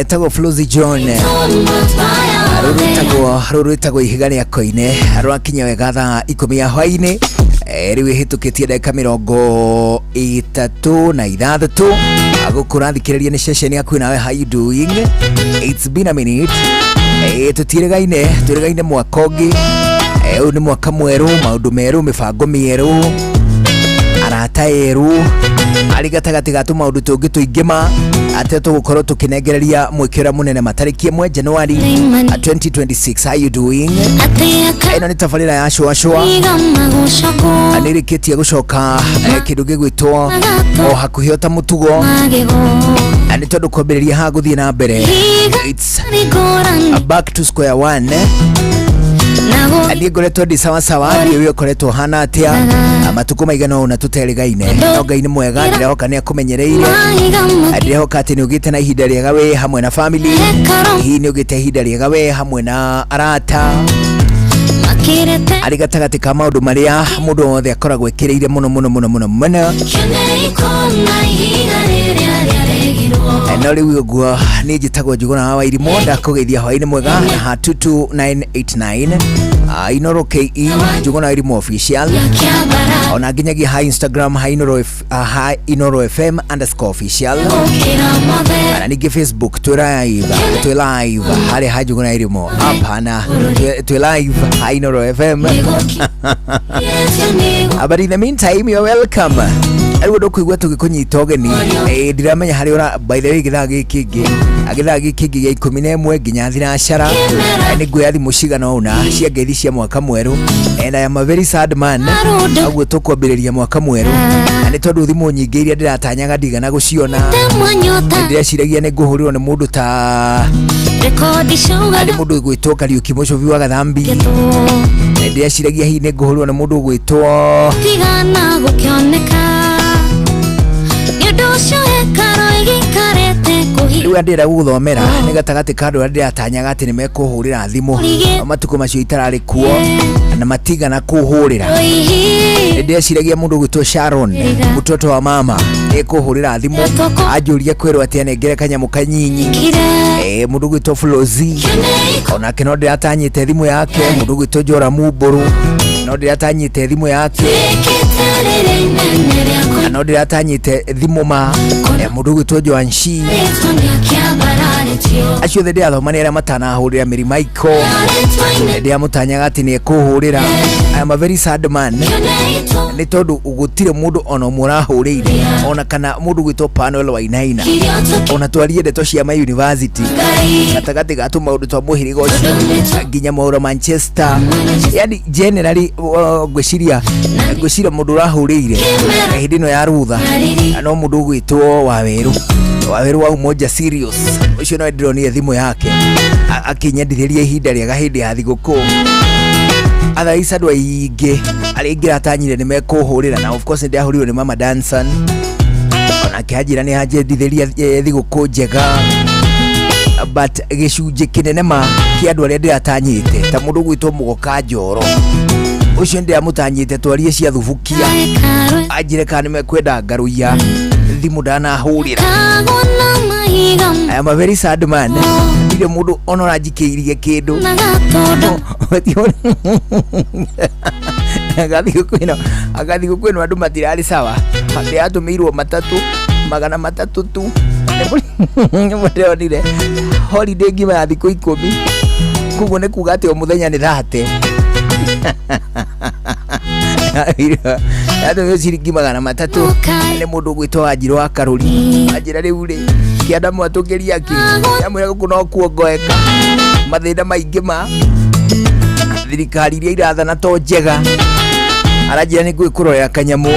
Etagwo Flozy John. Rũrũ rwĩtagwo Ihiga rĩa Koine, rwakinya wega thaa 10 ya hwainĩ. Rĩu ĩhĩtũkĩtie ndagĩka 36. Gũkũ ũrathikĩrĩria nĩ ceceni yaku nawe. How you doing? It's been a minute. Tũtiĩrĩgaine, twĩrĩgaine mwaka ũngĩ. Ũyũ nĩ mwaka mwerũ, maũndũ merũ, mĩbango mĩerũ, arata erũ, arĩ gatagatĩ ga tũmaũndũ tũngĩ tũingĩ ma atĩ tũgũkorwo tũkĩnengereria mwĩke ũrĩa mũnene matarĩki 1 Januari 2026. How you doing? Ĩno nĩ tabarĩra ya cũa cũa nĩ ĩrĩkĩtie gũcoka, kĩndũ gĩgwĩtwo o hakuhĩ o ta mũtugo. Nĩ tondũ kwambĩrĩria haha gũthiĩ na mbere, it's back to square one. Niĩ ngoretwo ndĩ sawasawa, ndiũĩ ũkoretwo hana atĩa. Matukũ maigana ũna tũterĩgaine, no Ngai nĩ mwega. Ndĩrehoka nĩ akũmenyereire, ndĩrehoka atĩ nĩ ũgĩte na ihinda rĩega wĩ hamwe na family, hihi nĩ ũgĩte ihinda rĩega wĩ hamwe na arata, arĩ gatagatĩ ka maũndũ marĩa mũndũ wothe akoragwo ĩkĩrĩire mũno mũno mũno mũno mũno. No rĩu ũguo niĩ njĩtagwo Njũgũna wa Wairimũ, ndakũgeithia hwaĩ-inĩ mwega na ha 22989, Inoro KE, Njũgũna wa Wairimũ Official, ona nginyagia ha Instagram ha Inoro, ha Inoro FM_official, na ningĩ Facebook twĩ live, twĩ live harĩa ha Njũgũna Wairimũ, hapana, twĩ live ha Inoro FM. But in the meantime, you're welcome. Rĩu ndũkũigua tũgĩkũnyita ũgeni. Ndiramenya harĩa ũra. By the way, gĩthaa gĩkĩ kĩngĩ gĩa 11 nginya thinacara, nĩ nguoya thimũ cigana ũna cia ngeithi cia mwaka mwerũ, and I am a very sad man. Ũguo tũkwambĩrĩria mwaka mwerũ, na nĩ tondũ thimũ nyingĩ iria ndĩratanyaga ndigana gũciona. Ndĩreciragia nĩ ngũhũrĩrwo nĩ mũndũ ta nĩ mũndũ ũgwĩtwo Kariũki Mũcũbi wa Gathambi. Ndĩreciragia hihi nĩ ngũhũrĩrwo nĩ mũndũ ũgwĩtwo tigana gũkĩoneka nĩ ũndũ ũcio hekaro ĩgĩikarĩte kũhi. Rĩu ndĩrenda gũgũthomera nĩ gatagatĩ ka andũ arĩa ndĩratanyaga atĩ nĩ mekũhũrĩra thimũ matukũ macio itararĩ kuo, na matigana kũhũrĩra. Oihi. Ndĩreciragia mũndũ ũgwĩtwo Sharon, mtoto wa mama, nĩ kũhũrĩra thimũ anjũrie kwĩrwo atĩ anengere kanyamũ kanyinyi. Kire. Mũndũ ũgwĩtwo Flozi onake no ndĩratanyĩte thimũ yake. Mũndũ ũgwĩtwo Jora Mumbũrũ no ndĩratanyĩte thimũ yake. Ĩkĩte rĩrĩa inene rĩa Na no ndĩratanyĩte thimũ ma mũndũ ũgwĩtwo Joanshi. kũrĩtwo nĩakĩambararĩtio. Acio othe ndĩrathoma nĩ arĩa matanahũrĩra. Mary Michael ndĩramũtanyaga atĩ nĩ ekũhũrĩra. I am a very sad man nĩ tondũ gũtirĩ mũndũ ona ũmwe ũrahũrĩire, ona kana mũndũ gwĩtwo Panuel Wainaina, ona twarie ndeto cia ma university gatagatĩ ga tũmaũndũ twa mũhĩrĩga ũcio nginya maũra Manchester. Yani generally, ngwĩciria mũndũ ũrahũrĩire hĩndĩ ĩno ya rutha no mũndũ ũgwĩtwo Wawerũ, Wawerũ wa Umoja Serious. Ũcio no ndĩronire thimũ yake akĩnyendithĩria ihinda rĩega hĩndĩ ya thigũkũ. Otherwise, andũ aingĩ arĩa ingĩratanyire nĩ mekũhũrĩra, na of course nĩ ndĩrahũrirwo nĩ Mama Danson, onake anjĩra nĩ anjendithĩria thigũkũ njega, but gĩcunjĩ kĩnene ma kĩa andũ arĩa ndĩratanyĩte, ta mũndũ ũgwĩtwo Mũgoka Njoro, ũcio ndĩramũtanyĩte twarie cia thubukia, anjĩre kana nĩ mekwenda ngarũiya, thimũ ndanahũrĩra. Kagwo na mahiga. I am a very sad man. Ndirĩ mũndũ ona ũranjikĩirie kĩndũ. Na gatũndũ. Agathigũkũ ĩno andũ matirarĩ sawa. Ndĩratũmĩirwo matatũ 300 tu. Nĩndĩronire holiday ngima ya thikũ 10, koguo nĩ kuga atĩ o mũthenya nĩ 30. Yatũmĩirwo ciringi 300 nĩ mũndũ ũgwĩtwo Wanjirũ wa Karũri. Anjĩra rĩu rĩ kĩanda mwatũkĩria kĩ yamwĩra gũkũ no kuongoeka mathĩna maingĩ ma thirikari iria irathana to njega. Aranjĩra nĩ ngũgĩkũrorera kanyamũ.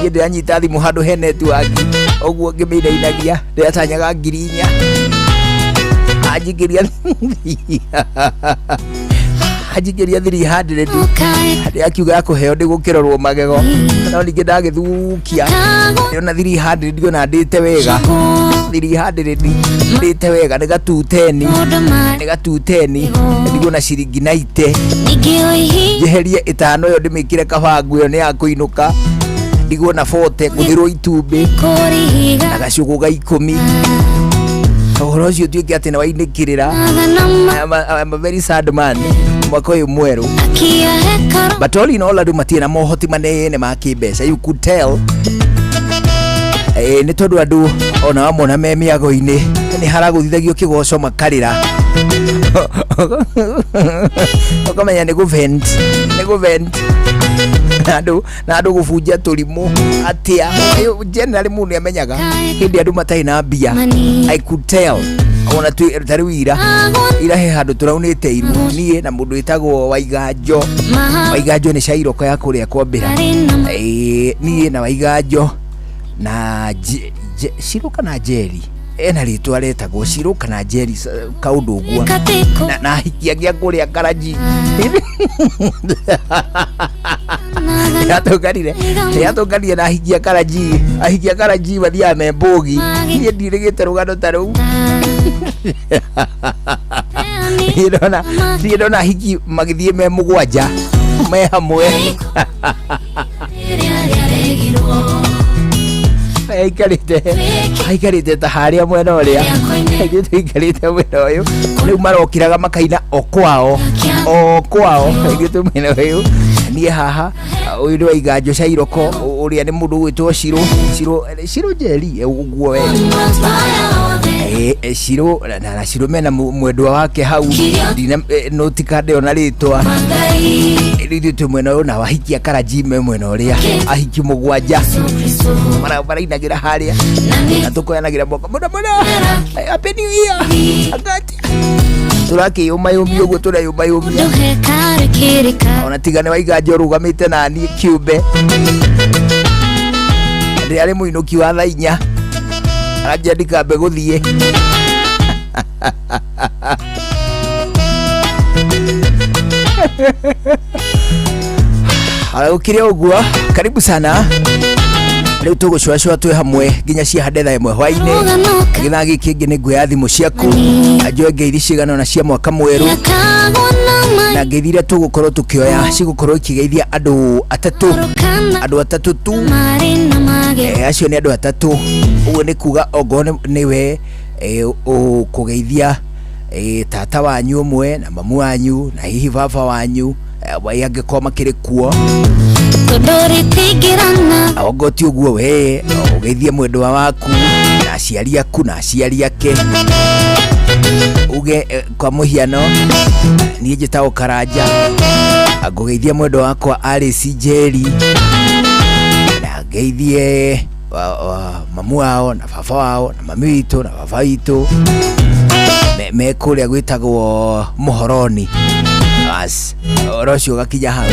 Niĩ ndĩranyita thimũ handũ he network ũguo ngĩmĩinainagia, ndĩratanyaga 4000, anjingĩria 300. Ndĩrakiuga kũheo ndĩ gũkĩrorwo magego, no ningĩ ndagĩthukia ndĩrona 300, ndiona ndĩte wega 300, ndĩte wega nĩ gatuteni, nĩ gatuteni, ndigona ciringi 90. Njeherie ĩtano ĩyo ndĩmĩkĩre kabangu, ĩyo nĩ ya kũinũka, ndigwo na 40 ngũthĩrwo itumbĩ na gacũgũ ga 10. Ũhoro ũcio ũtuĩke atĩ nĩ wainĩkĩrĩra. I'm a very sad man mwaka ũyũ mwerũ. But all in all, andũ matirĩ na mohoti manene ma kĩmbeca, you could tell. Nĩ tondũ andũ ona wamona me mĩago-inĩ nĩ haragũthithagio kĩgoco makarĩra, ũkamenya nĩ gũvent, nĩ gũvent na andũ gũbunja tũrimũ atĩa. Generally mũndũ nĩ amenyaga hĩndĩ andũ matarĩ na mbia. I could tell ona ta rĩu ira ira he handũ tũraunĩte iru niĩ na mũndũ wĩtagwo Waiganjo. Waiganjo nĩ cairoko ya kũrĩa kwambĩra. Niĩ na Waiganjo na Shiro kana Njeri, ena rĩtwa retagwo Shiro kana Njeri, kaũndũ ũguo, na ahiki angĩ a kũrĩa Karanji. Yatũnganire na ahiki a Karanji. Ahiki a Karanji mathiaga me mbũgi. Niĩ ndirĩgĩte rũgano ta rũu. Niĩ ndona ahiki magĩthiĩ me mũgwanja me hamwe. Aikarĩte ta harĩa mwena ũrĩa ithuĩ tũikarĩte, mwena ũyũ. Rĩu marokĩraga makaina o kwao, o kwao. Ithuĩ twĩ mwena ũyũ, niĩ haha, ũyũ nĩ Waiganjo Cairoko, ũrĩa nĩ mũndũ ũgwĩtwo Shiro, Shiro, Shiro Njeri, ũguo we. Shiro na Shiro mena mwendwa wake hau. Ndina nũtikande ona rĩtwa. Rĩu ithuĩ twĩ mwena ũyũ na wahiki a Karanji me mwena ũrĩa, ahiki mũgwanja marainagĩra harĩa na tũkoyanagĩra moko mũno mũno. Happy New Year agati tũrakĩyũmayũmia ũguo tũreyũmayũmia. Ona tiga nĩ Waiganjo ũrũgamĩte naniĩ kĩũmbe ndĩ arĩ mũinũki wa thaa 4 aranjia ndikambe gũthiĩ. Gũkĩrĩ ũguo, karibu sana. Rĩu tũgũcũacũa twĩ hamwe nginya cia thaa 1 hwainĩ. Gĩthaa gĩkĩ kĩngĩ nĩ nguoya thimũ ciaku, njoe ngeithi cigana ona cia mwaka mwerũ, na ngeithi iria tũgũkorwo tũkĩoya cigũkorwo ikĩgeithia andũ atatũ, andũ atatũ tu. Acio nĩ andũ atatũ. Ũguo nĩ kuga ongorwo nĩwe ũkũgeithia tata wanyu ũmwe na mamu wanyu na hihi baba wanyu, angĩkorwo makĩrĩ kuo. Ongo ti ũguo, we ũgeithie mwendwa waku na aciari aku na aciari ake. Uge kwa mũhiano niĩ njĩtagwo Karanja, ngũgeithia mwendwa wakwa Alice Njeri na ngeithie mamu wao na baba wao na mami witũ na baba witũ me kũrĩa gwĩtagwo Mũhoroni. Bas, ũhoro ũcio ũgakinya hau.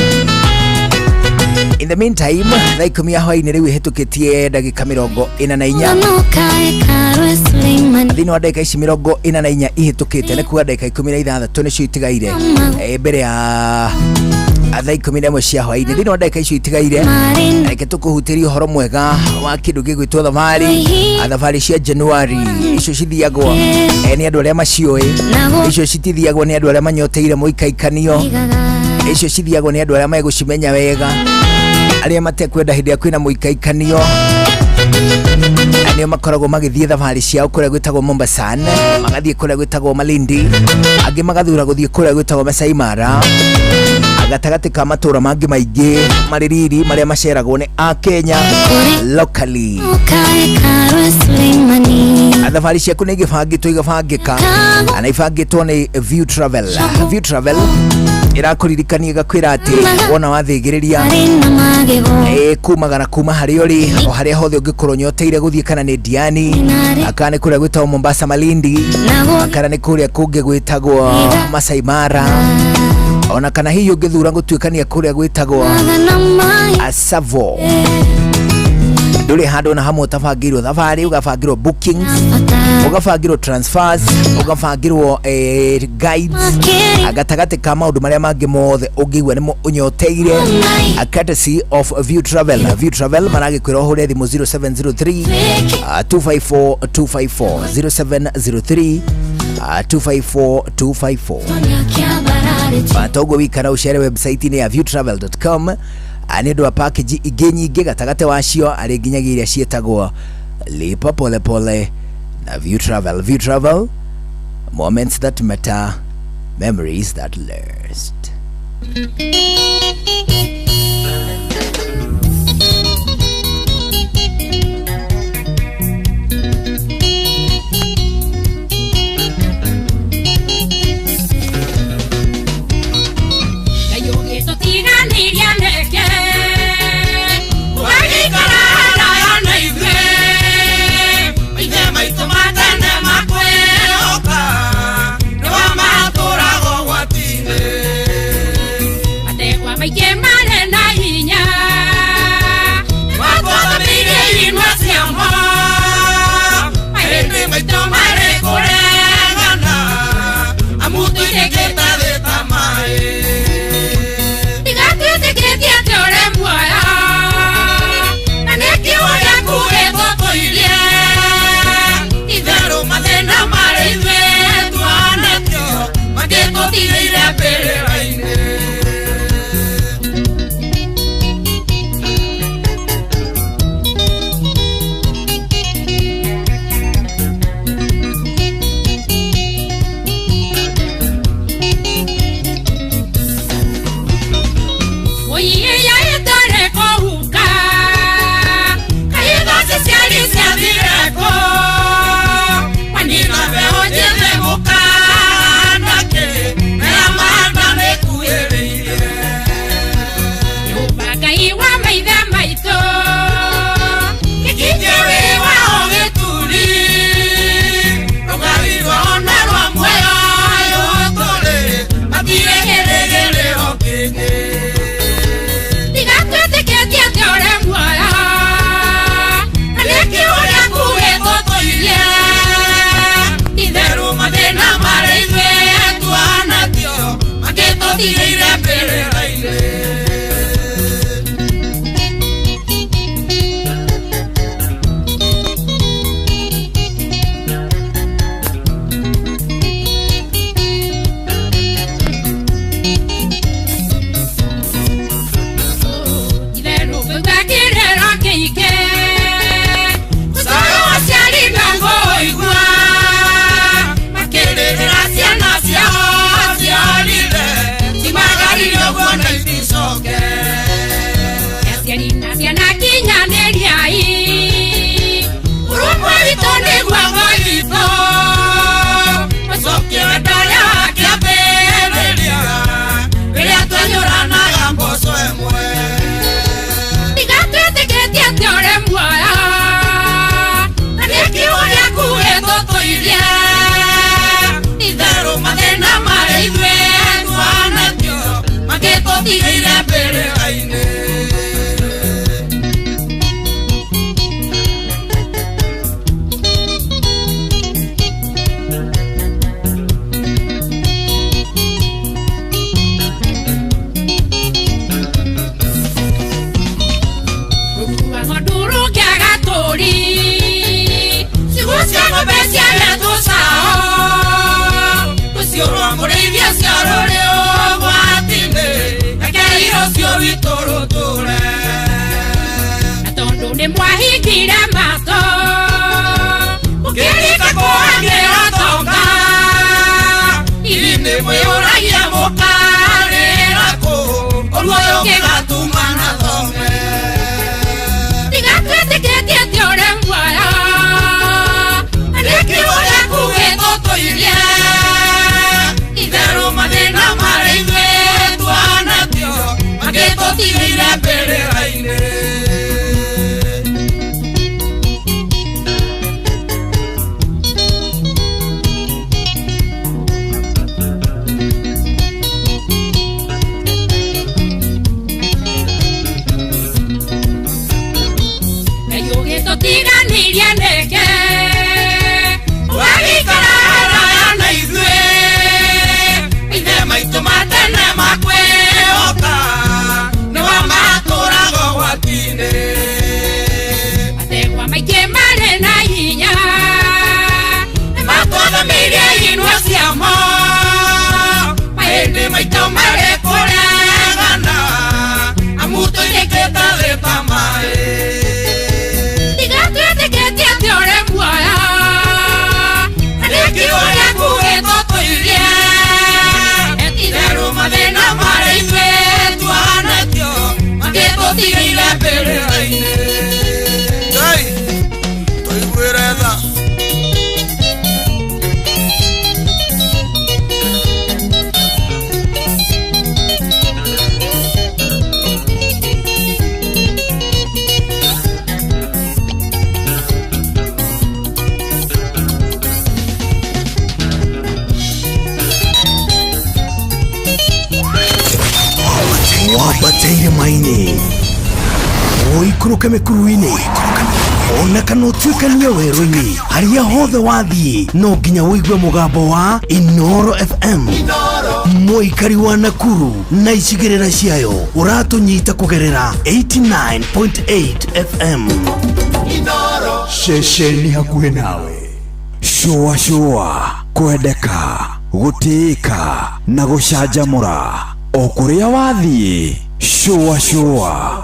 In the meantime, thaa 10 ya hwainĩ rĩu ĩhĩtũkĩtie ndagĩka 44. Thĩinĩ wa ndagĩka ici 44 ihĩtũkĩte, nĩ kuga ndagĩka 16 nĩcio itigaire mbere ya thaa 11 cia hwainĩ. Thĩinĩ wa ndagĩka icio itigaire, reke tũkũhutĩrie ũhoro mwega wa kĩndũ gĩgwĩtwo thabarĩ, thabarĩ cia Januari. Icio cithiagwo nĩ andũ arĩa maciũĩ. Icio citithiagwo nĩ andũ arĩa manyoteire mũikaikanio. Icio cithiagwo nĩ andũ arĩa megũcimenya wega, arĩa matekwenda hĩndĩ ĩrĩa kwĩna mũikaikanio, nĩo makoragwo magĩthiĩ thabarĩ ciao kũrĩa gwĩtagwo Mombasan, magathiĩ kũrĩa gwĩtagwo Malindi, angĩ magathura gũthiĩ kũrĩa gwĩtagwo Masai Mara, gatagatĩ ka matũra mangĩ maingĩ marĩ riri marĩa maceragwo nĩ Akenya locally. Thabarĩ ciaku nĩ igĩbangĩtwo, igabangĩka na ibangĩtwo nĩ View Travel. View Travel ĩrakũririkania, ĩgakwĩra atĩ wona wathĩgĩrĩria kumagara kuma harĩa ũrĩ, o harĩa hothe ũngĩkorwo nyoteire gũthiĩ, kana nĩ Diani, kana nĩ kũrĩa gwĩtagwo Mombasa, Malindi, kana nĩ kũrĩa kũngĩ gwĩtagwo Masai Mara, ona kana hihi ũngĩthura gũtuĩkania kũrĩa gwĩtagwo Tsavo, ndũrĩ handũ na hamwe ũtabangĩirwo thabarĩ. Ũgabangĩrwo bookings, ũgabangĩrwo transfers, ũgabangĩrwo guides, gatagatĩ ka maũndũ marĩa mangĩ mothe ũngĩigua nĩmo ũnyoteire, a courtesy of View Travel. View Travel maragĩkwĩra ũhũre thimũ 0703 254 254, 0703 254 254. Toguo wikara ũcere website-inĩ ya viewtravel.com nĩ ũndũ wa package ingĩ nyingĩ, gatagatĩ wacio arĩ nginyagia iria ciĩtagwo lipa pole pole. Na View Travel. View Travel, moments that matter, memories that last. Ndamũtigĩire mbĩrĩra-inĩ. Ngai tũiguĩre tha. Wambateire maini ũikũrũke mĩkuru-inĩ ona kana ũtuĩkanie werũ-inĩ harĩa hothe wathiĩ no nginya ũigue mũgambo wa Inoro FM. Mũikari wa Nakuru na icigĩrĩra ciayo ũratũnyita kũgerera 89.8 FM. Ceceni hakuhĩ nawe. Shũa shũa, kwendeka, gũtĩĩka na gũcanjamũra o kũrĩa wathiĩ. Shũa shũa.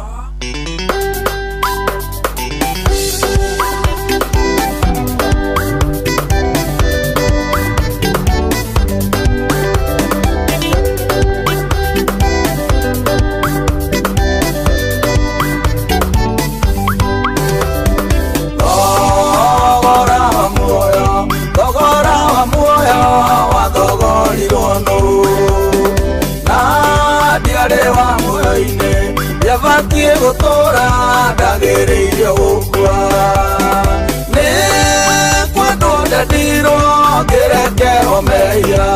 Thogora wa muoyo, thogora wa muoyo wathogorirwo nũ? Na ndiarĩ wa muoyo-inĩ, ndiabatiĩ gũtũũra, ndagĩrĩire gũkua. Nĩ kwendwo ndendirwo, ngĩrekerwo mehia,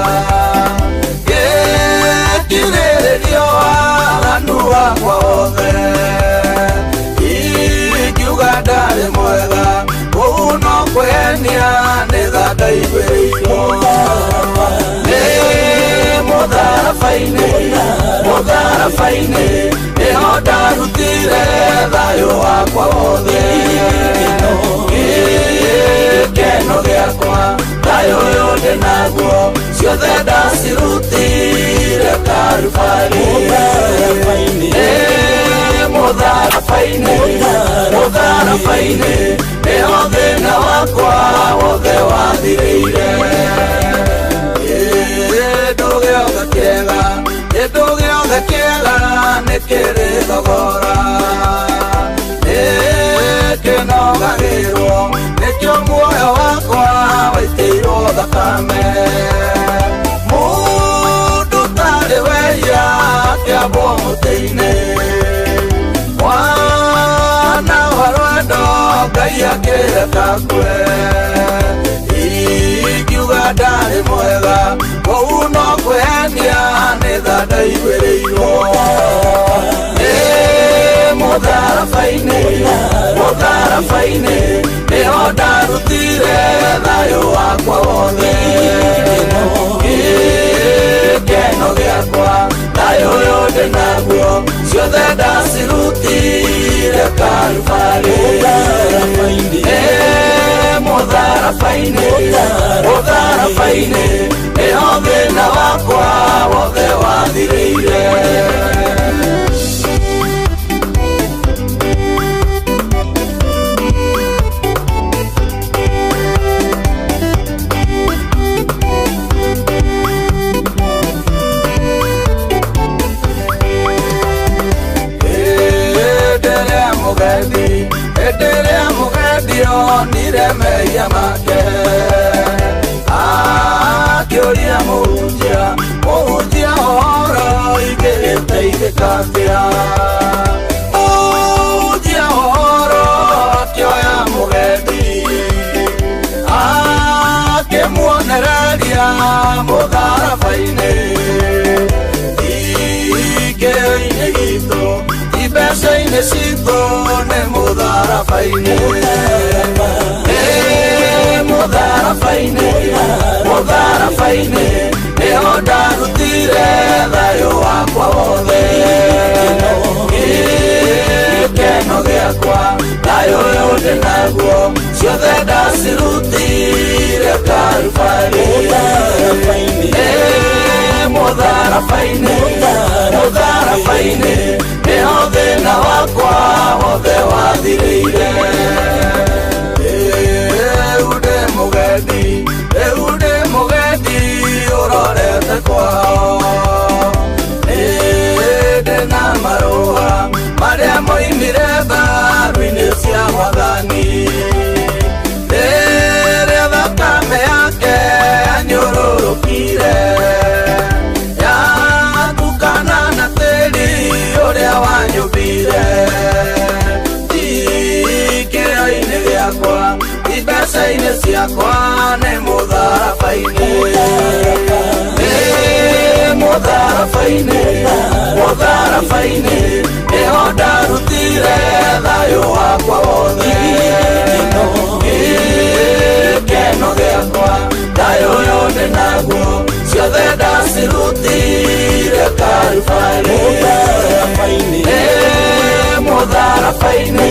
ngĩkirĩrĩrio waganu wakwa wothe. Ingiuga ndarĩ mwega, kũu no kwĩhenia nĩ tha ndaiguĩrĩirwo. Nĩ mũtharaba-inĩ, mũtharaba-inĩ, nĩho ndarutire thayũ wakwa wothe. Gĩkeno gĩakwa, thayũ ũyũ ndĩ naguo, ciothe ndacirutire Karubarĩ. Nĩ mũtharaba-inĩ, mũtharaba-inĩ, nĩho thĩna wakwa wothe wathirĩire. Kĩndũ gĩothe kĩega, kĩndũ gĩothe kĩega nĩ kĩrĩ thogora. Nĩkĩnogagĩrwo, nĩkĩo muoyo wakwa waitĩirwo thakame. Mũndũ ũtarĩ wehia akĩambwo mũtĩ-inĩ. Mwana wa rwendo Ngai akĩreka akue. Ingiuga ndarĩ mwega, kũu no kwĩhenia nĩ tha ndaiguĩrĩirwo. Nĩ mũtharaba-inĩ, mũtharaba-inĩ, nĩho ndarutire thayũ wakwa wothe. Gĩkeno gĩakwa, thayũ ũyũ ndĩ naguo, ciothe ndacirutire Karubarĩ. Nĩ mũtharaba-inĩ, mũtharaba-inĩ, nĩho thĩna wakwa wothe wathirĩire. Hĩndĩ ĩrĩa mũgendi, hĩndĩ ĩrĩa mũgendi onire mehia make, akĩũria mũhunjia, mũhunjia ũhoro ingĩgĩteithĩka atĩa? Mũhunjia ũhoro akĩoya mũgendi, akĩmuonereria mũtharaba-inĩ. Ikĩo-inĩ gitũ, mbeca-inĩ citũ nĩ mũtharaba-inĩ. Nĩ mũtharaba-inĩ, mũtharaba-inĩ, nĩho ndarutire thayũ wakwa wothe. Gĩkeno gĩakwa, thayũ ũyũ ndĩ naguo, ciothe ndacirutire Karubarĩ. Nĩ mũtharaba-inĩ, mũtharaba-inĩ, nĩho thĩna wakwa wothe wathirĩire. Rĩu ndĩ mũgendi, rĩu ndĩ mũgendi ũrorete kwao. Nĩ ndĩ na marũa marĩa anyũmbire Kĩrĩro-inĩ gĩakwa ti mbeca-inĩ ciakwa nĩ mũtharaba-inĩ Nĩ mũtharaba-inĩ mũtharaba-inĩ nĩho ndarutire thayũ wakwa wothe Gĩkeno gĩakwa thayũ ũyũ ndĩ naguo ciothe ndacirutire Karubarĩ Nĩ mũtharaba-inĩ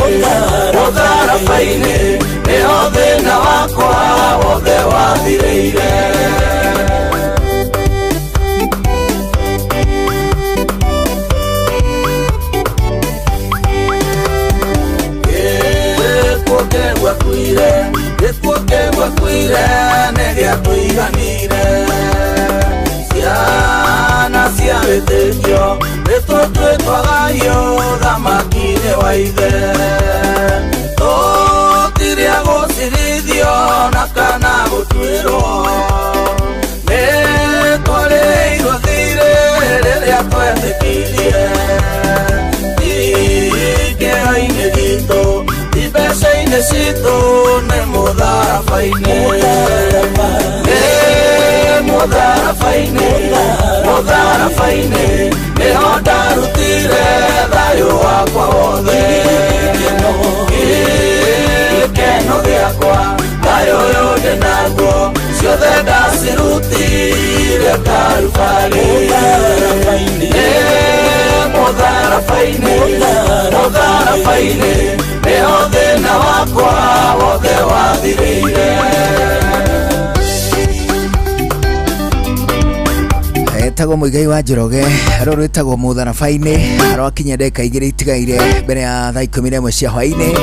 mũtharaba-inĩ nĩho thĩna wakwa wothe wathirĩire. Gĩkuũ kĩgwakuire gĩkuũ kĩgwakuire nĩ gĩatũiganire ciana cia wĩtĩkio nĩtũtuĩtwagario thamaki-inĩ wa ithe tũtiria gũcirithio na kana gũtuĩrwo nĩ twarĩirwo thirĩ rĩrĩa twetĩkirie ti kĩro-inĩ gitũ ti mbeca-inĩ citũ nĩ mũtharaba-inĩ nĩ mũtharaba-inĩ mũtharaba-inĩ nĩho ndarutire thayũ wakwa wothe Gĩkeno gĩakwa thayũ ũyũ ndĩ naguo ciothe ndacirutire Karubarĩ Nĩ mũtharaba-inĩ mũtharaba-inĩ nĩho thĩna wakwa wothe wathirĩire. Etagwo Muigai wa Njoroge rũrũ rwĩtagwo mũtharaba-inĩ rwakinya ndagĩka igĩrĩ itigaire mbere ya thaa 11 cia hwaĩ-inĩ.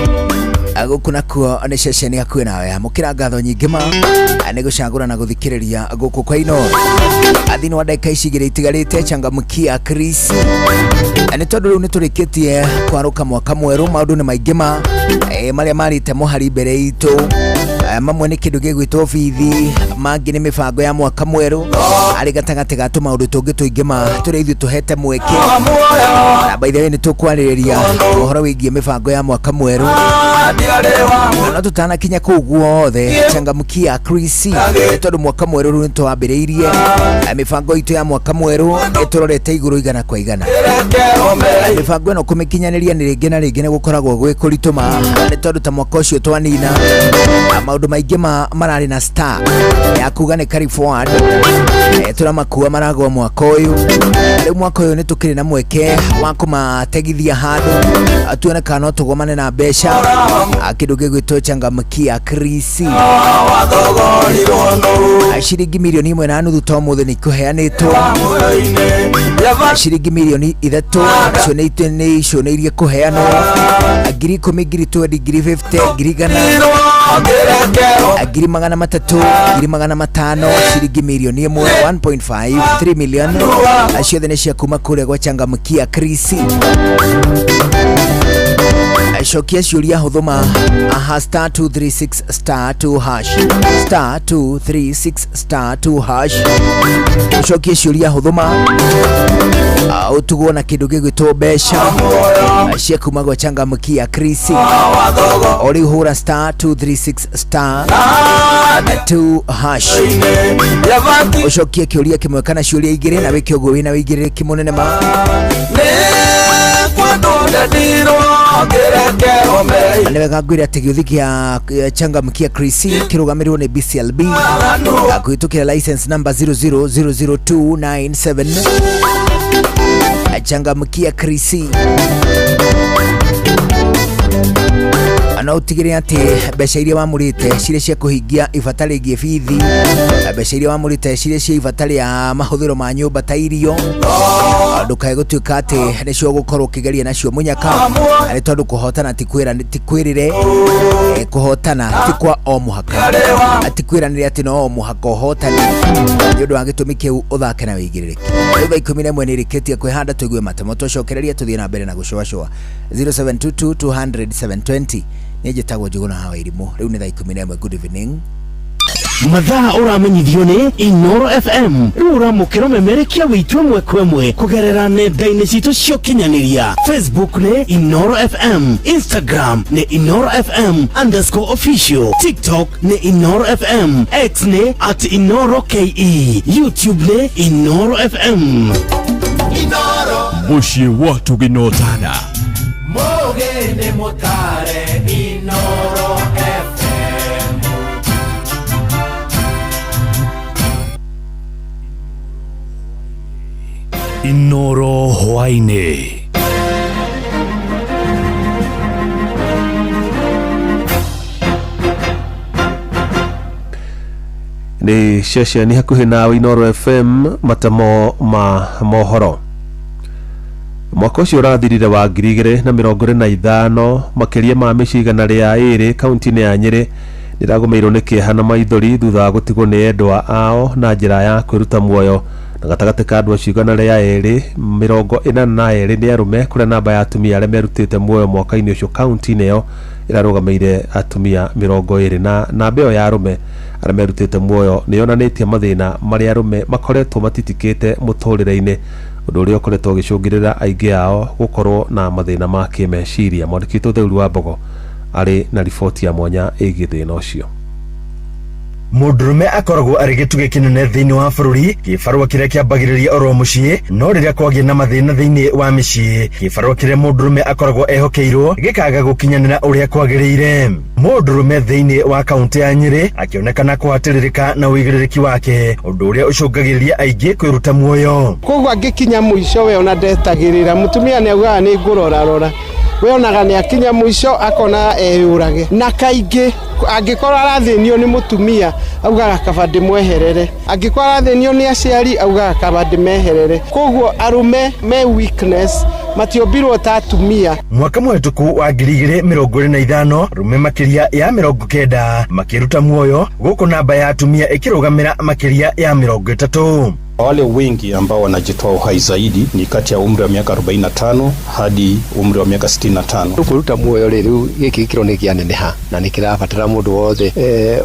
Gũkũ nakuo nĩ ceceni hakuhĩ nawe amũkĩra ngatho nyingĩ ma nĩ gũcagũra na gũthikĩrĩria gũkũ kwa ino thĩinĩ wa ndagĩka ici igĩrĩ itigarĩte changamkia Chris nĩ tondũ rĩu nĩ tũrĩkĩtie kwarũka mwaka mwerũ maũndũ nĩ maingĩ ma marĩa marĩte mũhari mbere itũ mamwe nĩ kĩndũ gĩgwĩtwo bithi mangĩ nĩ mĩbango ya mwaka mwerũ arĩ gatagatĩ ga tũmaũndũ tũngĩ tũingĩ ma tũrĩa ithuĩ tũhete mweke na by the way nĩ tũkwarĩrĩria ũhoro wĩgiĩ mĩbango ya mwaka mwerũ no tũtanakinya kũu guothe changamkia Chris nĩ tondũ mwaka mwerũ rĩu nĩ twambĩrĩirie mĩbango itũ ya mwaka mwerũ ĩtũrorete igũrũ igana kwa igana mĩbango ĩno kũmĩkinyanĩria nĩ rĩngĩ na rĩngĩ nĩ gũkoragwo gwĩ kũritũ ma nĩ tondũ ta mwaka ũcio twanina maũndũ maingĩ ma mararĩ na star ya kuga nĩ carry forward tũramakua maragwa mwaka ũyũ rĩu mwaka ũyũ nĩ tũkĩrĩ na mweke wa kũmategithia handũ tuone kana no tũgomane na mbeca kĩndũ gĩgwĩtwo changamkia Chris ciringi mirioni 1.5 to mũthĩ nĩ ikũheanĩtwo ciringi mirioni 3 nĩ icionĩirie kũheanwo ngiri 10 ngiri 20 ngiri 50 ngiri 100 ngiri 300 ngiri 500 ciringi mirioni 1 1.5 3 million ciothe nĩ cia kuma kũrĩa gwa changamkia Chris cokia ciũria hũthũ ma aha star 236 star 2 hash star 236 star 2 hash ũcokie ciũria hũthũ ma ũtugwo na kĩndũ gĩgwĩtwo mbeca cia kuma gwa changamkia Chris o rĩu hũra star 236 star 2 hash ũcokie kĩũria kĩmwe kana ciũria igĩrĩ na wĩke ũguo wĩna wĩigĩrĩrĩki mũnene ma nĩ wega ngwĩre atĩ gĩũthi kĩa changamkia Chris kĩrũgamĩrĩirwo nĩ BCLB kũhĩtũkĩra license number 0000297 changamkia Chris no utigire atĩ mbeca iria wamũrĩte cirĩ cia kũhingia ibata rĩgiĩ bithi mbeca iria wamũrĩte cirĩ cia ibata rĩa mahũthĩro ma nyũmba ta irio ndũkae gũtuĩka atĩ nĩcio ũgũkorwo ũkĩgeria nacio mũnyaka nĩ tondũ kũhotana ti kwĩrĩre kũhotana ti kwa o mũhaka ti kwĩranĩre atĩ no o mũhaka ũhotane nĩ ũndũ wa gĩtũmi kĩu ũthake na wĩigĩrĩrĩki rĩu thaa 11 nĩ ĩrĩkĩtie kwĩhanda tũigue matemo tũcokererie tũthiĩ na mbere na gũcũacũa 0722 200 720 nĩ njĩtagwo Njũgũna wa Irimũ rĩu nĩ thaa 11 good evening. Mathaa ũramenyithio nĩ Inoro FM. Rĩu ũramũkĩra ũmemerekia witũ ĩmwe kwa ĩmwe kũgerera nenda-inĩ citũ cia ũkinyanĩria. Facebook nĩ Inoro FM, Instagram nĩ Inoro FM underscore official, TikTok nĩ Inoro FM, X nĩ at Inoro KE, YouTube nĩ Inoro FM. Mũciĩ wa tũgĩnotana. Mũgĩ nĩ mũtare Inoro FM. Inoro hwaĩ-inĩ. Nĩ ceceni hakuhĩ nawe Inoro FM, matemo ma mohoro. Mwaka ũcio ũrathirire wa 2025, makĩria ma mĩciĩ 102 kaunti-inĩ ya Nyĩrĩ nĩragũmĩirwo nĩ kĩeha na maithori thutha wa gũtigwo nĩ endwa ao na njĩra ya kwĩruta muoyo. Na gatagatĩ ka andũ acio 102, 82 nĩ arũme, kũrĩa namba ya atumia arĩa merutĩte muoyo mwaka-inĩ ũcio kaunti-inĩ ĩyo ĩrarũgamĩire atumia 20. Na namba ĩyo ya arũme arĩa merutĩte muoyo nĩ yonanĩtie mathĩna marĩa arũme makoretwo matitikĩte mũtũrĩre-inĩ, ũndũ ũrĩa ũkoretwo ũgĩcũngĩrĩra aingĩ ao gũkorwo na mathĩna ma kĩmeciria. Mwandĩki witũ Theuru wa Mbogo arĩ na riboti ya mwanya ĩgiĩ thĩna ũcio. Mũndũrũme akoragwo arĩ gĩtugĩ kĩnene thĩinĩ wa bũrũri, kĩbarũa kĩrĩa kĩambagĩrĩria oro mũciĩ, no rĩrĩa kwagĩa na mathĩna thĩinĩ wa mĩciĩ, kĩbarũa kĩrĩa mũndũrũme akoragwo ehokeirwo gĩkaga gũkinyanĩra ũrĩa kwagĩrĩire. Mũndũrũme thĩinĩ wa kaũntĩ ya Nyĩrĩ akĩonekana kũhatĩrĩrĩka na ũigĩrĩrĩki wake, ũndũ ũrĩa ũcũngagĩrĩria aingĩ kwĩruta muoyo. Koguo angĩkinya mũico we ona ndetagĩrĩra, mũtumia nĩ augaga nĩ ngũrorarora, we onaga nĩ akinya mũico akona eyũrage. Na kaingĩ angĩkorwo arathĩnio nĩ mũtumia augaga kaba ndĩmweherere, angĩkorwo arathĩnio nĩ aciari augaga kaba ndĩmeherere. Koguo arũme me weakness, matiombirwo ta atumia. Mwaka mũhetũku wa 2025, arũme makĩria ya 90 makĩruta muoyo, gũkũ namba ya atumia ĩkĩrũgamĩra makĩria ya 30. Wale wengi ambao wanajitoa uhai zaidi ni kati ya umri wa miaka 45 hadi umri wa miaka 65. Kwĩruta muoyo rĩ, rĩu gĩkĩ gĩkĩro nĩ kĩaneneha na nĩ kĩrabatara mũndũ wothe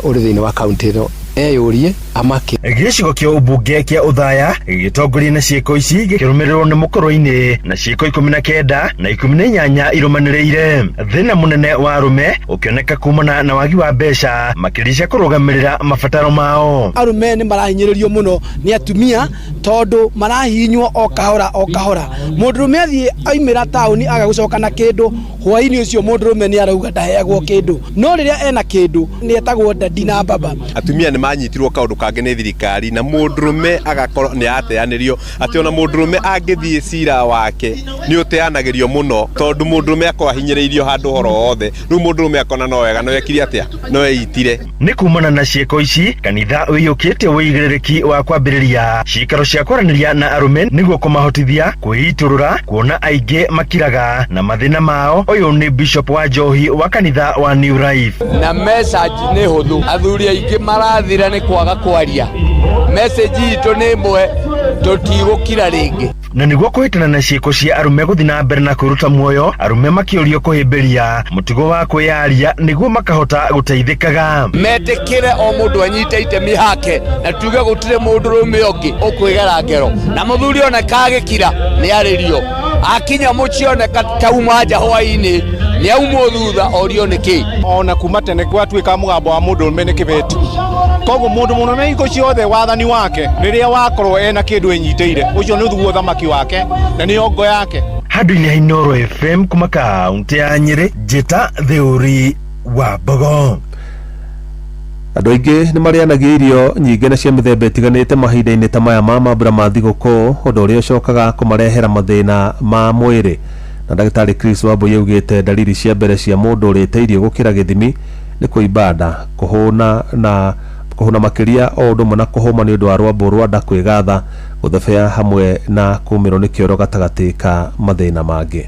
ũrĩ thĩinĩ wa kaunti ĩno eyũrie amake. Gĩcigo kĩa ũmbunge kĩa Ũthaya gĩgĩtongoria na ciĩko ici, gĩkĩrũmĩrĩrwo nĩ Mũkũrũ-inĩ na ciĩko 19 na 18 irũmanĩrĩire. Thĩna mũnene wa arũme ũkĩoneka kumana na wagi wa mbeca makĩria cia kũrũgamĩrĩra mabataro mao. Arũme nĩ marahinyĩrĩrio mũno nĩ atumia tondũ marahihinywo o kahora o kahora. Mũndũrũme athiĩ aimĩra taũni aga gũcoka na kĩndũ, hwaĩ-inĩ ũcio mũndũrũme nĩ arauga ndaheagwo kĩndũ, no rĩrĩa ena kĩndũ nĩ etagwo dadi na baba. Atumia nĩ manyitirwo kaũndũ kangĩ nĩ thirikari, na mũndũrũme agakorwo nĩ ateanĩrio, atĩ ona mũndũrũme angĩthiĩ cira wake nĩ ũteanagĩrio mũno, tondũ mũndũrũme akorwo ahinyĩrĩirio handũ horo hothe. Rĩu mũndũrũme akona no wega no ekire atĩa, no eitire. Nĩ kumana na ciĩko ici, kanitha ũiyũkĩtie ũigĩrĩrĩki wa kwambĩrĩria ciikaro cia kwaranĩria na arũme nĩguo kũmahotithia kwĩitũrũra, kuona aingĩ makiraga na mathĩna mao. Ũyũ nĩ Bishop wa Njohi wa kanitha wa New Life. Na message nĩ hũthũ, athuri aingĩ marathira nĩ kwaga kwaria. Message itũ nĩ ĩmwe, tũtigũkira rĩngĩ. Na nĩguo kũhĩtana na ciĩko cia arũme gũthiĩ na mbere na kwĩruta muoyo, arũme makĩũrio kũhĩmbĩria mũtugo wa kwĩyaria nĩguo makahota gũteithĩkaga. Metĩkĩre o mũndũ anyite itemi hake, na tuge gũtirĩ mũndũrũme ũngĩ ũkwĩgera ngero, na mũthuri oneka agĩkira nĩ arĩrio, akinya mũciĩ oneka tauma nja hwaĩ-inĩ nĩ aumwo thutha orio nĩkĩ. Ona kuma tene gwatuĩka mũgambo wa mũndũrũme nĩ kĩbeti, koguo mũndũ mũrũme hingo ciothe wathani wake rĩrĩa wakorwo ena kĩndũ enyitĩire, ũcio nĩ ũthuguo thamaki wake na nĩyo ngo yake. Handũ-inĩ ha Inoro FM kuma kaunti ya Nyĩrĩ, Njĩta Theuri wa Mbogo. Andũ aingĩ nĩ marĩanagia irio nyingĩ na cia mĩthemba ĩtiganĩte mahinda-inĩ ta maya ma mambura ma thigũkũ, ũndũ ũrĩa ũcokaga kũmarehera mathĩna ma mwĩrĩ. Na ndagĩtarĩ Chris Wambui augĩte ndariri cia mbere cia mũndũ ũrĩte irio gũkĩra gĩthimi nĩ kũimba nda, kũhũna na kũhũna makĩria, o ũndũ ũmwe na kũhũma nĩ ũndũ wa rwambo rwa nda kwĩgatha, gũthebea hamwe na kũmĩrwo nĩ kĩoro gatagatĩ ka mathĩna mangĩ.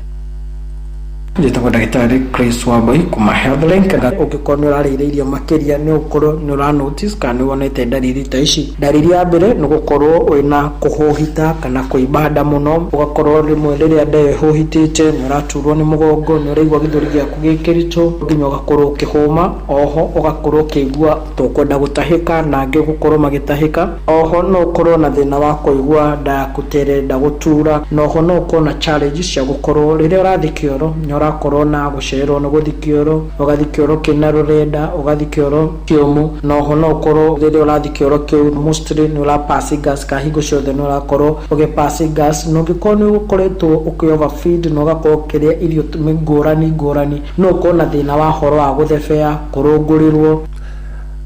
Njĩtagwo ndagĩtarĩ Chris Wambui kuma Healthlink. Ũngĩkorwo nĩ ũrarĩire irio makĩria, nĩ ũkorwo nĩ ũra notice kana nĩ wonete ndariri ta ici. Ndariri ya mbere nĩ gũkorwo wĩna kũhũhita kana kũimba nda mũno, ũgakorwo rĩmwe rĩrĩa nda ĩyo ĩhũhitĩte nĩ ũraturwo nĩ mũgongo, nĩ ũraigua gĩthũri gĩaku gĩ kĩritũ nginya ũgakorwo ũkĩhũma. Oho ũgakorwo ũkĩigua ta ũkwenda gũtahĩka na angĩ gũkorwo magĩtahĩka. Oho no ũkorwo na thĩna wa kũigua nda yaku ta ĩrenda gũtura, na oho no ũkorwo na challenge cia gũkorwo rĩrĩa ũrathiĩ kĩoro nĩ ũrakorwo na gũcererwo nĩ gũthiĩ kĩoro, ũgathiĩ kĩoro kĩna rũrenda, ũgathiĩ kĩoro kĩũmũ, na oho no ũkorwo rĩrĩa ũrathiĩ kĩoro kĩu mostly nĩ ũra pass gas, kana hingo ciothe nĩ ũrakorwo ũgĩ pass gas. Na ũngĩkorwo nĩ ũkoretwo ũkĩ overfeed na ũgakorwo ũkĩrĩa irio ngũrani ngũrani, no ũkorwo na thĩna wa horo wa gũthebea, kũrũngũrĩrwo.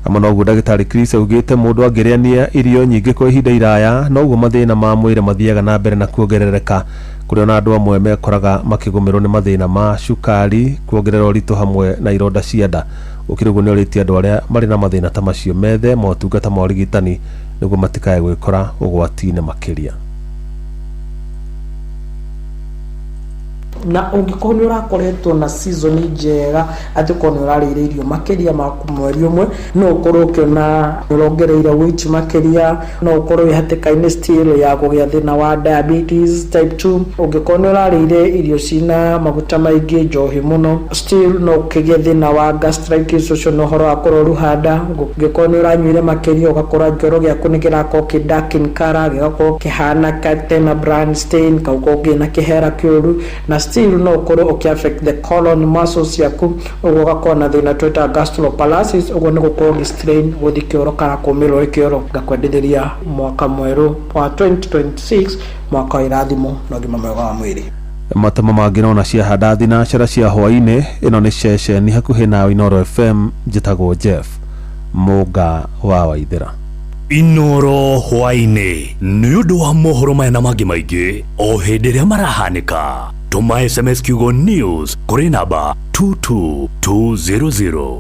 Hamwe na ũguo, ndagĩtarĩ Chris augĩte mũndũ angĩrĩania irio nyingĩ kwa ihinda iraya, noguo mathĩna ma mwĩrĩ mathiaga na mbere na kuongerereka, kũrĩa ona andũ amwe mekoraga makĩgũmĩrwo nĩ mathĩna ma cukari, kuongerera ũritũ hamwe na ironda cia nda. Gũkĩrĩ ũguo, nĩ orĩtie andũ arĩa marĩ na mathĩna ta macio methe motungata ma ũrigitani nĩguo matikae gwĩkora ũgwati-inĩ makĩria. Na ũngĩkorwo nĩ ũrakoretwo na season njega, atĩ ũkorwo nĩ ũrarĩire irio makĩria ma mweri ũmwe, no ũkorwo ũkĩona nĩ ũrongereire weight makĩria, no ũkorwo wĩ hatĩka-inĩ still ya kũgĩa thĩna wa diabetes type 2. Ũngĩkorwo nĩ ũrarĩire irio cina maguta maingĩ, njohi mũno, still no ũkĩgĩe thĩna wa gastritis, ũcio nĩ ũhoro wa kũroruha nda. Ũngĩkorwo nĩ ũranyuire makĩria, ũgakora kĩoro gĩaku nĩ kĩrakorwo kĩ dark in color, gĩgakorwo kĩhana tena brown stain, gũkorwo kĩna kĩhera kĩũru, na still no ũkorwo ũkĩ affect the colon muscles ciaku, ũguo ũgakorwo na thĩna twĩtaga gastroparesis, ũguo nĩ gũkorwo ũgĩ strain gũthiĩ kĩoro kana kũmĩrwo nĩ kĩoro. Ngakwendithĩria mwaka mwerũ wa 2026, mwaka wa irathimo na ũgima mwega wa mwĩrĩ. Matemo mangĩ nona ciahanda thinacara cia hwaĩ-inĩ. Ĩno nĩ ceceni hakuhĩ nawe, Inooro FM. Njĩtagwo Jeff Mũnga wa Waithĩra. Inoro hwaĩ-inĩ, nĩ ũndũ wa mohoro maya na mangĩ maingĩ o hĩndĩ ĩrĩa marahanĩka, tũma SMS kiugo "news" kũrĩ namba 22200.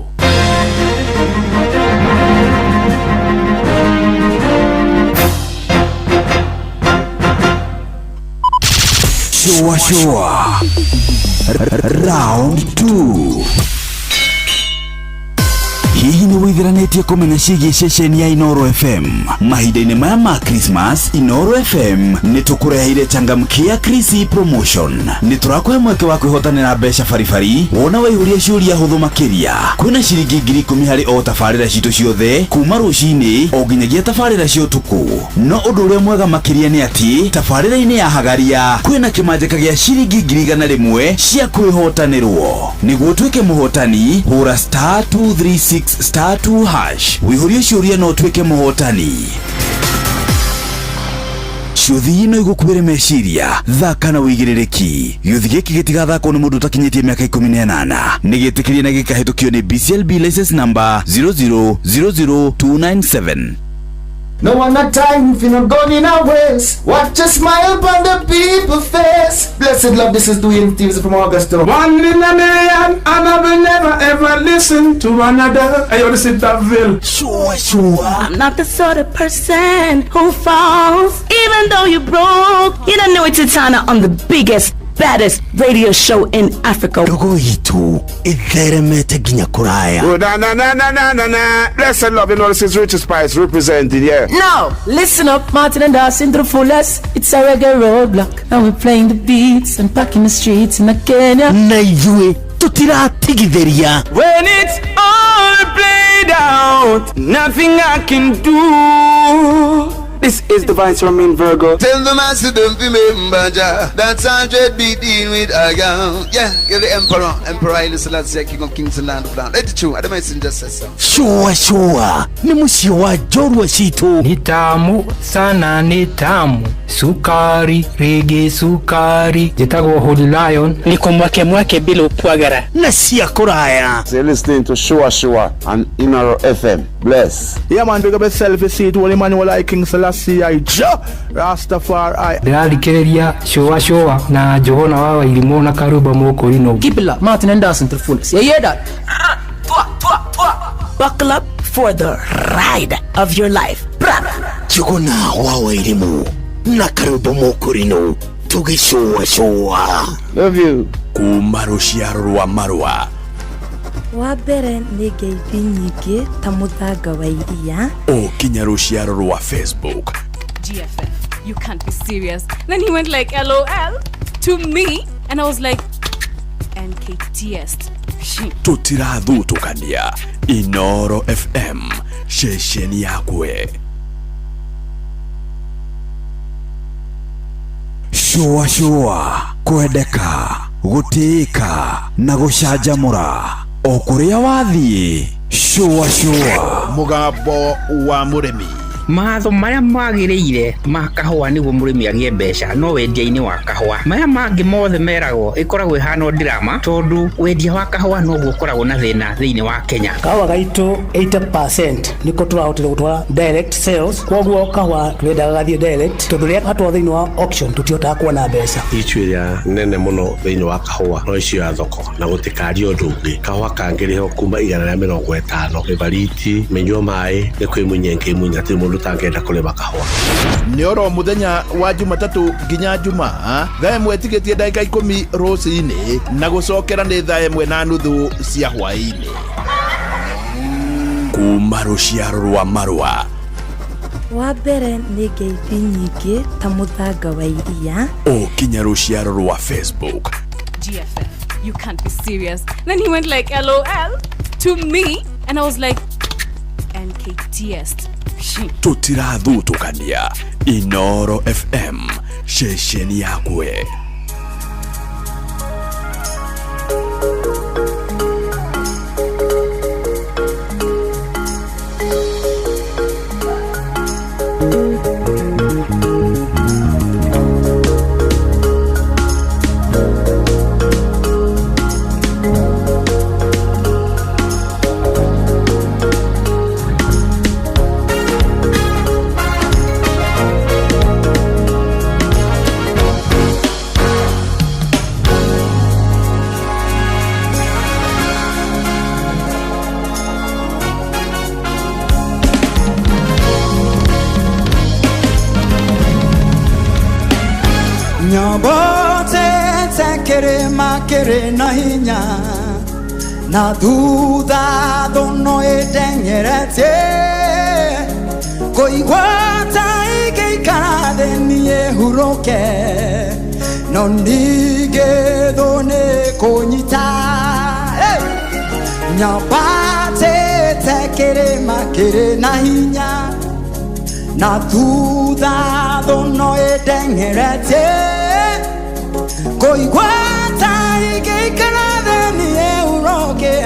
Shua Shua Round 2. Hihi nĩ wĩthiranĩtie kũmenya ciĩgiĩ ceceni ya Inoro FM? Mahinda-inĩ maya ma Christmas, Inoro FM nĩ tũkũreheire Changamkia Krisi promotion. Nĩ tũrakũhe mweke wa kwĩhotanĩra mbeca baribari wona waihũria ciũria hũthũ makĩria. Kwĩna ciringi 10,000 harĩ o tabarĩra citũ ciothe kuma rũcinĩ o nginyagia tabarĩra cia ũtukũ. No ũndũ ũrĩa mwega makĩria nĩ atĩ tabarĩra-inĩ ya Hagaria kwĩna kĩmanjĩka gĩa ciringi 100,000 cia kwĩhotanĩrwo. Nĩguo ũtuĩke mũhotani, hũra *236*2# wĩihũrie ciũria na ũtuĩke mũhotani. Ciũthi no igũkuĩre meciria. Thaka na ũigĩrĩrĩki. Gĩũthi gĩkĩ gĩtigathakwo nĩ mũndũ ũtakinyĩtie mĩaka 18. Nĩ gĩtĩkĩrie na gĩkahĩtũkio nĩ BCLB license number 0000297. No one a time if you not gone in a waste. Watch a smile upon the people face. Blessed love, this is Dwayne Stevens from Augusta. One in a million, and I will never ever listen to another. Hey, yo, this is Daville. Sure. I'm not the sort of person who falls, even though you broke. You don't know it's Titana on the biggest, baddest radio show in Africa. Ndogo itu itheremete nginya kuraya. Oh, na na na na na na na. Blessed love, you know this is Richie Spice representing, yeah. Now, listen up, Martin and Dawson to the fullest. It's a reggae roadblock. Now we're playing the beats and packing the streets in Kenya. Na ithuĩ tũtiratigithĩria. When it's all played out, nothing I can do. This is the Vice Romain Virgo. Tell the master don't remember Jah. That's 100 beat in with a gun. Yeah, you're the emperor. Emperor Haile Selassie, King of Kings and Land of Land. Let it true. I don't messenger says so. Shua shua nĩ mũciĩ wa njorua citũ. Ni tamu sana, ni tamu, sukari rigi sukari. Njĩtagwo Holy Lion. Niko mwake mwake bila upwagara. Na cia kũraya. So you're listening to Shua Shua on Inoro FM. Bless. Yeah, man, big up yourself. You see it, Holy Emmanuel I King Selassie I Jah Rastafari. Ndĩrathikĩrĩria Shua Shua na Njũgũna wa Wairimũ na Karumba Mũkũrinũ. Keep it locked. Martin and Dawson to the fullest. You hear that? Buckle up for the ride of your life. Bra. Njũgũna wa Wairimũ na Karumba Mũkũrinũ. Tũgĩcũacũa. Love you. Kuma rũciaro rwa marũa. Wa mbere nĩ ngeithi nyingĩ ta mũthanga wa iria. O kinya rũciaro rwa Facebook. GFF, you can't be serious. Then he went like LOL to me, and I was like, NKTS. Tũtirathutũkania. Inoro FM, ceceni yakwe. Shũa shũa, kwendeka, gũtĩĩka na gũcanjamũra o kũrĩa wathiĩ. Shũa shũa. Mũgambo wa mũrĩmi. Matho marĩa magĩrĩire ma kahũa nĩguo mũrĩmi agĩe mbeca no wendia-inĩ wa kahũa. Maya mangĩ mothe meragwo ĩkoragwo ĩhana o drama, tondũ wendia wa kahũa noguo ũkoragwo na thĩna thĩinĩ wa Kenya. Kahũa gaitũ 80% nĩko tũrahotire gũtwara direct sales, koguo kahũa tũrendaga gathiĩ direct, tondũ rĩrĩa gatwarwo thĩinĩ wa auction tũtihotaga kuona mbeca. Ichu ĩrĩa nene mũno thĩinĩ wa kahũa no icio ya thoko, na gũtikaria ũndũ ũngĩ. Kahũa kangĩrĩhwo kuma 150 mĩbariti, mĩnyua maĩ, nĩ kwĩmunya ĩngĩmunya, hatirĩ mũndũ ũtangĩenda kũrĩma kahũa. Nĩ oro mũthenya wa Jumatatũ nginya Jumaa thaa 1 tigĩtie ndagĩka 10 rũcinĩ, na gũcokera nĩ thaa 1:30 cia hwaĩ-inĩ. Kuma rũciaro rwa marũa. Wa mbere nĩ ngeithi nyingĩ ta mũthanga wa iria. O kinya rũciaro rwa Facebook. GFF, you can't be serious. Then he went like LOL to me, and I was like, NKTS. Tũtirathutũkania. Inoro FM, ceceni yakwe. Makere na hinya na thutha thono ĩteng'eretie kũigua ta ĩngĩikara thĩ niĩ hurũke no ningĩ thũ nĩ kũnyita. Nyambatĩte kĩrĩma kĩrĩ na hinya na thutha thono ĩteng'eretie kũigua ta ĩngĩikara thĩ niĩ hurũke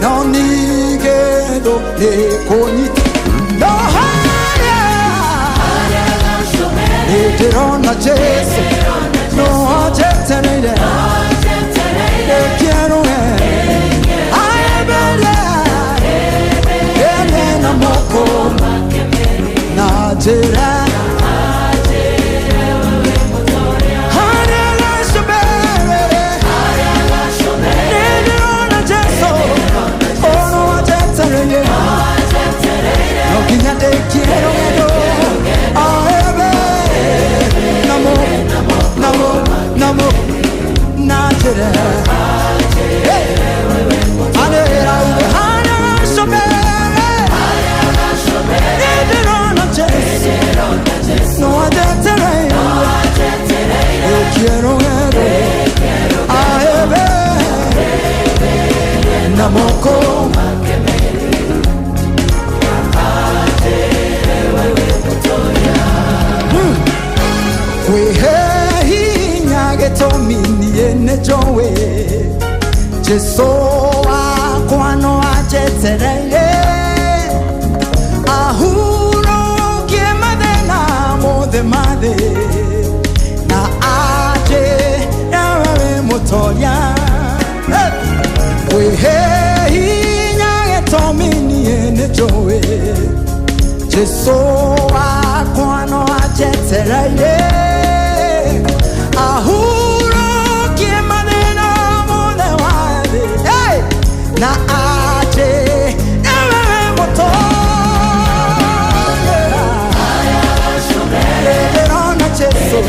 no ningĩ thũ nĩ kũnyita. No harĩa nĩndĩrona Jesũ no anjetereire ndĩkĩerũe aemberie ene na moko na njĩra. Jesu wakwa no anjetereire ahurũkie mathĩna mothe ma thĩ na anjĩre we wĩ mũtoria. Kwĩhe hinya gĩtũmi niĩ nĩnjũĩ Jesu wakwa no anjetereire ahurũkie mathĩna mothe ma thĩ na aje ewe mũtoria. Nĩndĩrona Jesu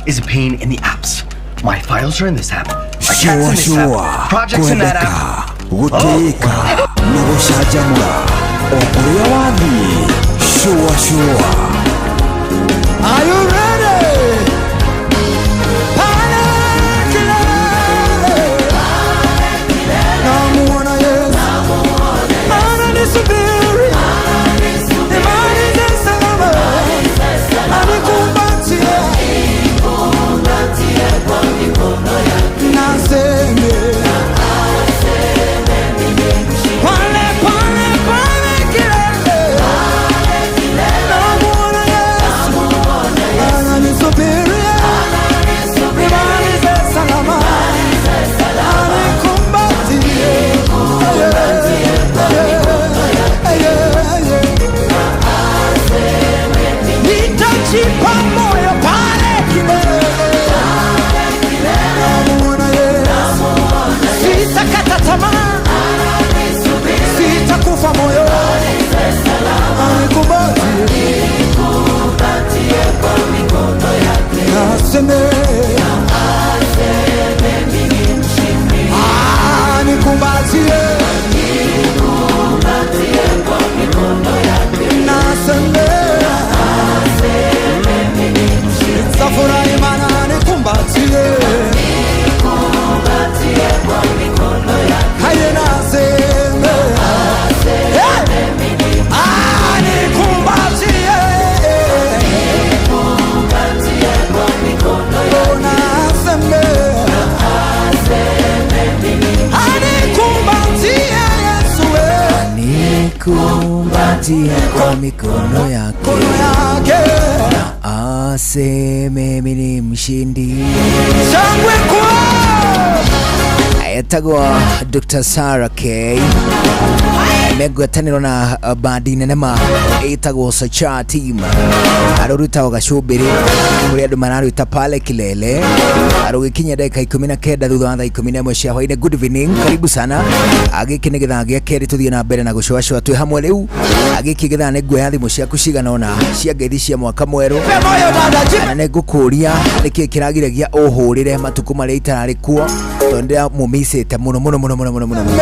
is a pain in the apps. My files are in this app. My cat's in Shũa this shũa app. Projects in that kwendeka app. gũtĩĩka na gũcanjamũra o kũrĩa wathiĩ shũa shũa. Are you ready? Pale kilele. Namuona Yesu. Ananisubiri. Nimalize salama. Anikumbatie. Naseme. Pale, pale, pale kilele. Namuona Yesu. Ananisubiri. Nimalize salama. Anikumbatie. Nitajipa moyo pale kilele. Namuona Yesu. Sitakata tamaa. Sitakufa moyo. Anikumbatie. Naseme. Anikumbatie. Naseme. Nitafurahi maana anikumbatie. Haye naseme. Hey! Anikumbatie. Oh, naseme. Anikumbatie Yesu, eh. Nikumbatie kwa mikono yake yake. na aseme mimi ni mshindi. Shangwe kwa Etagwo Dr. Sarah K megwatanĩro na bandi nene ma ĩtagwo Sacha Team arũrutagwo gacumbĩrĩ kũrĩa andũ mararwĩta pale kilele arũgĩkinya ndagĩka 19 thutha wa thaa 11 cia hwainĩ. Good evening, karibu sana. Gĩkĩ nĩ gĩthaa gĩa kerĩ tũthiĩ na mbere na gũcũacũa twĩ hamwe rĩu. Gĩkĩ gĩthaa nĩ nguoya thimũ ciaku cigana ũna cia ngeithi cia mwaka mwerũ na nĩ ngũkũria nĩkĩ kĩragiragia ũhũrĩre matukũ marĩa itararĩ kuo tondũ ndĩramũmicĩte mũno mũno mũno mũno mũno mũno mũno.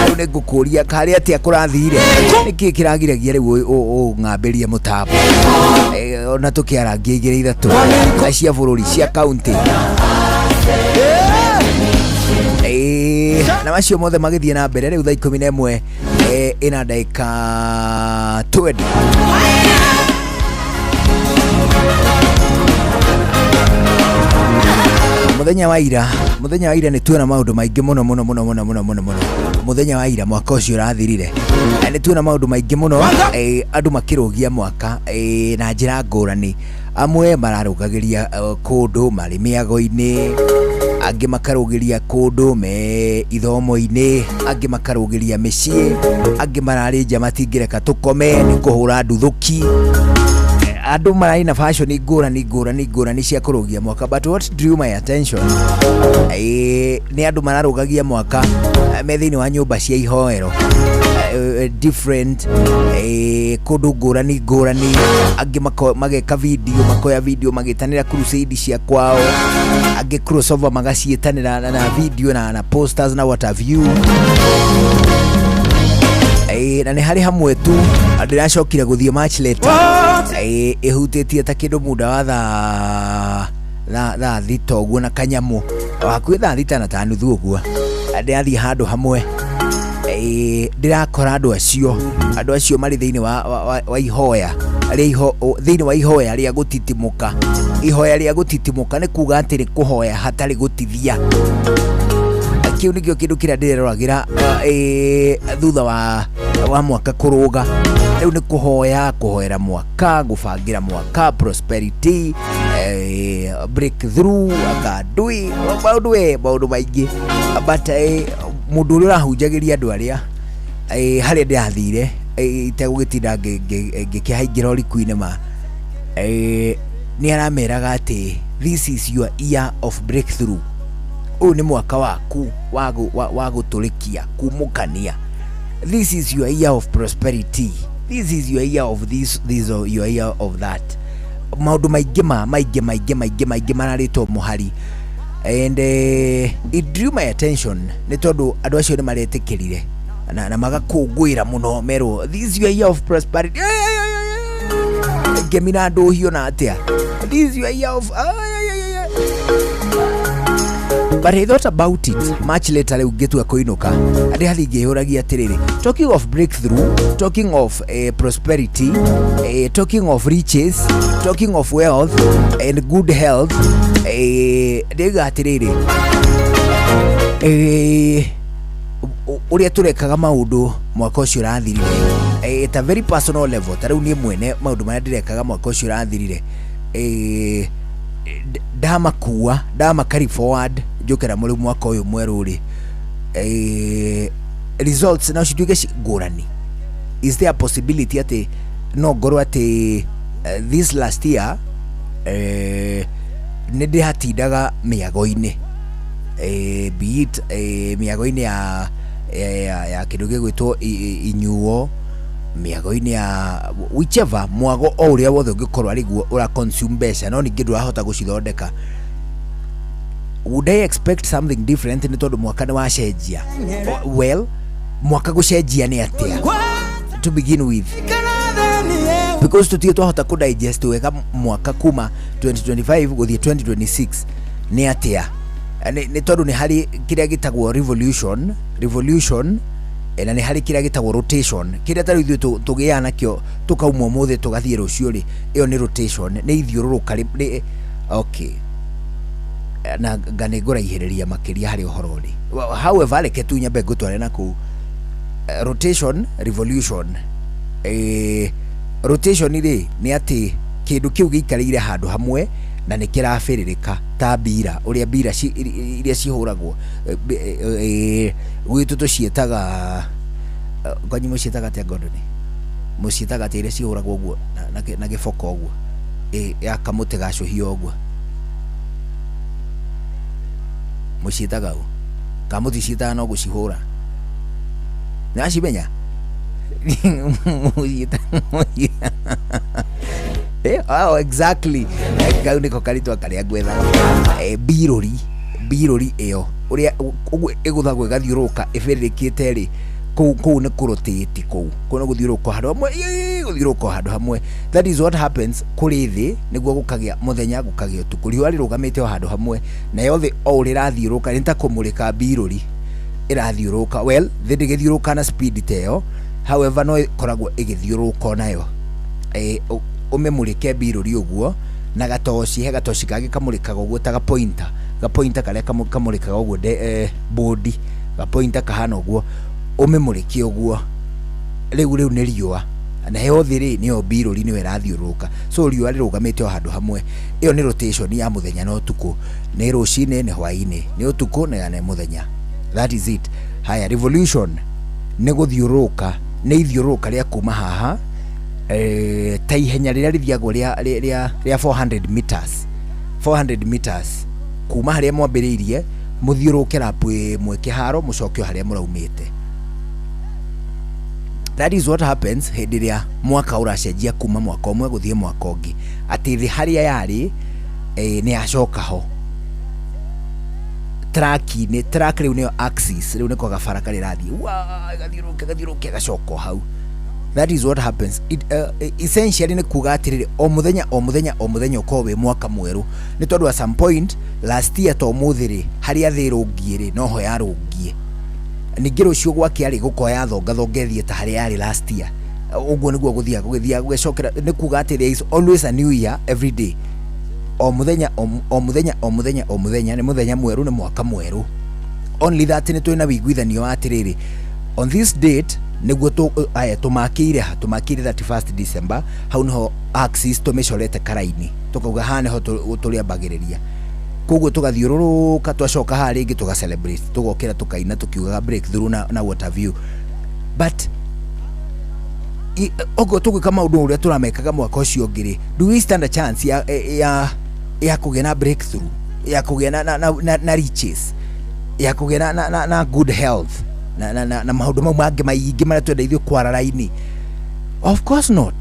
Rĩu nĩ ngũkũria karĩ atĩa kũrathire nĩkĩ kĩragiragia rĩu ũng'ambĩrie mũtambo? Ona tũkĩarangia igĩrĩ ithatũ na cia bũrũri cia kaunti. Na macio mothe magĩthiĩ na mbere rĩu thaa 11 ĩna ndagĩka 20. Muthenya wa ira, muthenya wa ira nĩ tuona maũndũ maingĩ mũno mũno mũno mũno mũno mũno mũno. Muthenya wa ira mwaka ũcio ũrathirire nĩ tuona maũndũ maingĩ mũno, andũ makĩrũgia mwaka na njĩra ngũrani. Amwe mararũgagĩria kũndũ marĩ mĩago-inĩ, angĩ makarũgĩria kũndũ me ithomo-inĩ, angĩ makarũgĩria mĩciĩ, angĩ mararĩ nja matingĩreka tũkome nĩ kũhũra nduthũki. Andũ mararĩ na fashion ngũrani ngũrani ngũrani cia kũrũgia mwaka, but what drew my attention nĩ andũ mararũgagia mwaka me thĩinĩ wa nyũmba cia ihoero different kũndũ ngũrani ngũrani. Angĩ mageka video, makoya video magĩtanĩra crusade cia kwao, angĩ crossover magaciĩtanĩra na video na posters na what have you. Na nĩ harĩ hamwe tu ndĩracokire gũthiĩ much later ĩhutĩtie ta kĩndũ muda wa thaa thita ũguo na kanyamũ hakuhĩ thaa thita na ta nuthu ũguo ndĩrathiĩ handũ hamwe ndĩrakora andũ acio marĩ thĩinĩ wa ihoya thĩinĩ wa ihoya rĩa gũtitimũka. Ihoya rĩa gũtitimũka nĩ kuga atĩ nĩ kũhoya hatarĩ gũtithia. Kĩu nĩkĩo kĩndũ kĩrĩa ndĩreroragĩra thutha wa mwaka kũrũga. Rĩu nĩ kũhoya, kũhoera mwaka, gũbangĩra mwaka, prosperity, breakthrough, akandui maũndũ we maũndũ maingĩ. But mũndũ ũrĩa ũrahunjagĩria andũ arĩa harĩa ndĩrathire itegũgĩtinda ngĩkĩhaingĩra ũriku-inĩ ma nĩ arameraga atĩ this is your year of breakthrough. Ũyũ nĩ mwaka waku wa gũtũrĩkia, kumũkania. This is your year of prosperity. This is your year of this, this is your year of that. Maũndũ maingĩ ma maingĩ maingĩ maingĩ maingĩ mararĩtwo mũhari and it drew my attention nĩ tondũ andũ acio nĩ maretĩkĩrire na magakũngũĩra mũno merwo, "This is your year of prosperity." Ngemi na ndũhio na atĩa, "This is your year of." But I thought about it much later. Rĩu ngĩtua kũinũka andĩ hathi ngĩyũragia atĩrĩrĩ, talking of breakthrough, talking of prosperity, talking of riches, talking of wealth and good health, ndĩga atĩrĩrĩ, ũrĩa tũrekaga maũndũ mwaka ũcio ũrathirire at a very personal level, ta rĩu niĩ mwene maũndũ marĩa ndĩrekaga mwaka ũcio ũrathirire, ndamakua ndama carry forward njũkĩra mũrĩ mwaka ũyũ mwerũ rĩ, results no cituĩke ngũrani. Is there a possibility atĩ no ngorwo atĩ this last year nĩ ndĩhatindaga mĩago-inĩ, be it mĩago-inĩ ya kĩndũ gĩgwĩtwo inyuo, mĩago-inĩ ya whichever mwago o ũrĩa wothe ũngĩkorwo arĩ guo ũra consume mbeca no ningĩ ndũrahota gũcithondeka? Would I expect something different nĩ tondũ mwaka nĩ wacenjia? Well, mwaka gũcenjia nĩ atĩa to begin with? Because tũtirĩ twahota kũ digest wega mwaka kuma 2025 gũthiĩ 2026 nĩ atĩa. Nĩ tondũ nĩ harĩ kĩrĩa gĩtagwo revolution na nĩ harĩ kĩrĩa gĩtagwo rotation. Kĩrĩa tarĩu ithuĩ tũgĩaga nakĩo tũkauma ũmũthĩ tũgathiĩ rũciũ rĩ, ĩyo nĩ rotation, nĩ ithiũrũrũka nĩ okay na nga nĩ ngũraihĩrĩria makĩria harĩ ũhoro ũrĩ. Well, however, reke tu nyambe ngũtware na kũu. Rotation, revolution. Rotation rĩ, nĩ atĩ kĩndũ kĩu gĩikarĩire handũ hamwe na nĩ kĩrabĩrĩrĩka ta mbira, ũrĩa mbira iria cihũragwo gwitũ tũciĩtaga, kwanyu mũciĩtaga atĩa? Ngondoni mũciĩtaga atĩa iria cihũragwo ũguo na gĩboko ũguo, ya kamũtĩ gacũhio ũguo, mũciĩtaga ũ ka mũticiĩtaga? No gũcihũra nĩwacimenya mũciĩta? Oh, exactly. Kau nĩko karitwa karĩa ngwethaga. Mbirũri ĩyo ũrĩa ũguo ĩgũthagwo ĩgathiũrũrũka ĩbĩrĩrĩkĩte rĩ, kũu nĩ kũrotate, kũu nĩ gũthiũrũrũka handũ hamwe, gũthiũrũrũka handũ hamwe. That is what happens kũrĩ thĩ nĩguo gũkagĩa mũthenya, gũkagĩa ũtukũ. Riũa rĩrũgamĩte o handũ hamwe nayo thĩ o ũrĩa ĩrathiũrũrũka nĩ ta kũmũrĩka mbirũri ĩrathiũrũrũka. Well, thĩ ndĩgĩthiũrũrũka na speed ta ĩyo, however no ĩkoragwo ĩgĩthiũrũrũka onayo. Ũmĩmũrĩke mbirũri ũguo na gatoci, he gatoci kangĩ kamũrĩkaga ũguo ta gapointer, gapointer karĩa kamũrĩkaga ũguo bodi gapointer kahana ũguo, ũmĩmũrĩke ũguo rĩu nĩ riũa, nayo thĩ rĩ nĩyo mbirũri, nĩyo ĩrathiũrũrũka. So riũa rĩrũgamĩte o handũ hamwe. Ĩyo nĩ rotation ya mũthenya na ũtukũ, nĩ rũcinĩ, nĩ hwaĩ-inĩ, nĩ ũtukũ na nĩ mũthenya. That is it. Haya, revolution nĩ gũthiũrũrũka, nĩ ithiũrũrũka rĩa kuma haha, ta ihenya rĩrĩa rĩthiagwo rĩa 400 meters, 400 meters kuma harĩa mwambĩrĩirie, mũthiũrũrũke lap ĩmwe kĩharo, mũcoke o harĩa mũraumĩte. That is what happens hĩndĩ ĩrĩa mwaka ũracenjia kuma mwaka ũmwe gũthiĩ mwaka ũngĩ, atĩ thĩ harĩa yarĩ nĩ yacoka ho track-inĩ. Track rĩu nĩyo axis, rĩu nĩko gabara karĩa ĩrathiĩ wa ĩgathiũrũrũka, ĩgathiũrũrũka, ĩgacoka o hau. That is what happens. Essentially nĩ kuga atĩrĩrĩ, o mũthenya, o mũthenya, o mũthenya ũkorwo wĩ mwaka mwerũ, nĩ tondũ at some point last year to ũmũthĩ rĩ, harĩa thĩ ĩrũngiĩ rĩ, noho yarũngiĩ. Ningĩ rũciũ gwakĩa rĩ, gũkorwo yathongathonga ĩthiĩ ta harĩa yarĩ last year. Ũguo nĩguo gũthiaga gũgĩthiaga gũgĩcokera. Nĩ kuga atĩ there is always a new year every day, o mũthenya, o mũthenya, o mũthenya, o mũthenya nĩ mũthenya mwerũ, nĩ mwaka mwerũ. Only that nĩ twĩna wĩiguithanio wa atĩrĩrĩ, on this date nĩguo aya tũmakĩire ha, tũmakĩire 31st December, hau nĩho axis tũmĩcorete karaini, tũkauga haha nĩho tũrĩambagĩrĩria. Koguo tũgathiũrũrũka, twacoka haha rĩngĩ, tũga celebrate, tũgokĩra, tũkaina tũkiugaga breakthrough na what have you. But okorwo tũgwĩka maũndũ ũrĩa tũramekaga mwaka ũcio ũngĩ rĩ, do we stand a chance ya kũgĩa na breakthrough, ya kũgĩa na riches, ya kũgĩa na good health na maũndũ mau mangĩ maingĩ marĩa twenda ithuĩ kwara raini? Of course not.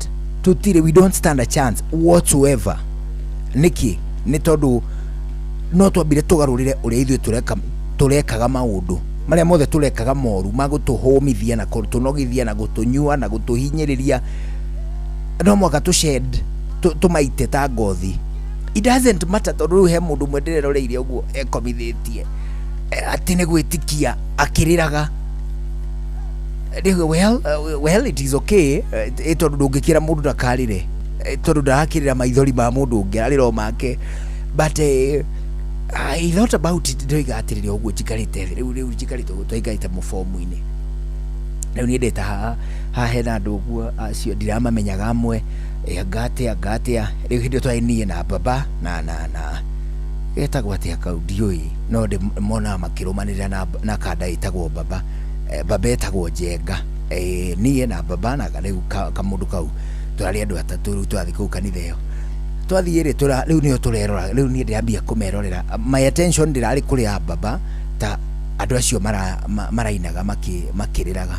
Tũtirĩ, we don't stand a chance whatsoever. Nĩkĩ? Nĩ tondũ no twambire tũgarũrĩre ũrĩa ithuĩ tũreka tũrekaga maũndũ marĩa mothe tũrekaga moru ma gũtũhũmithia na gũtũnogithia na gũtũnyua na gũtũhinyĩrĩria. No mwaka tũshed tũmaite ta ngothi. It doesn't matter, tondũ rĩu he mũndũ ũmwe ndĩreroreire ũguo ekomithĩtie atĩ nĩ gwĩtikia akĩrĩraga. Well, well, it is okay, tondũ ndũngĩkĩra mũndũ ndakarĩre, tondũ ndarakĩrĩra maithori ma mũndũ ũngĩ, ararĩra o make. But I thought about it, ndoiga atĩrĩrĩ, ũguo njikarĩte thĩ rĩu njikarĩte ũguo twaikarĩte mũbomu-inĩ rĩu niĩ ndĩta haha haha hena andũ ũguo acio ndiramamenyaga amwe, anga atĩa anga atĩa. Rĩu hĩndĩ ĩyo twarĩ niĩ na baba na getagwo atĩa kau ndiũĩ, no ndĩmonaga makĩrũmanĩrĩra na kanda ĩtagwo baba. Baba etagwo Njenga. Niĩ na baba na rĩu kamũndũ kau tũrarĩ andũ atatũ. Rĩu twathiĩ kũu kanitha ĩyo, twathiĩ rĩ, rĩu nĩo tũrerora. Rĩu niĩ ndĩrambia kũmerorera, my attention ndĩrarĩ kũrĩ a baba ta andũ acio marainaga makĩrĩraga,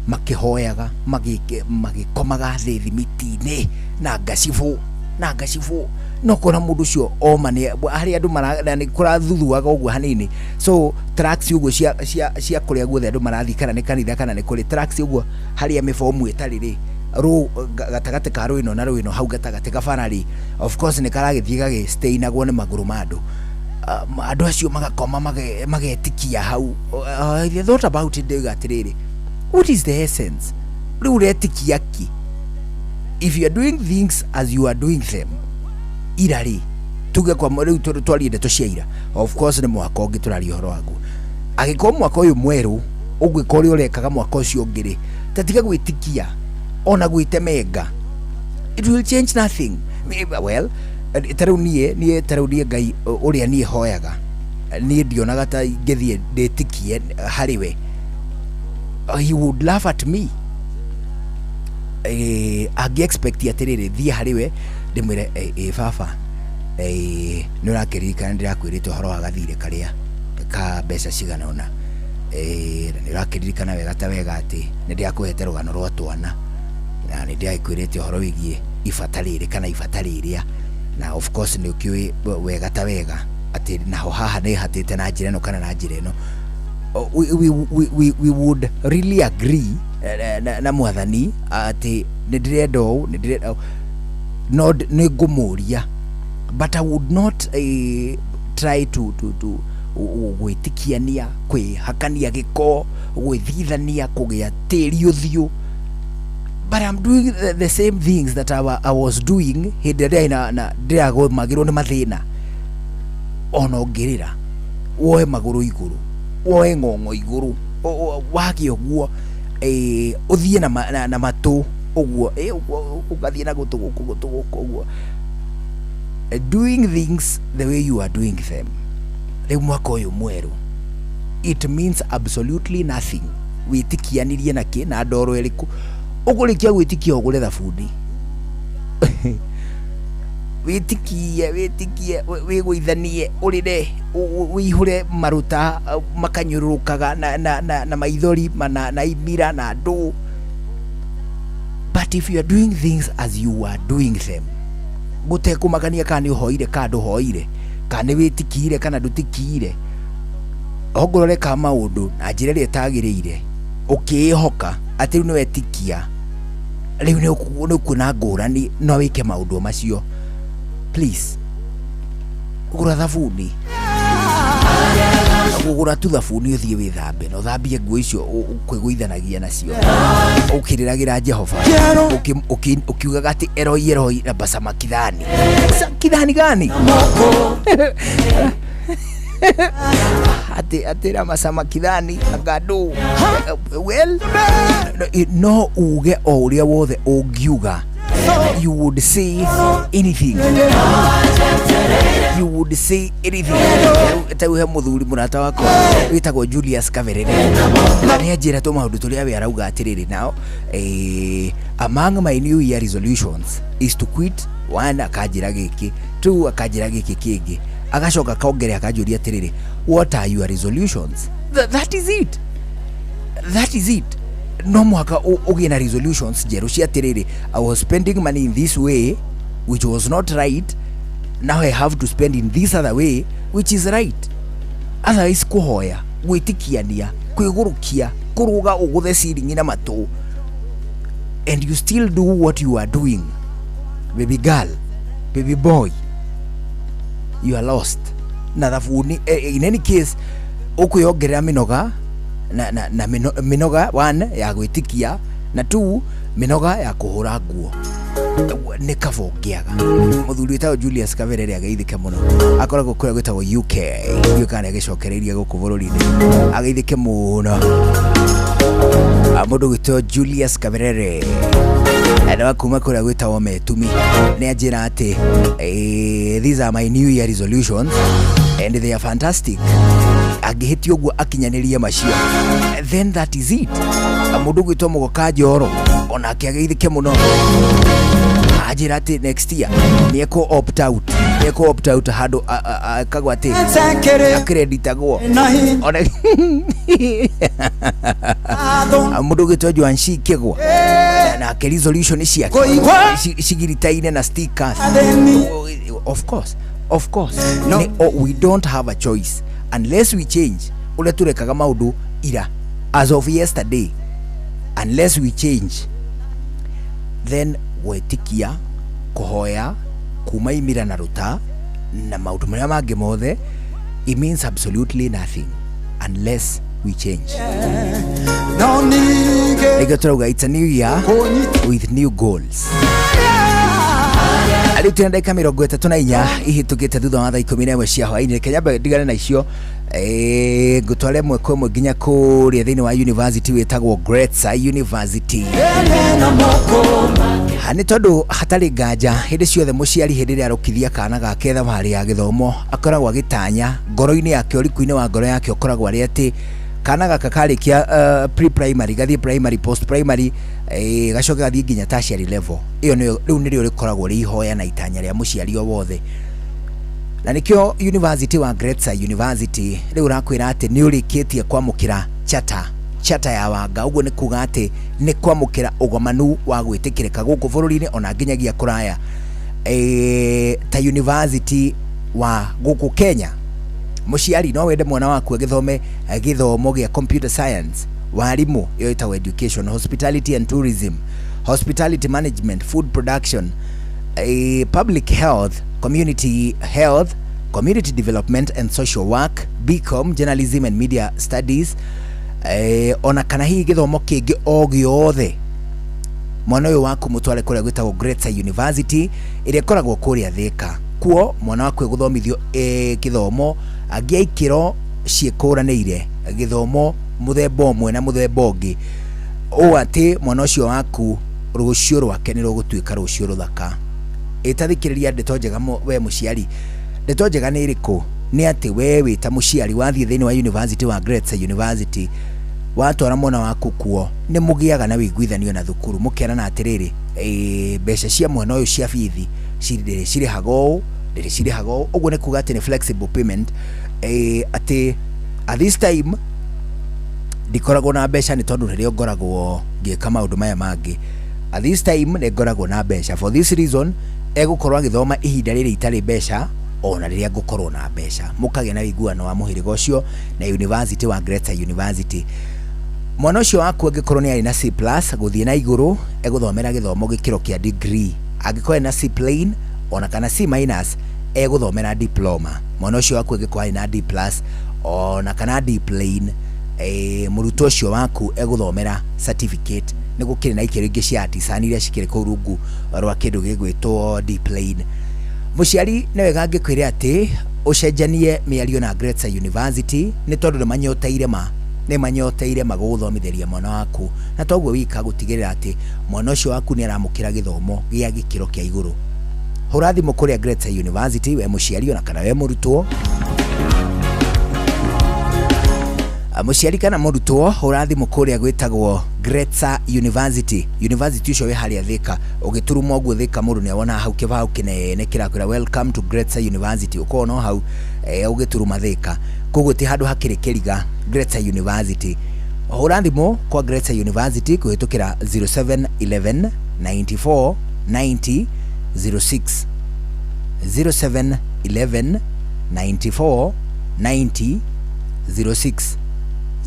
makĩhoyaga, magĩkomaga thĩ thimiti-inĩ na ngacibũ na ngacibũ. No kona mũndũ ũcio oma nĩ harĩ andũ na nĩ kũrathuthuaga ũguo hanini, so tracks ũguo cia kũrĩa guothe andũ marathiĩ, kana nĩ kanitha kana nĩ kũrĩ tracks ũguo harĩa mĩbomu ĩtarĩ rĩ, rũ gatagatĩ ka rwĩno na rwĩno, hau gatagatĩ kabara rĩ, of course nĩ karagĩthiĩ gagĩstainagwo nĩ magũrũ ma andũ. Andũ acio magakoma magetikia hau. I thought about it, ndauga atĩrĩrĩ, what is the essence? Rĩu ũretikia ki if you are doing things as you are doing them ira rĩ? Tuge kwa rĩu twarie ndeto cia ira, of course nĩ mwaka ũngĩ tũraria ũhoro waguo. Angĩkorwo mwaka ũyũ mwerũ ũgwĩka ũrĩa ũrekaga mwaka ũcio ũngĩ rĩ, ta tiga gwĩtikia ona gwĩtemenga, it will change nothing. Well, ta rĩu niĩ ta rĩu niĩ Ngai ũrĩa niĩ hoyaga, niĩ ndionaga ta ingĩthiĩ ndĩtikie harĩ we. He would laugh at me. Angĩ expect atĩrĩrĩ, thiĩ harĩ we ndĩmwĩre, "Baba, nĩ ũrakĩririkana ndĩrakwĩrĩte ũhoro wa gathirĩ karĩa ka mbeca cigana ũna, na nĩ ũrakĩririkana wega ta wega atĩ nĩ ndĩrakũhete rũgano rwa twana na nĩ ndĩragĩkwĩrĩte ũhoro wĩgiĩ ibata rĩrĩ kana ibata rĩrĩa, na of course nĩ ũkĩũĩ wega ta wega atĩ naho haha nĩ hatĩte na njĩra ĩno kana na njĩra ĩno." We would really agree na mwathani atĩ nĩ ndĩrenda ũũ, nĩ ndĩrenda ũũ. No nĩ ngũmũria, but I would not try to gwĩtikiania, kwĩhakania gĩko, gwĩthithania, kũgĩa tĩri ũthiũ, but I'm doing the same things that I was doing hĩndĩ ĩrĩa ndĩrarĩ na ndĩragũmagĩrwo nĩ mathĩna. Ona ũngĩrĩra woe magũrũ igũrũ, woe ng'ong'o igũrũ, wage ũguo, ũthiĩ na matũ ũguo, ũguo, ũgathiĩ na gũtũ gũkũ, gũtũ gũkũ ũguo. Doing things the way you are doing them rĩu mwaka ũyũ mwerũ, it means absolutely nothing. Wĩtikianirie na kĩ na ndoro ĩrĩkũ? Ũkũrĩkia gwĩtikia ũgũre thabuni, wĩtikie wĩtikie, wĩgũithanie, ũrĩre, wĩihũre maruta makanyũrũrũkaga na maithori na imira na ndũ. But if you are doing things as you are doing them, gũtekũmakania kana nĩ ũhoire kana ndũhoire, kana nĩ wĩtikiire kana ndũtikiire, ongorwo ũreka maũndũ na njĩra ĩrĩa ĩtagĩrĩire ũkĩĩhoka atĩ rĩu nĩ wetikia, rĩu nĩ ũkuona ngũrani, no wĩke maũndũ macio, please gũra thabuni, gũgũra tu thabuni, ũthiĩ wĩthambe na ũthambie nguo icio ũkwĩgũithanagia nacio ũkĩrĩragĩra Jehova, ũkiugaga atĩ Eloi Eloi lama samakithani. Kithani gani atĩ lama samakithani agandũ. Well, no uge o ũrĩa wothe ũngiuga, you would say anything, you would say anything. Ta rĩu he mũthuri mũrata wakwa wĩtagwo Julius Kaberere, na nĩ anjĩra tũmaũndũ tũrĩa we arauga atĩrĩrĩ, now among my new year resolutions is to quit one, akanjĩra gĩkĩ, two, akanjĩra gĩkĩ kĩngĩ, agacoka akongerera akanjũria atĩrĩrĩ, "What are your resolutions?" That is it, that is it. No mũhaka ũgĩe na resolutions njerũ cia atĩrĩrĩ, I was spending money in this way which was not right, now I have to spend in this other way which is right. Otherwise kũhoya, gwĩtikiania, kwĩgũrũkia, kũrũga ũgũthe ciringi na matũ, and you still do what you are doing, baby girl, baby boy, you are lost. Na thabuni in any case ũkwĩongerera mĩnoga na mĩnoga one ya gwĩtikia na two mĩnoga ya kũhũra nguo. Nĩ kaba ũngĩaga. Mũthuri wĩtagwo Julius Kaberere ageithĩke mũno, akoragwo kũrĩa gwĩtagwo UK, ndiũĩ kana nĩagĩcokereirie gũkũ bũrũri-inĩ, ageithĩke mũno. Mũndũ gwĩtwo Julius Kaberere na wa kuma kũrĩa gwĩtagwo Metumi nĩ anjĩra atĩ these are my new year resolutions and they are fantastic. Angĩhĩtia ũguo akinyanĩrie macio, then that is it. Mũndũ gwĩtwo Mũgoka Njoro onake ageithĩke mũno, anjĩra atĩ next year nĩ ekũ opt out, nĩ ekũ opt out handũ akagwo atĩ akreditagwo. Ona mũndũ gwĩtwo Joanshi Kĩgwa nake resolution ciake cigiritaine na stickers. Of course, of course. No. We don't have a choice unless we change ũrĩa tũrekaga maũndũ ira as of yesterday. Unless we change, then gwĩtikia, kũhoya, kuma imira na rũta na maũndũ marĩa mangĩ mothe, it means absolutely nothing unless we change. Nĩkĩo tũrauga it's a new year with new goals. Rĩu twĩna ndagĩka 34 ihĩtũkĩte thutha wa thaa 11 cia hwaĩ-inĩ. Reke nyambe ndigane na icio, ngũtware ĩmwe kwa ĩmwe nginya kũrĩa thĩinĩ wa university wĩtagwo Gretsa University. Nĩ tondũ hatarĩ nganja hĩndĩ ciothe mũciari hĩndĩ ĩrĩa arũkithia kana gake thabarĩ ya gĩthomo akoragwo agĩtanya ngoro-inĩ yake, ũriku-inĩ wa ngoro yake ũkoragwo arĩ atĩ kana gaka karĩkia pre-primary gathiĩ primary, post primary, gacoke gathiĩ nginya tertiary level. Ĩyo nĩyo rĩu nĩrĩo rĩkoragwo rĩ ihoya na itanya rĩa mũciari o wothe. Na nĩkĩo university wa Gretsa University rĩu ũrakwĩra atĩ nĩ ũrĩkĩtie kwamũkĩra charter ya wanga. Ũguo nĩ kuga atĩ nĩ kwamũkĩra ũgomanu wa gwĩtĩkĩrĩka gũkũ bũrũri-inĩ ona nginyagia kũraya, ta university wa gũkũ Kenya. Mũciari no wende mwana waku agĩthome gĩthomo gĩa computer science, warimu ĩyo ĩtagwo education, hospitality and tourism, hospitality management, food production, public health, community health, community development and social work, BCom, journalism and media studies, ona kana hihi gĩthomo kĩngĩ o gĩothe. Mwana ũyũ waku mũtware kũrĩa gwĩtagwo Gretsa University ĩrĩa ĩkoragwo kũrĩa Thĩka. Kuo mwana waku egũthomithio gĩthomo gĩa ikĩro ciĩkũranĩire, gĩthomo mũthemba ũmwe na mũthemba ũngĩ, ũũ atĩ mwana ũcio waku rũciũ rwake nĩ rũgũtuĩka rũciũ rũthaka. Ĩtathikĩrĩria ndeto njega we mũciari. Ndeto njega nĩ ĩrĩkũ? Nĩ atĩ we wĩ ta mũciari wathiĩ thĩinĩ wa university wa Gretsa University, watwara mwana waku kuo, nĩ mũgĩaga na wĩiguithanio na thukuru, mũkerana atĩrĩrĩ, mbeca cia mwana ũyũ cia bithi ndĩrĩcirĩhaga ũũ, ndĩrĩcirĩhaga ũũ. Ũguo nĩ kuga atĩ nĩ flexible payment, atĩ at this time ndikoragwo na mbeca nĩ tondũ rĩrĩa ngoragwo ngĩka maũndũ maya mangĩ, at this time nĩ ngoragwo na mbeca, for this reason egũkorwo agĩthoma ihinda rĩrĩ itarĩ mbeca ona rĩrĩa ngũkorwo na mbeca. Mũkagĩa na ũiguano wa mũhĩrĩga ũcio na university wa Gretsa University. Mwana ũcio waku angĩkorwo nĩ arĩ na C plus gũthiĩ na igũrũ, egũthomera gĩthomo gĩkĩro kĩa degree. Angĩkorwo na C plain ona kana C minus, egũthomera diploma. Mwana ũcio waku angĩkorwo arĩ na D plus ona kana D plain, mũrutwo ũcio waku egũthomera certificate. Nĩ gũkĩrĩ na ikĩro ingĩ cia artisan iria cikĩrĩ kũu rungu rwa kĩndũ gĩgwĩtwo D plain. Mũciari nĩ wega angĩkwĩre atĩ ũcenjanie mĩario na Gretsa University nĩ tondũ nĩ manyoteire ma nĩ manyoteire magũgũthomithĩria mwana waku, na toguo wika gũtigĩrĩra atĩ mwana ũcio waku nĩ aramũkĩra gĩthomo gĩa gĩkĩro kĩa igũrũ. Hũra thimũ kũrĩa Gretsa University we mũciari ona kana we mũrutwo. Mũciari kana mũrutwo, hũra thimũ kũrĩa gwĩtagwo Gretsa University. University ũcio wĩ harĩa Thĩka, ũgĩturuma ũguo Thĩka mũndũ nĩ awona hau kĩbaũ kĩnene kĩrakwĩra welcome to Gretsa University, ũkorwo no hau ũgĩturuma Thĩka. Koguo ti handũ hakĩrĩ kĩriga, Gretsa University. Hũra thimũ kwa Greater University kũhĩtũkĩra 0711 94 90 06, 0711 94 90 06,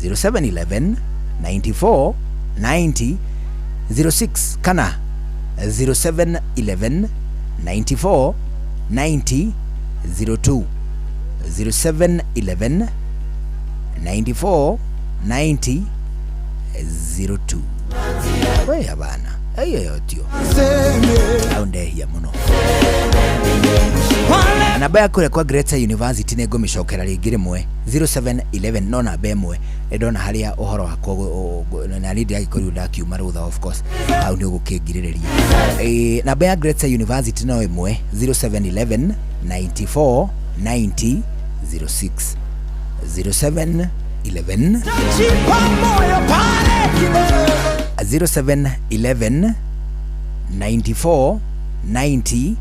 0711 94 90 06 kana 0711 94 90 02, 0711 94 90 02. We bana, iyo yotio au ndehia muno. Namba ya kũrĩa kwa Greater University nĩ ngũmĩcokera rĩngĩ rĩmwe, 0711, no namba ĩmwe nĩ ndona harĩa ũhoro wakwa na niĩ ndĩragĩkorirwo ndakiuma rũtha, of course hau nĩ ũgũkĩngirĩrĩria. Namba ya Greater University no ĩmwe, 0711 94 90 06, 0711 0711 94 90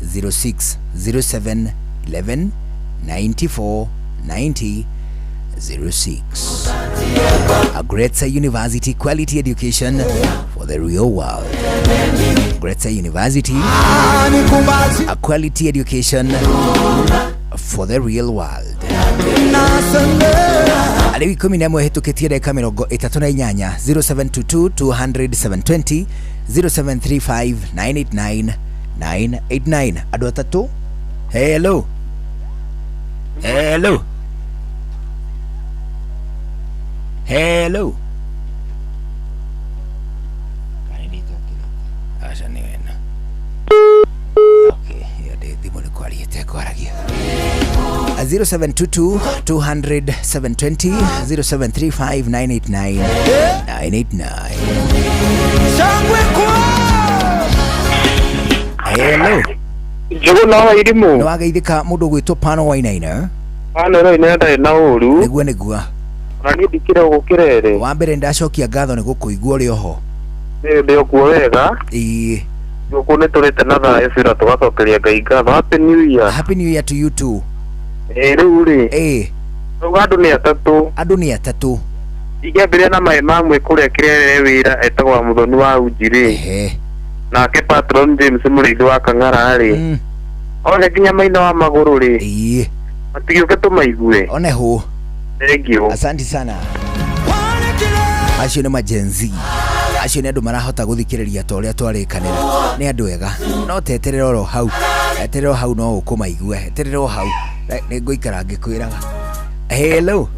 06, 0711 94 90 06. A Greater University, quality education for the real world. Greater University, a quality education for the real world. Rĩu 11 hĩtũkĩtie ndagĩka 38, 0722 200 720, 0735 989 989. Andũ atatũ. Hello, hello, hello. Aca nĩ wena. Okay, ĩyo ndĩ thimũ nĩ kwaria ĩtekwaragia. 0722 200 720, 0735 989 989. Hello. Njũgũ na wa irimũ. Nĩ wageithĩka mũndũ ũgwĩtwo Pano Wainaina. Pano Wainaina ndarĩ na ũru. Nĩguo nĩguo. Ona niĩ ndikĩrĩ gũkĩrere. Wa mbere ndacokia ngatho nĩ gũkũigua ũrĩ oho. Nĩ ndĩ okuo wega. Ĩĩ. Gũkũ nĩ tũrĩte na thayũ biũ na tũgacokeria Ngai ngatho. Happy New Year. Happy New Year to you too. Ĩĩ rĩu rĩ. Ĩĩ. Rĩu andũ nĩ atatũ. Andũ nĩ atatũ. Ingĩambĩrĩria na maĩ mamwe kũrĩa kĩrere wĩra etagwo wa Mũthoni wa Unji rĩ. Nake Patron James mũrĩithi wa Kang'ara rĩ. One nginya maina wa magũrũ rĩ. Ĩĩ. Matigĩũke tũmaigue. One hũ. Thank you. Asante sana. Acio nĩ majenzi. Acio nĩ andũ marahota gũthikĩrĩria ta ũrĩa twarĩkanĩra. Nĩ andũ ega. No teterera oro hau. Eterera hau no ũkũmaigue. Eterera o hau. Nĩ ngũikara ngĩkwĩraga. Hello.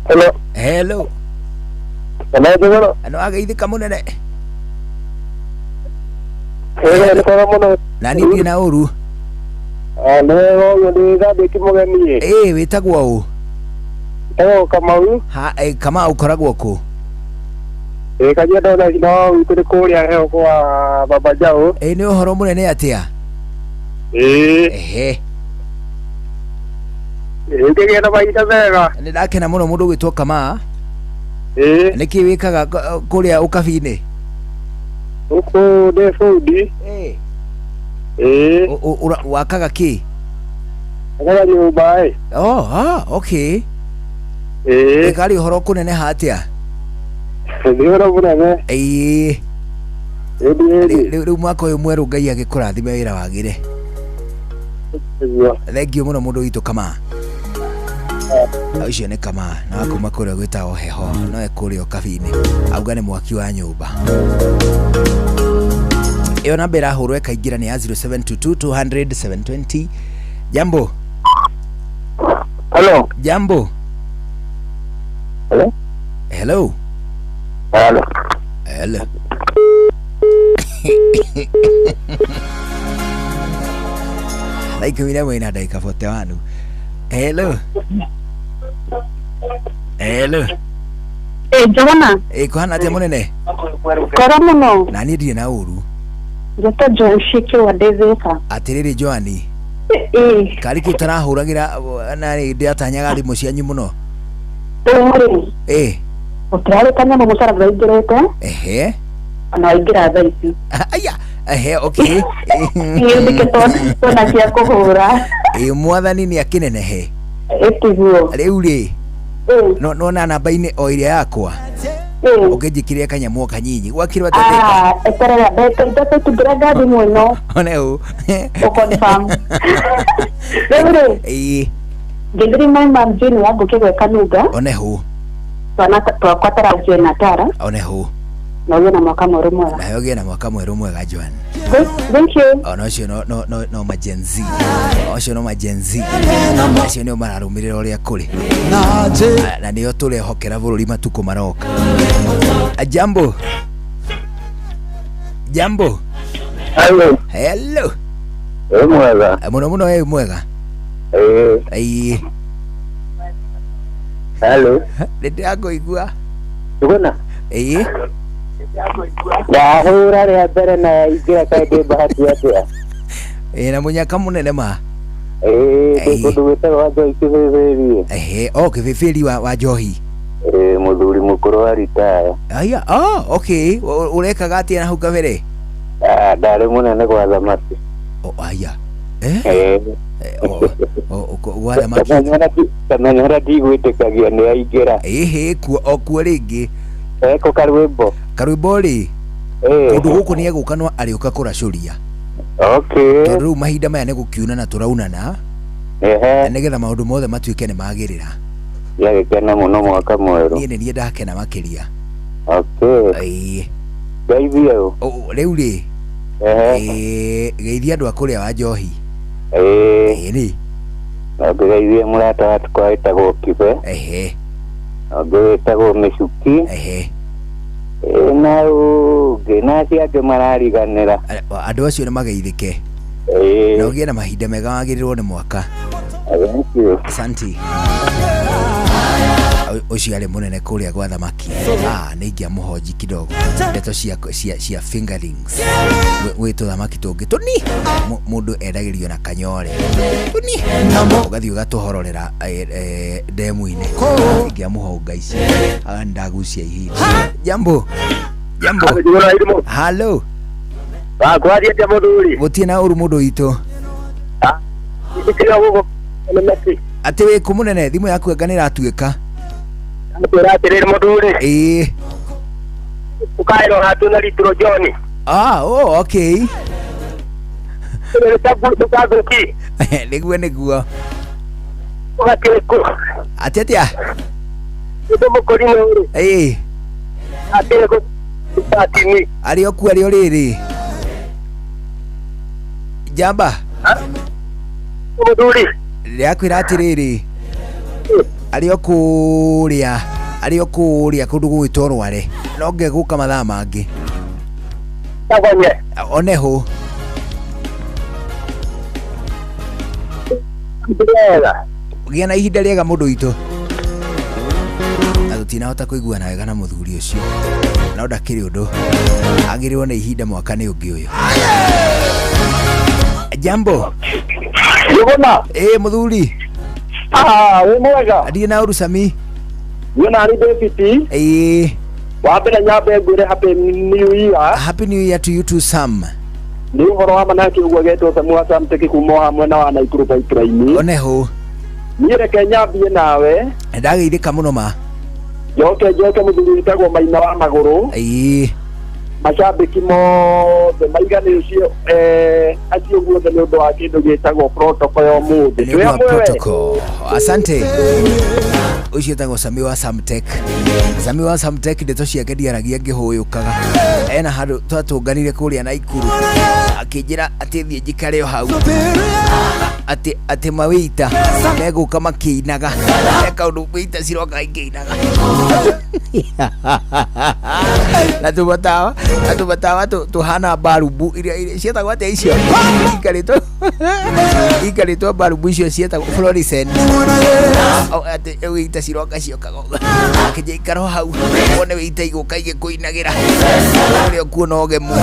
Hello. Hello. Hello, Njũgũna. Nĩ wageithĩka mũnene. Ĩĩ nĩ kwega mũno. Na niĩ ndirĩ na ũru. Nĩ wega ũguo ndĩ Gandĩki mũgeni. Ĩĩ wĩtagwo ũ? Wĩtagwo Kamau. Ha, Kamau ũkoragwo kũ? Ĩĩ Kajiado na no gwitũ nĩ kũrĩa heho kwa Baba Jao. Ĩĩ nĩ ũhoro mũnene atĩa? Ĩĩ. Ehe. Ĩĩ ngĩgĩa na mahinda mega. Nĩ ndakena mũno mũndũ ũgwĩtwo Kamau. Ĩĩ. Nĩkĩ wĩkaga kũrĩa ũkabi-inĩ? Gũkũ ndĩ bundi. Ĩĩ. Ĩĩ. Wakaga kĩ? Wakaga nyũmba ĩ. Oh, ah, okay. Ĩĩ. Ĩkarĩ ũhoro kũneneha atĩa? Nĩ ũhoro mũnene. Ĩĩ. Ĩĩ. Rĩu mwaka ũyũ mwerũ Ngai agĩkũrathime wĩra wagĩre. Nĩguo. Thengiũ mũno mũndũ witũ Kamaa. Ũcio nĩ Kamaa na wakuma kũrĩa gwĩtagwo heho no ekũrĩa ũkabi-inĩ auga nĩ mwaki wa nyũmba. Ĩyo namba ĩrahũrwo ĩkaingĩra nĩ ya 0722 200 720. Jambo. Hello. Jambo. Hello. Hello. Hello. Hello. Thaa 11 na ndagĩka 41. Hello. Hello. Njũgũna. Ĩ kũhana atĩa mũnene? Kora mũno. Na niĩ ndirĩ na ũru. Njĩtwo Joan Shikĩwa ndĩ Thĩka. Atĩrĩrĩ Joani. Ĩĩ. Karĩ kĩ ũtarahũragĩra na ndĩratanyaga thimũ cianyu mũno? Rĩu rĩ. Ĩ. Ũtirarĩ kanyamũ mũcara ndũraingĩrĩte. Ehe. Ona waingĩra thaa ici. Aya. Ehe, okay. Ĩĩ ndike tuona cia kũhũra. Ĩ mwathani nĩ akĩnenehe. Ĩtiguo. Rĩu rĩ. No nona namba-inĩ o ĩrĩa yakwa ũkĩnjĩkĩrĩra kanyamũ o kanyinyi gwakĩrwo atĩa? Ah, eterera ndagĩka ithatũ tũngĩrenga thimũ ĩno One ũ ũconfirm. Rĩu rĩ, Ĩĩ, ngĩthiri my mum Jane wa Ngũkĩ gwĩ Kanunga, one hũ twana twakwa Tarajio na Tara, one hũ na ũgĩe na mwaka mwerũ mwega. Nawe ũgĩe na mwaka mwerũ mwega, Joan. Thank you. Ona ũcio no ma Gen Z, ũcio no ma Gen Z acio nĩo mararũmĩrĩra ũrĩa kũrĩ. Ah, na nĩo tũrehokera bũrũri matukũ maroka. Ah, jambo jambo. Hello. Hello. Ĩ mwega. Ah, mũno mũno ĩ mwega. Ĩ. Ĩĩ. Hello. Nĩ ndĩrakũigua. Ndũgũna. Ĩĩ. Ndahũra rĩa mbere na yaingĩra kaĩ ndĩ bahati atĩa? Ĩĩ, na mũnyaka mũnene ma. Ĩĩ, ndĩ kũndũ gwĩtagwo wa Njohi Kĩbĩbĩri. Ehe, o kĩbĩbĩri wa njohi. Ĩĩ, mũthuri mũkũrũ wa ritaya. Aya, oh, okay. Ũrekaga atĩa na hau kabere? Ah, ndarĩ mũnene gwa thamaki. Oh, aya. Ĩĩ. Gwa thamaki. Kamenya ũrĩa ndigwĩtĩkagia nĩ yaingĩra. Ĩhĩ, kuo o kuo rĩngĩ. Eko karwĩmbo. Karwĩmbo rĩ. Ĩĩ. Kũndũ gũkũ nĩ egũka no arĩũka kũracũria. Okay. Tondũ rĩu mahinda maya nĩ gũkiunana tũraunana. Ehe. Na nĩgetha maũndũ mothe matuĩke nĩ magĩrĩra. Gĩagĩkena mũno mwaka mwerũ. Niĩ nĩ niĩ ndakena makĩria. Okay. Ĩĩ. Ngeithie ũ. Rĩu rĩ. Ehe. Ĩĩ, geithia andũ a kũrĩa wa njohi. Ĩĩ. Ĩĩ nĩ. Na ngĩgeithie mũrata wakwa wĩtagwo Kibe. Ehe. Na ũngĩ wĩtagwo Mĩcuki. Ehe. Ĩĩ, na ũngĩ na acio angĩ marariganĩra. Andũ acio nĩ mageithĩke. Ĩĩ. Na ũgĩe na mahinda mega wagĩrĩrwo nĩ mwaka. Thank you. Asante. Ũcio arĩ mũnene kũrĩa gwa thamaki. Ah, nĩ ingĩamũhonji kidogo ndeto cia fingerlings. Gwĩ tũthamaki tũngĩ tũni mũndũ endagĩrio na kanyore tũni ũgathiĩ ũgatũhororera ndemu-inĩ. Ingĩamũhonga ici aga ndagucia ihinda. Jambo jambo. Halo. Kwathiĩ atĩa mũthuri? Gũtirĩ na ũru mũndũ witũ. Ĩkĩra gũkũ nĩ Atĩ wĩ kũ mũnene? Thimũ yaku anga nĩ ĩratuĩka. Kwĩra atĩrĩrĩ mũthuri. Ĩĩ. Ũkaĩrwo hatu na Little John. Ah, oh, okay. Ndũkathũki. Nĩguo nĩguo. Ũgakĩrĩ kũ? Atĩ atĩa? Ũndũ mũkũrinũ rĩ. Ĩĩ. Atĩrĩ kũ? Atini. Arĩ o kuo arĩ o rĩrĩ. Njamba. Mũthuri. Ndĩrakwĩra atĩrĩrĩ. Arĩ o kũrĩa arĩ o kũrĩa kũndũ gũgwĩtwo Rware. No ngegũka mathaa mangĩ. Tagonye. One hũ. Wega. Gĩa na ihinda rĩega mũndũ witũ. Na tũtinahota kũiguana wega na mũthuri ũcio. No ndakĩrĩ ũndũ. Agĩrĩrwo nĩ ihinda mwaka nĩ ũngĩ ũyũ. Jambo. Njuguna. Ĩĩ mũthuri. Ah, wĩ mwega. Ndirĩ na ũru Sami. Niĩ nani David. Ĩĩ. Wa mbere nyambe ngwĩre happy new year. Happy new year to you too, Sam. Nĩ ũhoro wa manake ũguo getwo Samu wa Sam Teki kuma o hamwe na wa Naikuru pipeline. One hũ. Niĩ reke nyambie nawe. Ndageithĩka mũno ma. Njoke njoke mũthuri wĩtagwo Maina wa Magũrũ. Ĩĩ. Macambĩki mothe maigane ũcio acio guothe nĩ ũndũ wa kĩndũ gĩtagwo protocol ya ũmũthĩ. Nĩ ũndũ wa protocol. Asante. Ũcio etagwo Sami wa Samtech. Sami wa Samtech ndeto ciake ndiaragia ngĩhũyũkaga. Ena handũ twatũnganire kũrĩa Naikuru. Akĩnjĩra atĩ thiĩ njikare o hau. Atĩ mawĩita megũka makĩinaga. He kaũndũ wĩita ciroka ikĩinaga. Na tũmatawa na tũmatawa tũhana barubu iria ciĩtagwo atĩa icio ikarĩtwo barubu icio ciĩtagwo fluorescent. Atĩ wĩita ciroka ciokaga akĩnjia ikara o hau wone wĩita igũka igĩkũinagĩra ũrĩa ũkuona ũgemu.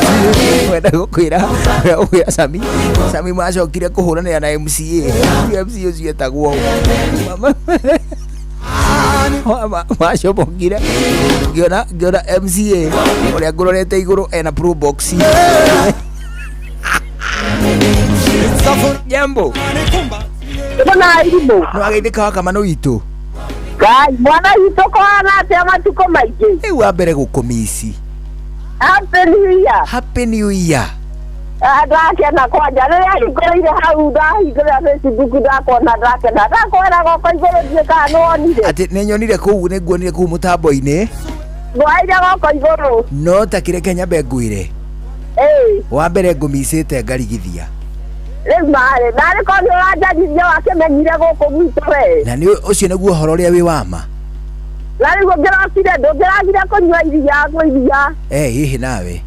Wenda gũkwĩra ũrĩa ũkwĩra Sami. Sami macokire kũhũranĩra na MCA. MCA ũcio etagwo macomokire ngĩona MCA ũrĩa ngũrorete igũrũ ena pro box. Jambo. Mbona irimũ? Nĩ wageithĩka wa kamano witũ. Ngai mwana witũ kũhana atĩa matukũ maingĩ? Rĩu wa mbere gũkũmici. Happy New Year. Happy New Year. Ndakena kwanja rĩrĩa hingũrĩire hau ndahingũrĩra Facebook ndakona ndakena ndakwĩra goko igũrũ ndiĩ kana nĩwonire. Atĩ nĩnyonire kũu nĩnguonire kũu mũtambo-inĩ. Ngwaire goko igũrũ. No ta kĩreke nyambe ngwĩre. Ĩĩ. Wa mbere ngũmicĩte ngarigithia. Rĩu marĩ narĩ korwo nĩ ũranjarithia wakĩmenyire gũkũ gwitũ we. Na nĩ ũcio nĩguo ũhoro ũrĩa wĩ wa ma. Na rĩu ũngĩrokire ndũngĩragire kũnyua iria gwĩ iria. Eh, hihi nawe.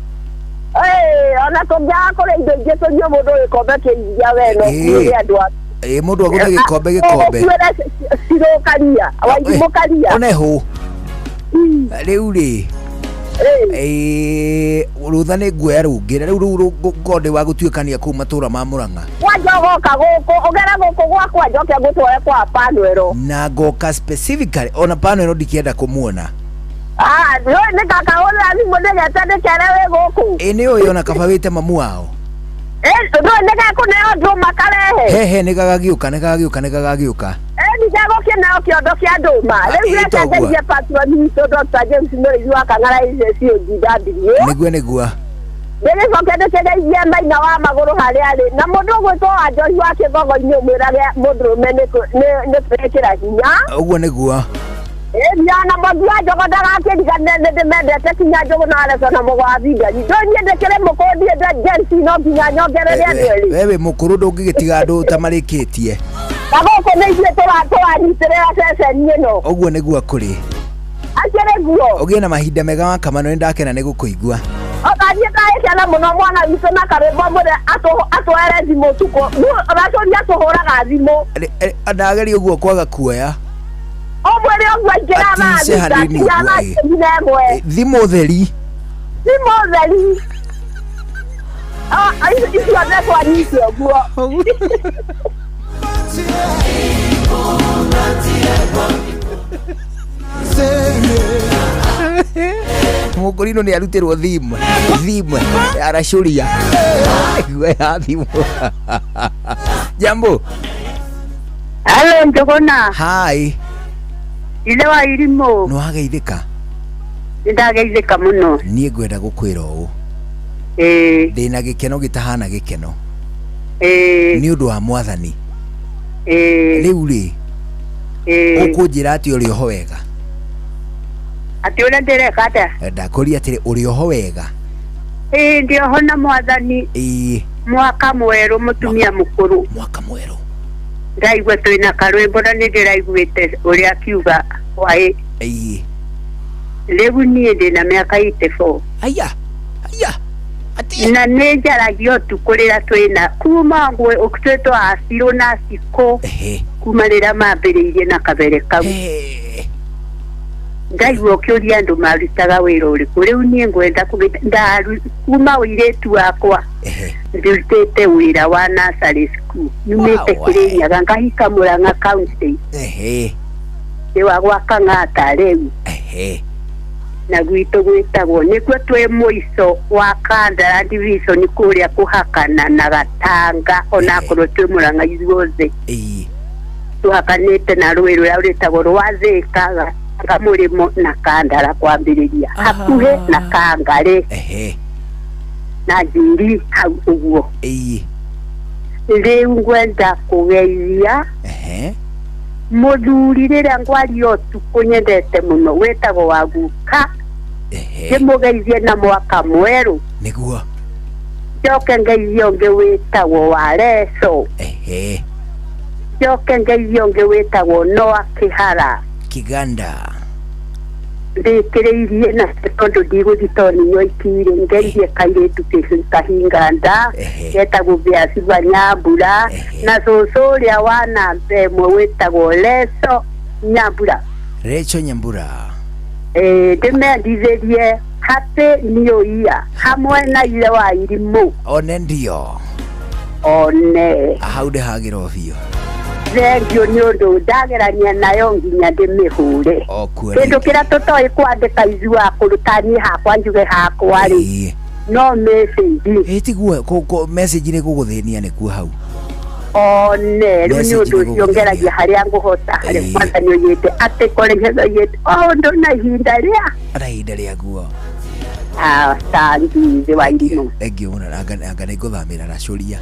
Ĩĩ ona tũngĩaga kũrĩa indo ingĩ tũnyue mũndũ gĩkombe kĩa iria we no Ĩĩ. kuure andũ a Ĩ mũndũ agũthe gĩkombe gĩkombe. Ũkuĩre cirũkaria waithimũkaria. One hũ. Rĩu rĩ. Ĩ rũtha nĩ nguoya rũngĩ na rĩu rũu ngorwo ndĩ wa gũtuĩkania kũu matũra ma Mũrang'a. Kwanja ũgoka gũkũ ũgere gũkũ gwakwa njoke ngũtware kwa Panuelo. Na ngoka specifically ona Panuelo ndikĩenda kũmuona. Ah, nĩũĩ nĩ ngakahũrĩra thimũ ndĩgete ndĩkere wĩ gũkũ. Ĩ nĩ ũĩ ona kaba wĩte mamu wao. Ĩ ndũĩ nĩgekũneo ndũma karehe. Hehe nĩ gagagĩũka nĩ gagagĩũka nĩ gagagĩũka. Ĩ nĩgegũkĩneo kĩondo kĩa ndũma. Rĩu ĩ, reke toguo. ngeithie patron witũ Dr. James Mũrĩithi wa Kang'ara ACOGW. Nĩguo nĩguo. Ndĩgĩcoke ndĩkĩgeithie Maina wa magũrũ harĩa arĩ na mũndũ ũgwĩtwo wa Njohi wa Kĩgogo-inĩ ũmwĩrage mũndũrũme nĩ kwĩkĩra hinya. Ũguo nĩguo. Ĩĩ na mwangi wa njogo ndagakĩrigane nĩ ndĩmendete kinya njũgũ na Aleso na mũgwa thingani. Ndũĩ niĩ ndĩkĩrĩ mũkũrũ ndiĩ Gen Z no nginya nyongerere andũ erĩ. We wĩ mũkũrũ ndũngĩgĩtiga andũ ũtamarĩkĩtie. Na gũkũ nĩ ithuĩ tũranyitĩrĩra ceceni ĩno. Ũguo nĩguo kũrĩ. Akĩrĩ guo. Ũgĩe na mahinda mega wa kamano nĩ ndakena nĩ gũkũigua. Ona niĩ ndagĩkena mũno mwana witũ na karwĩmbo mwĩre atwere thimũ ũtukũ. Racũria atũhũraga thimũ. Ndageria ũguo kwaga kuoya. Ũmwĩre ũguo aingĩra thaa Atice thita hanini nginya ũguo, thaa ĩ. 11. Thimũ theri. Thimũ theri. Ah, icio twanyite ũguo. Mũkũrinũ nĩ arutĩrwo thimũ thimũ aracũria guoya thimũ. Jambo. Hello Njũgũna. Hi. Ithe wa irimũ. Nĩ wageithĩka? Nĩndageithĩka mũno. Niĩ ngwenda gũkwĩra ũũ. Ĩĩ. Ndĩna gĩkeno gĩtahana gĩkeno. Ĩĩ. Nĩ ũndũ wa mwathani. Ĩĩ. Rĩu rĩ. Ĩĩ. Ũkũnjĩra atĩ ũrĩ oho wega. Atĩ ũrĩa ndĩreka atĩa? Ndakũria atĩrĩ ũrĩ oho wega. Ĩĩ ndĩ oho na mwathani. Ĩĩ. Mwaka mwerũ mũtumia mũkũrũ. Mwaka mwerũ. Ndaigua twĩna karwĩmbo na nĩndĩraiguĩte ũrĩa akiuga waĩ. Ĩĩ. Rĩu niĩ ndĩna mĩaka 84. Aya. Aya. Na nĩ njaragia ũtukũ rĩrĩa twĩna kuma twĩtwo acirũ na cikũ kuma rĩrĩa mambĩrĩirie na kabere kau. Ndaigua ũkĩũria andũ marutaga wĩra ũrĩkũ rĩu niĩ ngwenda kuma ũirĩtu wakwa ndutĩte wĩra wa nursery school nyumĩte Kĩrĩnyaga ngahika Mũrang'a county ndĩ wa gwa Kang'ata rĩu na gwitũ gwĩtagwo nĩkuo twĩ mũico wa Kandara division kũrĩa kũhakana na Gatanga onakorwo twĩ Mũrang'a ithuothe tũhakanĩte na rũĩ rũrĩa rwĩtagwo rwa Thĩka Gatanga mũrĩmo na Kandara kwambĩrĩria hakuhĩ na Kangarĩ na Njiri hau ũguo. Rĩu ngwenda kũgeithia mũthuri rĩrĩa ngwaria ũtukũ nyendete mũno wĩtagwo wa guka ndĩmũgeithie na mwaka mwerũ. Nĩguo. Njoke ngeithie ũngĩ wĩtagwo wa Leso. Njoke ngeithie ũngĩ wĩtagwo Noah Kĩhara Kiganda. Ndĩkĩrĩirie na tondũ ndigũthiĩ tondũ nĩ nyoikire ngeithie kairĩtu kahinga nda getagwo Biasiba Nyambura na cũcũ ũrĩa wa namba ĩmwe wĩtagwo Leso Nyambura. Recho Nyambura. Ndĩmendithĩrie Happy New Year hamwe na ithe wa irimũ. One ndio. One. Hau ndĩhagĩrwo biũ. Thengio nĩ ũndũ ndagerania nayo nginya ndĩmĩhũre. Kĩndũ kĩrĩa tũtoĩ kwandĩka ithuĩ akũrũ ta niĩ hakwa njuge hakwa rĩ no message. Ĩ tiguo message nĩ gũgũthĩnia nĩkuo hau. One rĩu nĩ Message ũndũ nĩ ũcio ngeragia harĩa ngũhota harĩa mwathani oigĩte atĩ korehetho oigĩte o ũndũ na ihinda rĩa Na ihinda rĩaguo. acangi thĩ wa irimũ. Thengiũ mũno na anga nĩ ngũthamĩra Racũria.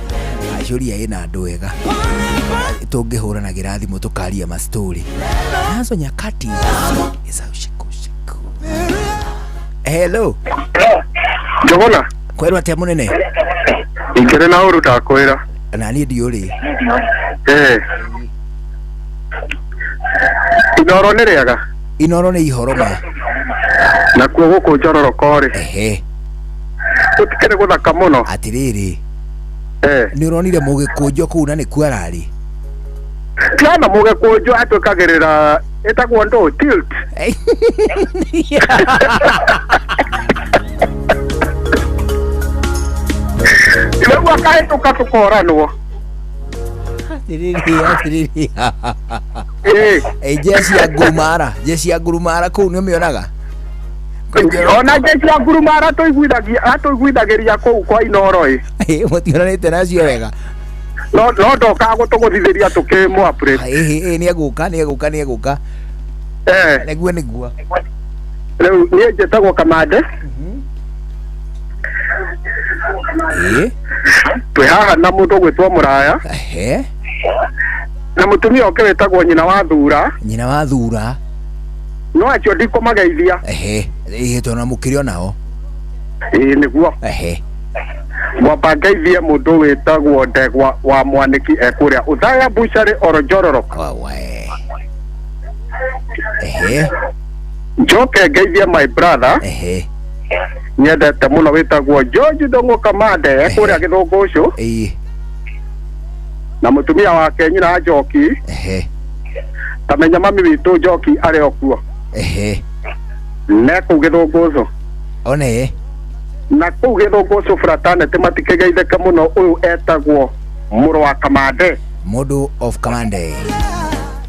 Racũria ĩna andũ ega. Tũngĩhũranagĩra thimũ tũkaria ma story. Nazo nyakati za usiku usiku. Hello. Njogona. Kwerwo atĩa mũnene? Ingĩrĩ na ũru ndakwĩra. Na niĩ ndiũrĩ. Eh. Inoro nĩ rĩega. Inoro nĩ ihoro ma. Nakuo gũkũ njororoko rĩ. Ehe. Gũtikĩrĩ gũthaka mũno. Atĩrĩrĩ. Eh. Nĩ ũronire mũgĩkũnjo kũu na nĩkuo ararĩ. Tiana mũgĩkũnjo atwĩkagĩrĩra ĩtagwo ndũ tilt. Rĩu akahĩtũka tũkoranwo. Atĩrĩrĩ atĩrĩrĩ. Eh, jeshi ya ngurumara, jeshi ya ngurumara kũu nĩ ũmĩonaga? Ona jeshi ya ngurumara tũiguithagia atũiguithagĩria kũu kwa Inoro ĩ. Ĩ, mũtionanĩte nacio wega. No no ndokaga gũtũgũthithĩria tũkĩmũ upgrade. Ĩ ĩ nĩ egũka nĩ egũka nĩ egũka. Eh. Nĩguo nĩguo. Rĩu niĩ njĩtagwo Kamande. Ĩ. Twĩ haha na mũndũ ũgwĩtwo Mũraya. Ehe. Na mũtumia ũngĩ wĩtagwo nyina wa Thura. Nyina wa Thura. No acio ndikũmageithia. Ehe. Ĩ tondũ mũkĩrĩ onao. Ĩ nĩguo. Ehe. Mwamba ngeithie mũndũ wĩtagwo Ndegwa wa Mwanĩki ekũrĩa Uthaya Buchari oro Njororo. Ehe. Njoke ngeithie my brother. Ehe. Nyendete mũno wĩtagwo George Ndong'o Kamande ekũrĩa Gĩthũngũcũ. Ĩ. Na mũtumia wake nyina wa Njoki. Ehe. Tamenya mami witũ Njoki arĩ o kuo. Ehe. Ne kũu Gĩthũngũcũ. One. Na kũu Gĩthũngũcũ fraternity matikĩgeithĩke mũno ũyũ etagwo mũrũ wa Kamande. Mũndũ of Kamande.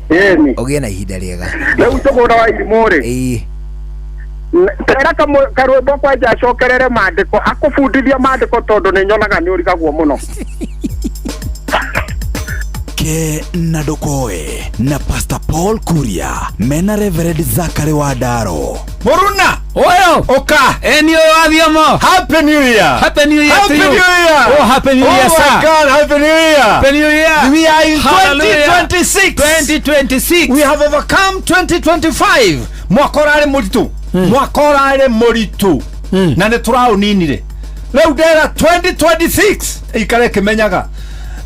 Ĩni. Ũgĩe na ihinda rĩega. Rĩu tũgũra wa irimũ rĩ. Ĩ. Tera karwĩmbo kwanja acokerere maandĩko akũbundithia maandĩko tondũ nĩ nyonaga nĩ ũrigagwo mũno. Ke na Ndokoe na Pastor Paul Kuria mena Reverend Zachary Wandaro. Muruna Oyo Oka Eni oyo athiomo Happy New Year Happy New Year Happy to you. New Year Oh, Happy New Year, Oh sir. my God, Happy New Year. Happy New Year. We are in Hallelujah. 2026. 2026. We have overcome 2025. Mwaka ũrarĩ mũritũ. Mwaka ũrarĩ mũritũ. Na nĩ tũraũninire. Rĩu ndera 2026 ikare ĩkĩmenyaga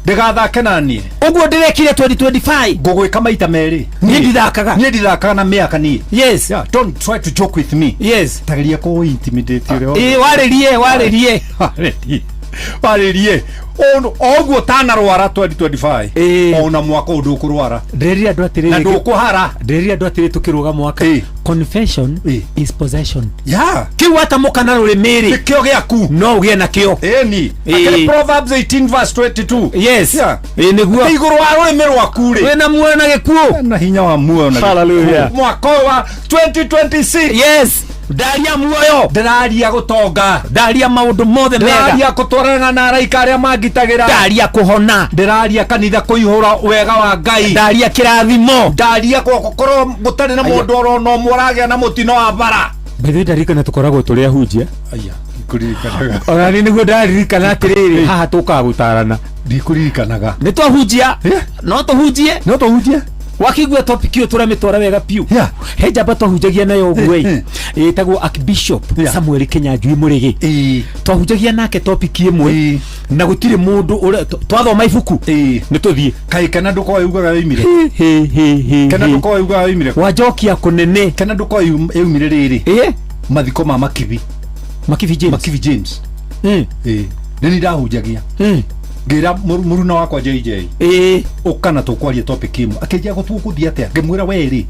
ndĩgathake na niĩ. Ũguo ndĩrekire 2025. Ngũgwĩka maita merĩ. Niĩ ndithakaga. Niĩ ndithakaga na mĩaka niĩ. Yes. Yeah, don't try to joke with me. Yes. Tageria kũ intimidate ũrĩa. Ĩ warĩrie warĩrie. Warĩrie. Warĩrie. O ũguo ũtanarwara 2025. Ona mwaka ũyũ ndũkũrwara. Ndĩrerire andũ atĩrĩrĩ Na ndũkũhara. Ndĩrerire andũ atĩrĩrĩ tũkĩrũga mwaka. Confession is possession. Yeah. Kĩu watamũka na rũrĩmĩ rĩ. Nĩkĩo gĩaku. No ũgĩe nakĩo. Ĩni. Akĩrĩ Proverbs 18 verse 22. Yes. Yeah. Ĩ nĩguo. Atĩ igũrũ wa rũrĩmĩ rwaku rĩ. Wĩna muoyo na gĩkuũ. Na hinya wa muoyo na gĩkuũ. Hallelujah. Mwaka ũyũ wa 2026. Yes. Ndaria muoyo. Ndĩraria gũtonga. Ndaria maũndũ mothe mega. Ndĩraria gũtwarana na araika arĩa mangitagĩra. Ndaria kũhona. Ndĩraria kanitha kũihũra wega wa Ngai. Ndaria kĩrathimo. Ndaria gũkorwo gũtarĩ na mũndũ orona ũmwe ũragĩa na mũtino wa bara. By the way ndarikana tũkoragwo tũrĩ ahunjia. Aya, ndikũririkanaga. Ona niĩ nĩguo ndaririkana atĩrĩrĩ haha tũkaga gũtarana. Ndikũririkanaga. Nĩ twahunjia. No tũhunjie. No tũhunjie. Wakigua topic ĩyo tũramĩtwara wega piũ. He njamba twahunjagia nayo ũguo ĩ. Ĩtagwo Archbishop Samuel Kinyanjui Mũrĩgĩ. Twahunjagia nake topic ĩmwe na gũtirĩ mũndũ ũrĩa twathoma ibuku nĩ tũthiĩ. Kaĩ kana ndũkoĩ ugaga yoimire. Kana ndũkoĩ ugaga yoimire. Wanjokia kũnene. Kana ndũkoĩ yaumire rĩrĩ. Mathiko ma Makibi. Makibi James. Makibi James. Ĩ. Nĩ niĩ ndahunjagia. Ngĩra mũruna wakwa JJ. Ũka na tũkwaria topic ĩmwe. Akĩnjia gũthiĩ atĩa? Ngĩmwĩra we rĩ,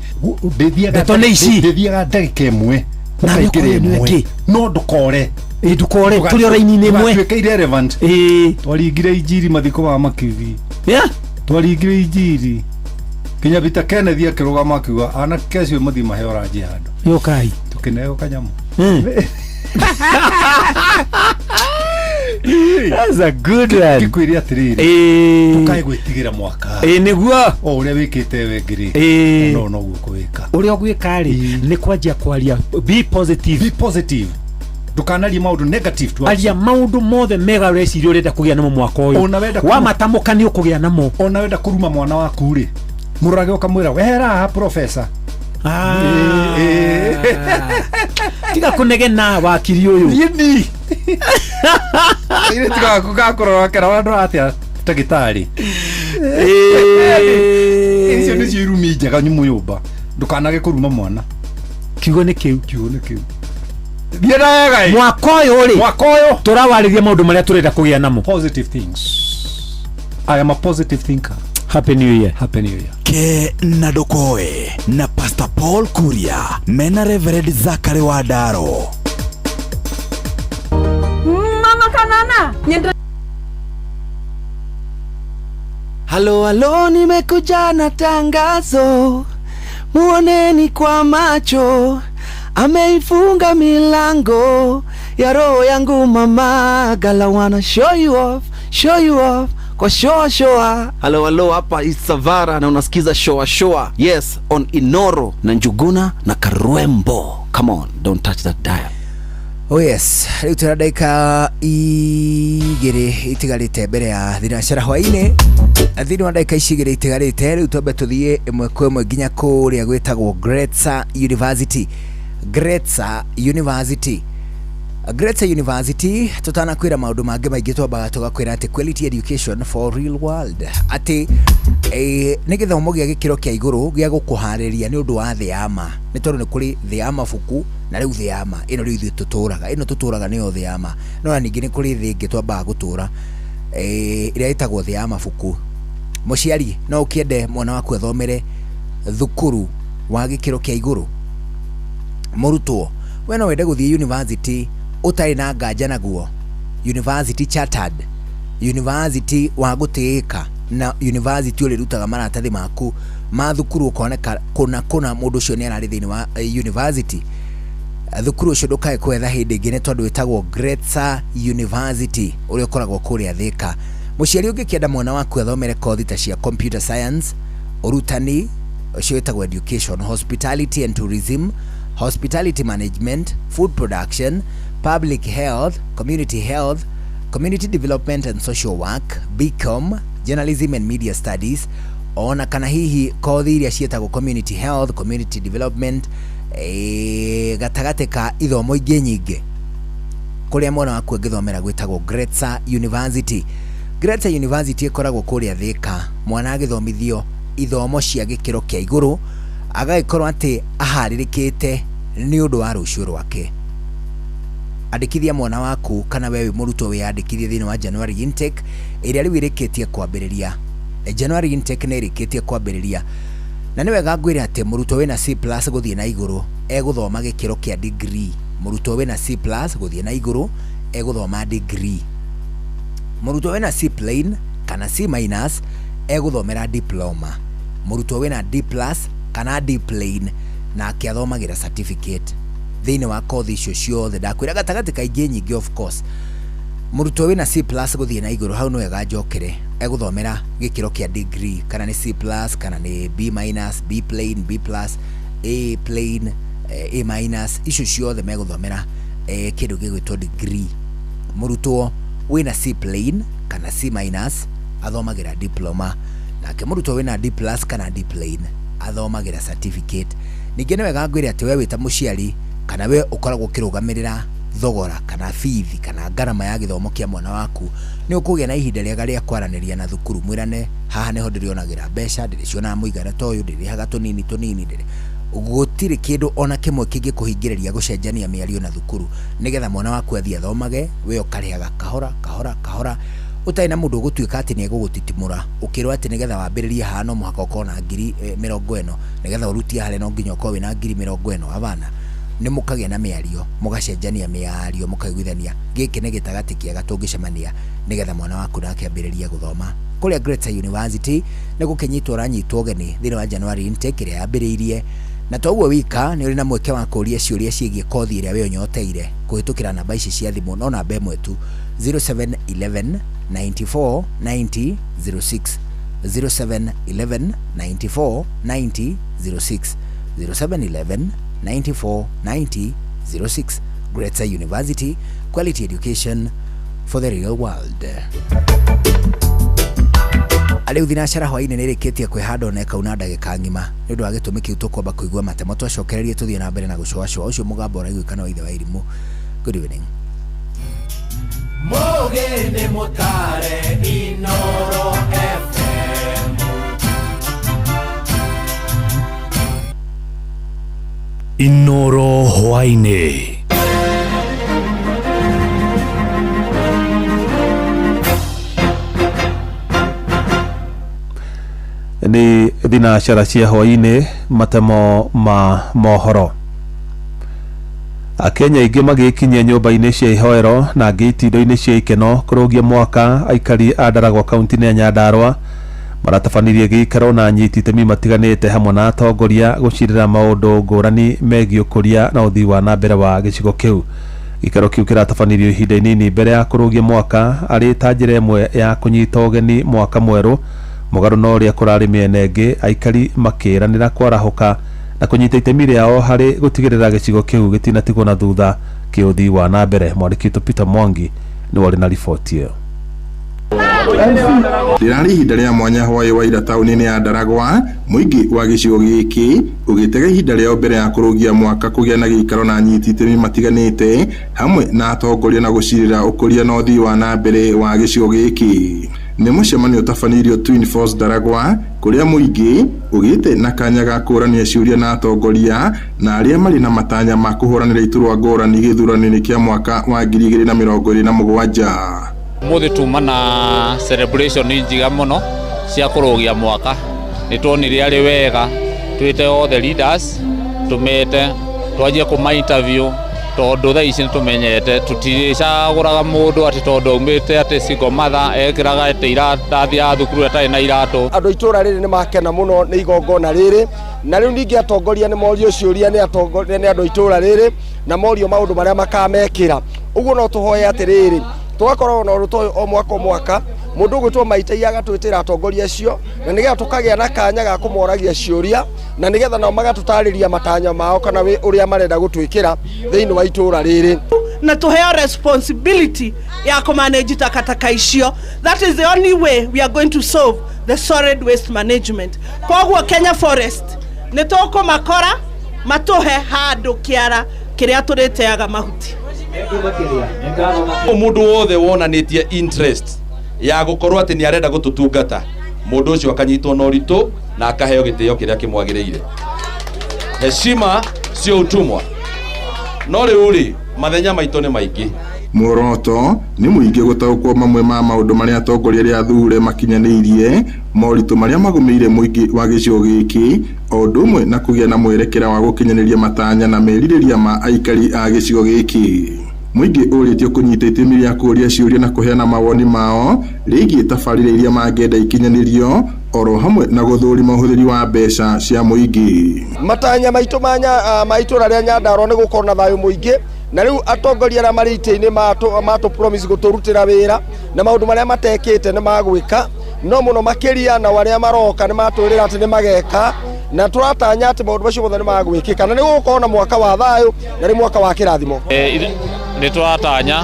ndĩthiaga Ndeto nĩ ici. Ndĩthiaga ndagĩka ĩmwe. Na Ũkaingĩra nĩũkorwo ĩmwe. nĩ No ndũkore. Ĩ ndũkore tũrĩ o raini-inĩ ĩmwe. Ndũgatuĩke irrelevant. Ĩ. Twaringire injiri mathiko ma Makibi. Yeah. Twaringire injiri. Kinya Peter Kenneth akĩrũgama akiuga anake acio mathiĩ maheo ranji handũ. Yũkai. Tũkĩneo kanyamũ. That's a good one. Ngĩkwĩre atĩrĩrĩ, Ĩĩ. ndũkae gwĩtigĩra mwaka. Ĩĩ, nĩguo. O ũrĩa wĩkĩte we ngĩrĩ, Ĩĩ. no noguo ũkũwĩka. Ũrĩa ũgwĩka rĩ, nĩ kwanjia kwaria, be positive. Be positive. Ndũkanarie maũndũ negative tu. Aria maũndũ mothe mega ũreciria ũrenda kũgĩa namo mwaka ũyũ. Ona wenda wamatamũka nĩ ũkũgĩa namo. Ona wenda kũruma mwana waku rĩ, mũrorage ũkamwĩra wehera haha professor. Tiga kũnegena wakiri ũyũ. Niĩ Kairĩtu gaku gakũrora kera ũrandora atĩa ndagĩtarĩ. Icio nĩcio irumi njega nyumu nyũmba. Ndũkanage kũruma mwana. Kiugo nĩ kĩu. Kiugo nĩ kĩu. Thiĩ na wega ĩ. Mwaka ũyũ rĩ, Mwaka ũyũ tũrawarĩria maũndũ marĩa tũrenda kũgĩa namo. Positive things. I am a positive thinker. Happy New Year. Happy New Year. Ke na ndukoe na Pastor Paul Kuria mena Reverend Zachary Wandaro. Mama Kanana, nyenda Halo halo, nimekuja na tangazo, muoneni kwa macho, ameifunga milango ya roho yangu mama. Gala wanna show you off, show you off kwa shoa shoa. Halo halo, hapa Isavara na unasikiza shoa shoa. Yes, on Inoro na Njuguna na Karwembo. Come on, don't touch that dial. Oh yes, rĩu twĩna ndagĩka igĩrĩ itigarĩte mbere ya thinacara hwainĩ. Na thĩinĩ wa ndagĩka ici igĩrĩ itigarĩte, rĩu twambe tũthiĩ ĩmwe kwa ĩmwe nginya kũrĩa gwĩtagwo Gretsa University. Gretsa University. Gretsa University, tutanakwĩra maũndũ mangĩ maingĩ, twambaga tũgakwĩra atĩ quality education for real world, atĩ nĩ gĩthomo gĩa gĩkĩro kĩa igũrũ gĩa gũkũharĩria nĩ ũndũ wa thĩ ya ma, nĩ tondũ nĩ kũrĩ thĩ ya mabuku na rĩu thĩ ya ma ĩno rĩu ithuĩ tũtũraga, ĩno tũtũraga nĩyo thĩ ya ma. No na ningĩ nĩ kũrĩ thĩ ĩngĩ twambaga gũtũra, ĩrĩa ĩtagwo thĩ ya mabuku. Mũciari no ũkĩende mwana waku athomere thukuru wa gĩkĩro kĩa igũrũ? Mũrutwo, we no wende gũthiĩ university ũtarĩ na nganja naguo, university chartered, university wa gũtĩĩka, na university ũrĩrutaga maratathi maku ma thukuru ũkoneka kũna kũna mũndũ ũcio nĩ ararĩ thĩinĩ wa university. Thukuru ũcio ndũkae kwetha hĩndĩ ĩngĩ, nĩ tondũ wĩtagwo Gretsa University ũrĩa ũkoragwo kũrĩa Thĩka. Mũciari ũngĩkĩenda mwana waku athomere kothi ta cia computer science, ũrutani ũcio wĩtagwo education, hospitality and tourism, hospitality management, food production, public health, community health, community development and social work, BCom, journalism and media studies, ona kana hihi kothi iria ciĩtagwo community health, community development, gatagatĩ ka ithomo ingĩ nyingĩ, kũrĩa mwana waku angĩthomera gwĩtagwo Gretsa University. Gretsa University ĩkoragwo kũrĩa Thĩka. Mwana agĩthomithio ithomo cia gĩkĩro kĩa igũrũ, agagĩkorwo atĩ aharĩrĩkĩte nĩ ũndũ wa rũciũ rwake. Andĩkithia mwana waku kana we wĩ mũrutwo wĩyandĩkithie thĩinĩ wa January intake ĩrĩa rĩu ĩrĩkĩtie kwambĩrĩria. January intake nĩ ĩrĩkĩtie kwambĩrĩria, na nĩ wega ngwĩre atĩ mũrutwo wĩna C plus gũthiĩ na igũrũ egũthoma gĩkĩro kĩa degree. Mũrutwo wĩna C plus gũthiĩ na igũrũ egũthoma degree. Mũrutwo wĩna C plain kana C minus egũthomera diploma. Mũrutwo wĩna D plus kana D plain nake athomagĩra certificate. Thĩinĩ wa kothi icio ciothe ndakwĩra gatagatĩ ka ingĩ nyingĩ, of course. Mũrutwo wĩna C plus gũthiĩ na igũrũ, hau nĩ wega njokere, egũthomera gĩkĩro kĩa degree, kana nĩ C plus kana nĩ B minus, B plain, B plus, A plain, A minus, icio ciothe megũthomera kĩndũ gĩgwĩtwo degree. Mũrutwo wĩna C plain kana C minus athomagĩra diploma, nake mũrutwo wĩna D plus kana D plain athomagĩra certificate. Ningĩ nĩ wega ngwĩre atĩ we wĩ ta mũciari kana we ũkoragwo ũkĩrũgamĩrĩra thogora kana bithi kana ngarama ya gĩthomo kĩa mwana waku, nĩ ũkũgĩa na ihinda rĩega rĩa kwaranĩria na thukuru, mwĩrane haha nĩho ndĩrĩonagĩra mbeca, ndĩrĩcionaga mũigana ta ũyũ, ndĩrĩhaga tũnini tũnini, ndĩrĩ gũtirĩ kĩndũ ona kĩmwe kĩngĩkũhingĩrĩria gũcenjania mĩario na thukuru, nĩgetha mwana waku athiĩ athomage, we ũkarĩhaga kahora kahora kahora, ũtarĩ na mũndũ ũgũtuĩka atĩ nĩ egũgũtitimũra ũkĩrwo atĩ nĩgetha wambĩrĩrie haha no mũhaka ũkorwo na ngiri 40, nĩgetha ũrutie harĩa no nginya ũkorwo wĩna ngiri 40. Abana, nĩ mũkagĩa na mĩario, mũgacenjania mĩario, mũkaiguithania gĩkĩ nĩ gĩtagatĩ kĩega tũngĩcemania nĩgetha mwana waku nake ambĩrĩrie gũthoma. Kũrĩa Gretsa University nĩ gũkĩnyitwo ũranyitwo ũgeni thĩinĩ wa January intake ĩrĩa yambĩrĩirie, na toguo wika nĩ ũrĩ na mweke wa kũũria ciũria ciĩgiĩ kothi ĩrĩa we ũnyoteire kũhĩtũkĩra namba ici cia thimũ, no namba ĩmwe tu, 0711 94 90 06, 0711 94 90 06, 0711 94 90 06. Greater University, quality education for the real world. Rĩu thinacara hwainĩ nĩ ĩrĩkĩtie kwĩhanda ona ĩkauna ndagĩka ng'ima. Nĩ ũndũ wa gĩtũmi kĩu tũkwamba kũigua matemo twacokererie tũthiĩ na mbere na gũcũacũa. Ũcio mũgambo ũraiguĩka no ithe wa irimũ. Good evening. Mũgĩ nĩ mũtare Inoro FM. Inoro hwainĩ. Nĩ thinacara cia hwainĩ, matemo ma mohoro. Akenya aingĩ magĩkinyia nyũmba-inĩ cia ihoero na angĩ itindo-inĩ cia ikeno kũrũgia mwaka. Aikari a Ndaragwa kaunti-inĩ ya Nyandarua maratabanirie gĩikaro na anyiti itemi matiganĩte hamwe na atongoria gũcirĩra maũndũ ngũrani megiĩ ũkũria na ũthii wa na mbere wa gĩcigo kĩu. Gĩikaro kĩu kĩratabanirio ihinda inini mbere ya kũrũgia mwaka arĩ ta njĩra ĩmwe ya kũnyita ũgeni mwaka mwerũ. Mũgarũ na ũrĩa kũrarĩ mĩena ĩngĩ, aikari makĩranĩra kwarahũka na kũnyita itemi rĩao harĩ gũtigĩrĩra gĩcigo kĩu gĩtinatigwo na thutha kĩũthii wa na mbere. Mwandĩki witũ Peter Mwangi nĩwe ũrĩ na riboti ĩyo. Rĩrarĩ ihinda rĩa mwanya hwaĩ wa ira taũni-inĩ ya Ndaragwa, mũingĩ wa gĩcigo gĩkĩ ũgĩtega ihinda rĩao mbere ya kũrũgia mwaka kũgĩa na gĩikaro na anyiti itemi matiganĩte hamwe na atongoria na gũcirĩra ũkũria na ũthii wa na mbere wa gĩcigo gĩkĩ. Nĩ mũcemanio ũtabanĩirio Twin Falls Ndaragwa, kũrĩa mũingĩ ũgĩte na kanya ga kũũrania ciũria na atongoria na arĩa marĩ na matanya ma kũhũranĩra iturwa ngũrani gĩthurano-inĩ kĩa mwaka wa 2027. Mũthĩ tuma na celebration njega mũno cia kũrũgia mwaka. Nĩ tuonire arĩ wega twĩte all the leaders, tũmete twanjie kũma interview tondũ thaa ici nĩtũmenyete tũtirĩcagũraga mũndũ atĩ tondũ aumĩte atĩ single mother ekĩraga atĩ ndathiaga thukuru atarĩ na iratũ. Andũ a itũũra rĩrĩ nĩ makena mũno nĩ igongona rĩrĩ, na rĩu ningĩ atongoria nĩ morio ciũria nĩ atongoria nĩ andũ a itũũra rĩrĩ na morio maũndũ marĩa makamekĩra. Ũguo no tũhoe atĩrĩrĩ, tũgakorwo na ũndũ ta ũyũ o mwaka o mwaka, mũndũ ũgwĩtwo Maitai agatwĩtĩra atongoria acio na nĩgetha tũkagĩa na kanya ga kũmoragia ciũria na nĩgetha nao magatũtarĩria matanya mao kana ũrĩa marenda gũtwĩkĩra thĩinĩ wa itũũra rĩrĩ. Na tuheo responsibility ya kũmanage takataka icio. That is the only way we are going to solve the solid waste management. Koguo Kenya Forest nĩ tũkũmakora matũhe handũ kĩara kĩrĩa tũrĩteaga mahuti. Mũndũ wothe wonanĩtie interest ya gũkorwo atĩ nĩ arenda gũtũtungata, mũndũ ũcio akanyitwo na ũritũ na akaheo gĩtĩo kĩrĩa kĩmwagĩrĩire. Heshima sio utumwa. No rĩu rĩ, mathenya maitũ nĩ maingĩ. Muoroto nĩ mũingĩ gũtaũkwo mamwe ma maũndũ marĩa atongoria arĩa athure makinyanĩirie, moritũ marĩa magũmĩire mũingĩ wa gĩcigo gĩkĩ, o ũndũ ũmwe na kũgĩa na mwerekera wa gũkinyanĩria matanya na merirĩria ma aikari a gĩcigo gĩkĩ. Mũingĩ ũrĩtio kũnyita itemi rĩa kũũria ciũria na kũheana mawoni mao rĩgiĩ tabarĩra iria mangĩenda ikinyanĩrio oro hamwe na gũthũrima ũhũthĩri wa mbeca cia mũingĩ. Matanya maitũ ma itũũra rĩa Nyandarua nĩ gũkorwo na thayũ mũingĩ, na rĩu atongoria arĩa marĩ itĩ-inĩ matũ promise gũtũrutĩra wĩra na maũndũ marĩa matekĩte nĩ magwĩka, no mũno makĩria na arĩa maroka nĩ matwĩrĩra atĩ nĩ mageka, na tũratanya atĩ maũndũ macio mothe nĩ magwĩkĩka na nĩ gũgũkorwo na mwaka wa thayũ na nĩ mwaka wa kĩrathimo. Nĩ tũratanya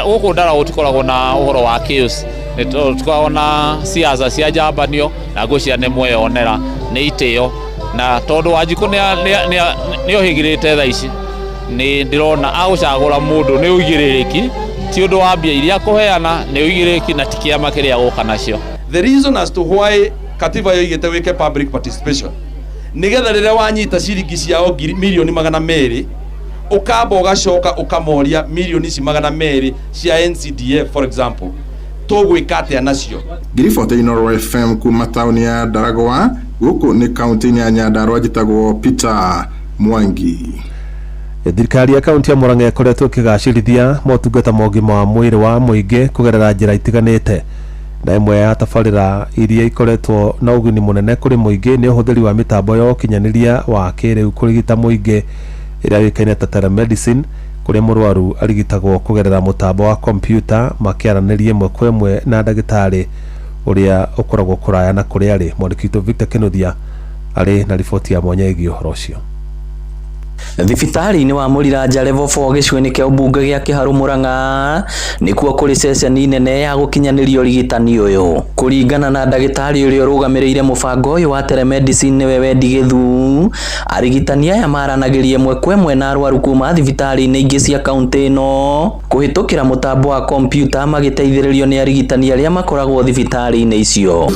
gũkũ Ndaragwa gũtikoragwo na ũhoro wa chaos, nĩ tũkoragwo na siasa cia njambanio na ngwĩciria nĩ mweyonera nĩ itĩo, na tondũ Wanjikũ nĩ ohĩgĩrĩte thaa ici nĩ ndĩrona agũcagũra mũndũ nĩ ũigĩrĩrĩki, ti ũndũ wa mbia iria akũheana, nĩ ũigĩrĩrĩki na ti kĩama kĩrĩa gũka nacio. The reason as to why katiba yoigĩte wĩke public participation nĩgetha rĩrĩa wanyita ciringi ciao mirioni 200 ũkamba ũgacoka ũkamoria mirioni ici 200 cia NCDF for example tũgwĩka atĩa nacio. Ngiribota Inoro FM kuma taũni ya Ndaragwa, gũkũ nĩ kaunti-inĩ ya Nyandarua, njĩtagwo Peter Mwangi. Thirikari ya kaunti ya Murang'a ĩkoretwo ĩkĩgacĩrithia motungata ma ũgima wa mwĩrĩ wa mũingĩ kũgerera njĩra itiganĩte, na ĩmwe ya tabarĩra iria ikoretwo na ũguni mũnene kũrĩ mũingĩ nĩ ũhũthĩri wa mĩtambo ya ũkinyanĩria wa kĩrĩu kũrigita mũingĩ ĩrĩa yũĩkaine ta telemedicine, Kũrĩa mũrwaru arigitagwo kũgerera mũtambo wa kompiuta makĩaranĩria ĩmwe kwa ĩmwe na ndagĩtarĩ ũrĩa ũkoragwo kũraya na kũrĩa arĩ. Mwandĩki witũ Victor Kinuthia arĩ na riboti ya mwanya ĩgiĩ ũhoro ũcio. Thibitarĩ-inĩ wa Mũriranja Level 4 gĩcigo-inĩ kĩa ũmbunge gĩa Kĩharũ Mũrang'a nĩkuo kũrĩ ceceni nene ya gũkinyanĩria ũrigitani ũyũ. Kũringana na ndagĩtarĩ ũrĩa ũrũgamĩrĩire mũbango ũyũ wa telemedicine nĩwe Wendi Gĩthu, arigitani aya maranagĩria ĩmwe kwa ĩmwe na arwaru kuma thibitarĩ-inĩ ingĩ cia kaũntĩ ĩno kũhĩtũkĩra mũtambo wa kompiuta magĩteithĩrĩrio nĩ arigitani arĩa makoragwo thibitarĩ-inĩ icio.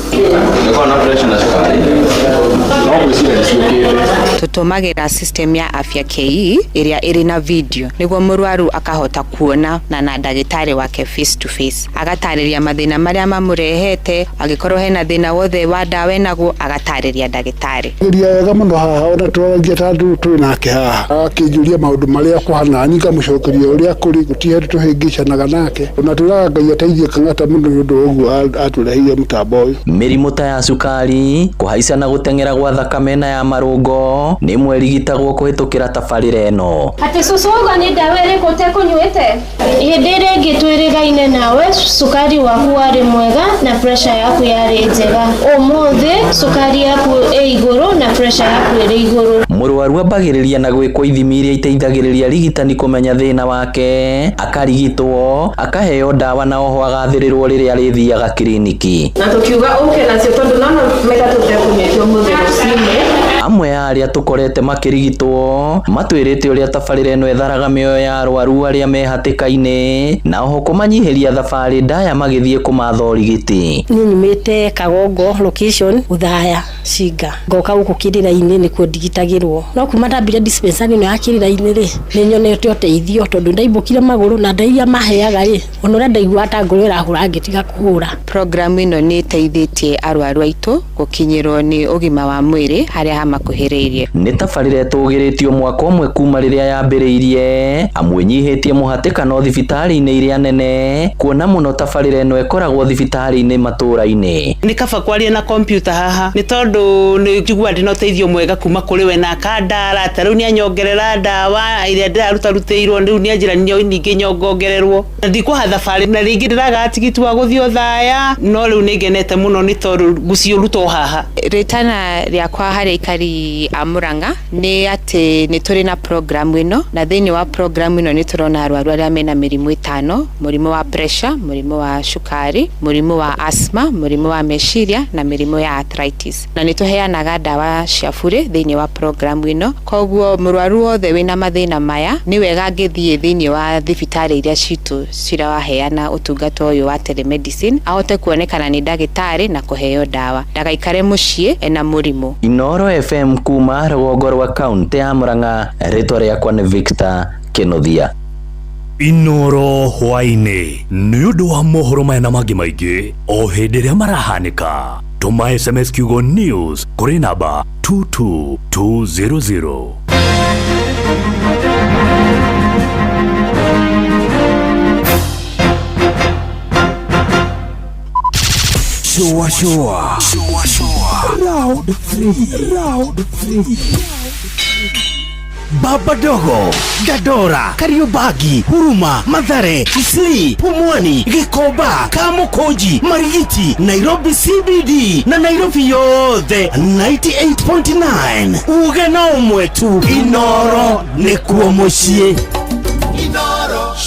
Tũtũmagĩra system ya Afya KE ĩrĩa ĩrĩ na video nĩguo mũrwaru akahota kuona na na ndagĩtarĩ wake face to face, agatarĩria mathĩna marĩa mamũrehete, angĩkorwo hena thĩna wothe wa ndawa enaguo agatarĩria ndagĩtarĩ. Geria wega mũno haha ona twaragia ta andũ twĩ nake haha agakĩnjũria maũndũ marĩa kũhana niĩ ngamũcokeria ũrĩa kũrĩ gũtirĩ hĩndĩ tũhĩngĩcanaga nake ona twĩraga Ngai ateithie Kang'ata mũno nĩ ũndũ wa ũguo atũreheire mũtambo ũyũ. Mĩrimũ ta ya cukari, kũhaica na gũteng'era gwa thakame na ya marũngo nĩ imwe ĩrigitagwo kũhĩtũkĩra tabarĩra ĩno. Atĩ cũcũ auga nĩ ndawa ĩrĩkũ ũtekũnyuĩte? Hĩndĩ ĩrĩa ĩngĩ twĩrĩgaine nawe cukari waku warĩ mwega na pressure yaku yarĩ njega. Ũmũthĩ cukari yaku ĩ igũrũ na pressure yaku ĩrĩ igũrũ. Mũrwaru ambagĩrĩria na gwĩkwo ithimi iria iteithagĩrĩria arigitani kũmenya thĩna wake, akarigitwo, akaheo ndawa na oho agathĩrĩrwo rĩrĩa arĩthiaga kiriniki. Na tũkiuga ũke nacio tondũ nona maita tũtekũnyuĩte ũmũthĩ rũcinĩ. Amwe a arĩa tũkorete makĩrigitwo matwĩrĩte ũrĩa tabarĩra ĩno ĩtharaga mĩoyo ya arwaru arĩa me hatĩka-inĩ na oho kũmanyihĩria thabarĩ ndaya magĩthiĩ kũmatha ũrigiti. Niĩ nyumĩte Kagongo location Uthaya Cinga ngoka gũkũ Kĩrĩra-inĩ nĩkuo ndigitagĩrwo no kuma ndambire dispensary ĩno ya Kĩrĩra-inĩ rĩ nĩ nyonete ũteithio tondũ ndaimbũkire magũrũ na ndawa iria maheaga rĩ ona ũrĩa ndaiguaga ta ngoro ĩrahũra ngĩtiga kũhũra. Programu ĩno nĩ ĩteithĩtie arwaru aitũ gũkinyĩrwo nĩ ũgima wa mwĩrĩ harĩa hamakuhĩrĩirie. Nĩ tabarĩra ĩtũgĩrĩtio mwaka ũmwe kuma rĩrĩa yambĩrĩirie amu ĩnyihĩtie mũhatĩkano thibitarĩ-inĩ iria nene kuona mũno tabarĩra ĩno ĩkoragwo thibitarĩ-inĩ matũra-inĩ. Nĩ kaba kwaria na kompiuta haha nĩ tondũ nĩ njiguaga ndĩna ũteithio mwega kuma kũrĩ we na akandara ta rĩu nĩ anyongerera ndawa ĩrĩa ndĩrarutarutĩirwo rĩu nĩ anjĩra ningĩ nyongongererwo na ndikũha thabarĩ na rĩngĩ ndĩragaga tigiti wa gũthiĩ Othaya no rĩu nĩ ngenete mũno nĩ tondũ ngũciũruta o haha. Rĩtana rĩakwa harĩ aikari a Murang'a nĩ atĩ nĩ tũrĩ na programu ĩno na thĩinĩ wa programu ĩno nĩ tũrona arwaru arĩa mena mĩrimũ ĩtano, mũrimũ wa pressure, mũrimũ wa cukari, mũrimũ wa asthma, mũrimũ wa meciria na mĩrimũ ya arthritis. Na nĩ tũheanaga ndawa cia burĩ thĩinĩ wa programu ĩno, koguo mũrwaru wothe wĩna mathĩna maya nĩ wega angĩthiĩ thĩinĩ wa thibitarĩ iria citũ ciraheana ũtungata ũyũ wa telemedicine ahote kuonekana nĩ ndagĩtarĩ na kũheo ndawa ndagaikare mũciĩ ena mũrimũ. Inooro FM kuma rũgongo rwa kaũntĩ ya Murang'a, rĩtwa rĩakwa nĩ Victor Kinuthia. Inooro hwaĩ-inĩ nĩ ũndũ wa mohoro maya na mangĩ maingĩ o hĩndĩ ĩrĩa marahanĩka. Tũma SMS kiugo news kũrĩ namba 22200. Shua shua. Shua shua. Round 3. Round 3. Baba Dogo, Dandora, Kariobangi, Huruma, Mathare, Isli, Pumwani, Gikomba, Kamukunji, Marigiti, Nairobi CBD na Nairobi yothe 98.9. Uge na ũmwe tu Inooro nĩkuo mũciĩ.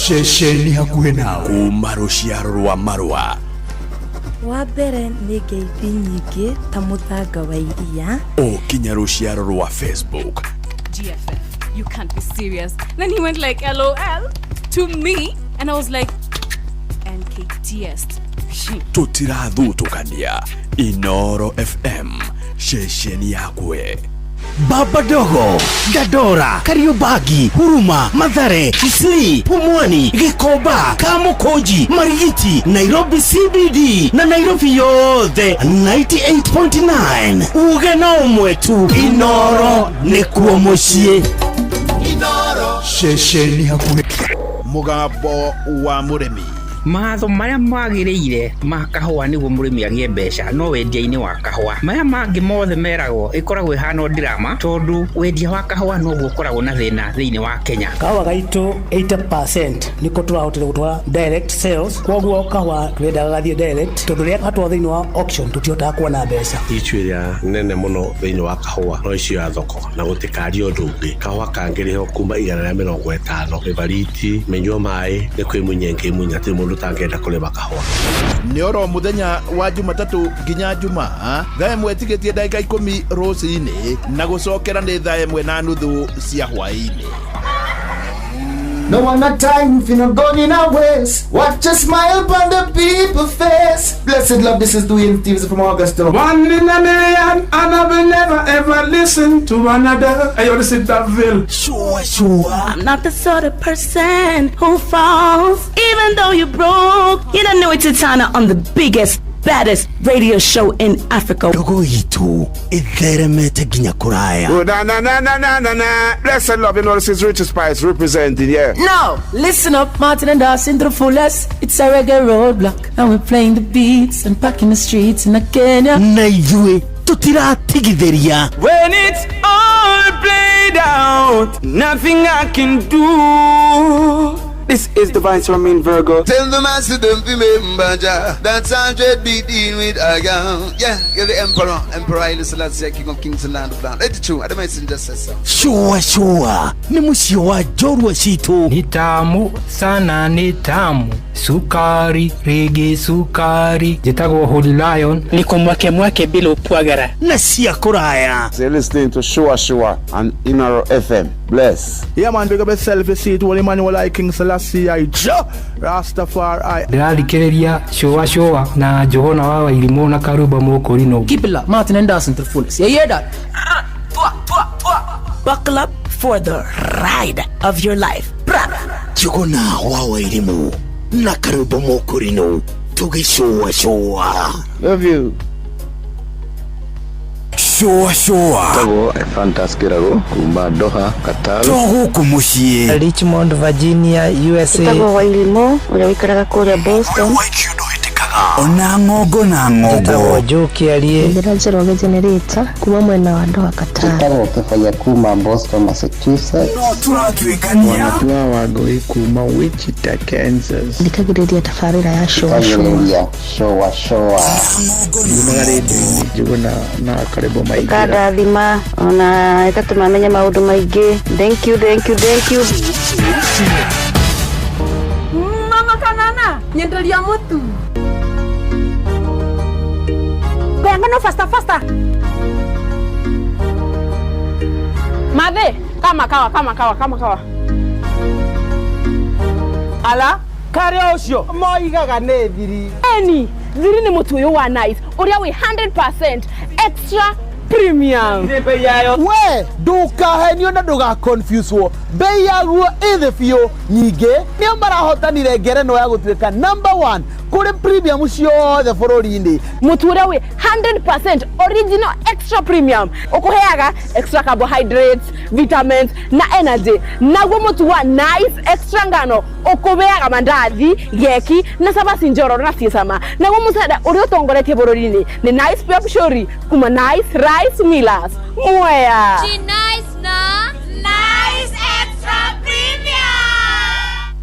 Ceceni hakuhĩ nawe kuma rũciaro rwa marũa Wa mbere nĩ ngeithi nyingĩ ta mũthanga wa iria. O kinya rũciaro rwa Facebook. GFF, you can't be serious. Then he went like LOL to me and I was like NKTS. Tũtirathutũkania. Inooro FM, ceceni yakwe. Baba Dogo, Dandora, Kariobangi, Huruma, Mathare, Isli, Pumwani, Gikomba, Kamukunji, Marigiti, Nairobi CBD na Nairobi yothe 98.9. Uge na ũmwe tu Inooro nĩkuo mũciĩ. Ceceni hakuhĩ. Mũgambo wa mũrĩmi. Matho marĩa magĩrĩire ma kahũa nĩguo mũrĩmi agĩe mbeca no wendia-inĩ wa kahũa. Maya mangĩ mothe meragwo ĩkoragwo ĩhana o drama tondũ wendia wa kahũa noguo ũkoragwo na thĩna thĩinĩ wa Kenya. Kahũa gaitũ 80% nĩko tũrahotire gũtwara direct sales, koguo kahũa tũrendaga gathiĩ direct tondũ rĩrĩa gatwarwo thĩinĩ wa auction tũtihotaga kuona mbeca. Issue ĩrĩa nene mũno thĩinĩ wa kahũa no issue ya thoko na gũtikario ũndũ ũngĩ. Kahũa kangĩrĩhwo kuma 150 mĩbariti mĩnyua maĩ nĩ kwĩmunya ĩngĩmunya hatirĩ mũndũ ũtangĩenda kũrĩma kahũa. Nĩ oro mũthenya wa Jumatatũ nginya Jumaa thaa 1 tigĩtie ndagĩka 10 rũcinĩ na gũcokera nĩ thaa 1:30 cia hwaĩ-inĩ. No one a time if you not gone in our ways. Watch a smile upon the people's face. Blessed love, this is Dwayne Stevens from Augusta. One in a million, and I will never ever listen to another. Hey, yo, this is Daville. Sure, sure. I'm not the sort of person who falls, even though you're broke. You don't know it's Titana on the biggest, baddest radio show in Africa. Ndogo itu itheremete nginya kuraya. Oh, na na na na na na na. Blessed love, you know this is Richie Spice representing, yeah. Now, listen up, Martin and Dawson to the fullest. It's a reggae roadblock, and we're playing the beats and packing the streets in Kenya. Na ithuĩ tutiratigithĩria. When it's all played out, nothing I can do. This is Divine Swamin Virgo. Tell the master don't remember Jah. That's 100 be dealing with a girl. Yeah, you're the emperor. Emperor Haile Selassie, King of Kings and Land of Land. It's true. I don't just say so. Sure, sure. Ni mũciĩ wa njorua citũ. Ni tamu sana, ni tamu. Sukari, rege sukari. Njĩtagwo Holy Lion. Niko mwake mwake bila upwagara. Na cia kũraya. So you're listening to Sure Sure on Inoro FM. Bless. Yeah man, big up yourself, you see it, Holy Emmanuel I King Selassie I Jah Rastafari. Ndĩrathikĩrĩria Sure Sure na Johana wa Wairimũ na Karumba Mũkũrinũ. Keep it locked, Martin and Dawson to the fullest. You hear that? Buckle up for the ride of your life. Njuguna wa Wairimũ na Karumba Mũkũrinũ tũgĩcũa cũa. Love you. Sure, sure. Tagwo Ephantus Kirago kuma Doha, Qatar. To gũkũ mũciĩ. Richmond, Virginia, USA. Tagwo Wairimũ ũrĩa ũikaraga kũrĩa Boston. Ona ng'ongo na ng'ongo. Njĩtagwo Joe Kĩarie. Njĩra Njoroge Generator kuma mwena wa Doha, Qatar. Njĩtagwo Kĩbaya kuma Boston, Massachusetts. No tũratuĩkania. Wanatua Wangũi kuma Wichita, Kansas. Thikagĩrĩria tabarĩra ya Sure Sure. Sure Sure. Nyumaga rĩndiũ-inĩ Njuguna na Karĩmbo maingĩra. Ĩkandathima ona ĩgatũma menye maũndũ maingĩ. Thank you, thank you, thank you. Mama kanana, nyenderia mũtu. Ngano faster faster. Madhe, kama kawa kama kawa kama kawa. Ala, karia ucio moigaga nĩ thiri. Eni, thiri nĩ mũtu ũyũ wa nice, ũrĩa wĩ 100% extra premium. Nĩ bei yayo. We, ndũkahenio na ndũgaconfuswo. Bei yaguo ĩ thĩ biũ. Nyingĩ nĩo marahotanire ngerenwa ya gũtuĩka number 1 kũrĩ premium ciothe bũrũri-inĩ. Mũtu ũrĩa wĩ 100% original extra premium ũkũheaga extra carbohydrates, vitamins na energy. Naguo mũtu wa nice extra ngano ũkũheaga mandathi, geki na cabaci njororo na ciĩ cama. Naguo mũcere ũrĩa ũtongoretie bũrũri-inĩ nĩ Nice Pure Pshori kuma Nice Rice Millers. Mwea. Nice na Nice Extra Premium.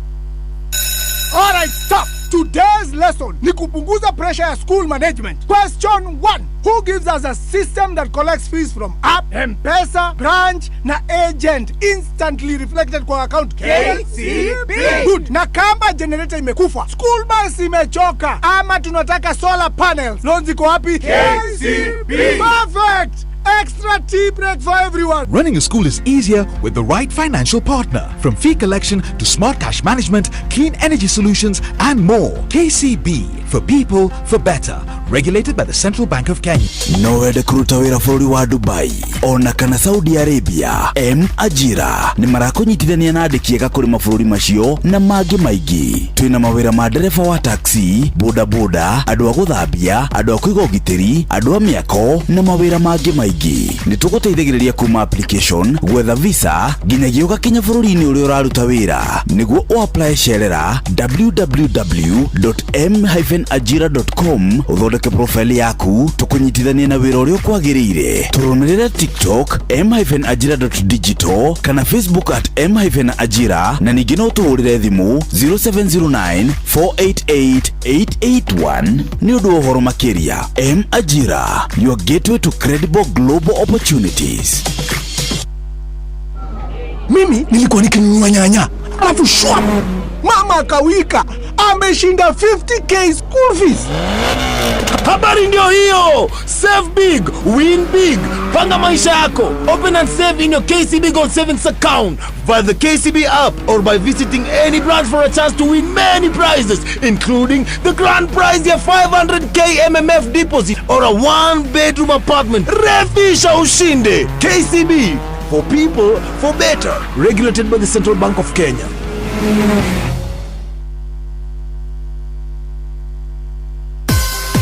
All right, stop. Today's lesson ni kupunguza pressure ya school management. Question 1. Who gives us a system that collects fees from app, M-Pesa, branch na agent instantly reflected kwa account? KCB. Good. Na kama generator imekufa, school bus imechoka, ama tunataka solar panels, loans iko wapi? KCB. Perfect. Extra tea break for everyone. Running a school is easier with the right financial partner. From fee collection to smart cash management, clean energy solutions, and more. KCB. For people, for better. Regulated by the Central Bank of Kenya. No wende kũruta wĩra bũrũri wa Dubai ona kana Saudi Arabia? M Ajira nĩ marakũnyitithania na andĩki ega kũrĩ mabũrũri macio na mangĩ maingĩ. Twĩna mawĩra ma ndereba wa taxi, bodaboda, andũ a gũthambia, andũ a kũiga ũgitĩri, andũ a mĩako na mawĩra mangĩ maingĩ. Nĩ tũgũteithagĩrĩria kuma application, gwetha visa nginyagia ũgakinya bũrũri-inĩ ũrĩa ũraruta wĩra. Nĩguo ũapply, cerera www.m-ajira.com, ũthondeke profile yaku, tũkũnyitithanie na wĩra ũrĩa ũkwagĩrĩire. Tũrũmĩrĩre TikTok m-ajira.digital kana Facebook at m-ajira, na ningĩ no tũhũrĩre thimũ 0709 488 881 nĩ ũndũ wa ũhoro makĩria. M Ajira, your gateway to credible global opportunities. Mimi nilikuwa nikinunua nyanya, alafu shwa, mama akawika ameshinda 50K school fees. Habari ndio hiyo. Save big, win big. Panga maisha yako. Open and save in your KCB Gold Savings account via the KCB app or by visiting any branch for a chance to win many prizes, including the grand prize ya 500K MMF deposit or a one bedroom apartment. Refisha ushinde. KCB, for people, for better. Regulated by the Central Bank of Kenya.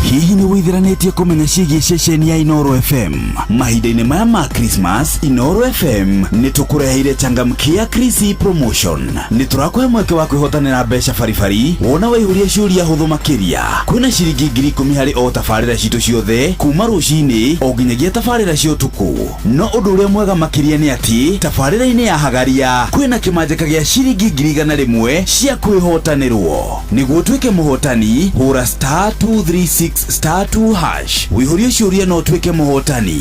Hihi nĩ wĩithiranĩtie kũmenya ciĩgiĩ ceceni ya Inoro FM? Mahinda-inĩ maya ma Christmas, Inoro FM nĩ tũkũreheire changamkia Krisi promotion. Nĩ tũrakũhe mweke wa kwĩhotanĩra mbeca baribari wona waihũria ciũria hũthũ makĩria. Kwĩna ciringi 10,000 harĩ o tabarĩra citũ ciothe kuma rũcinĩ o nginyagia tabarĩra cia ũtukũ. No ũndũ ũrĩa mwega makĩria nĩ atĩ tabarĩra-inĩ ya Hagaria kwĩna kĩmanjĩka gĩa ciringi 100,000 cia kwĩhotanĩrwo. Nĩguo ũtuĩke mũhotani, hũra *236*2# wĩihũrie ciũria no ũtuĩke mũhotani.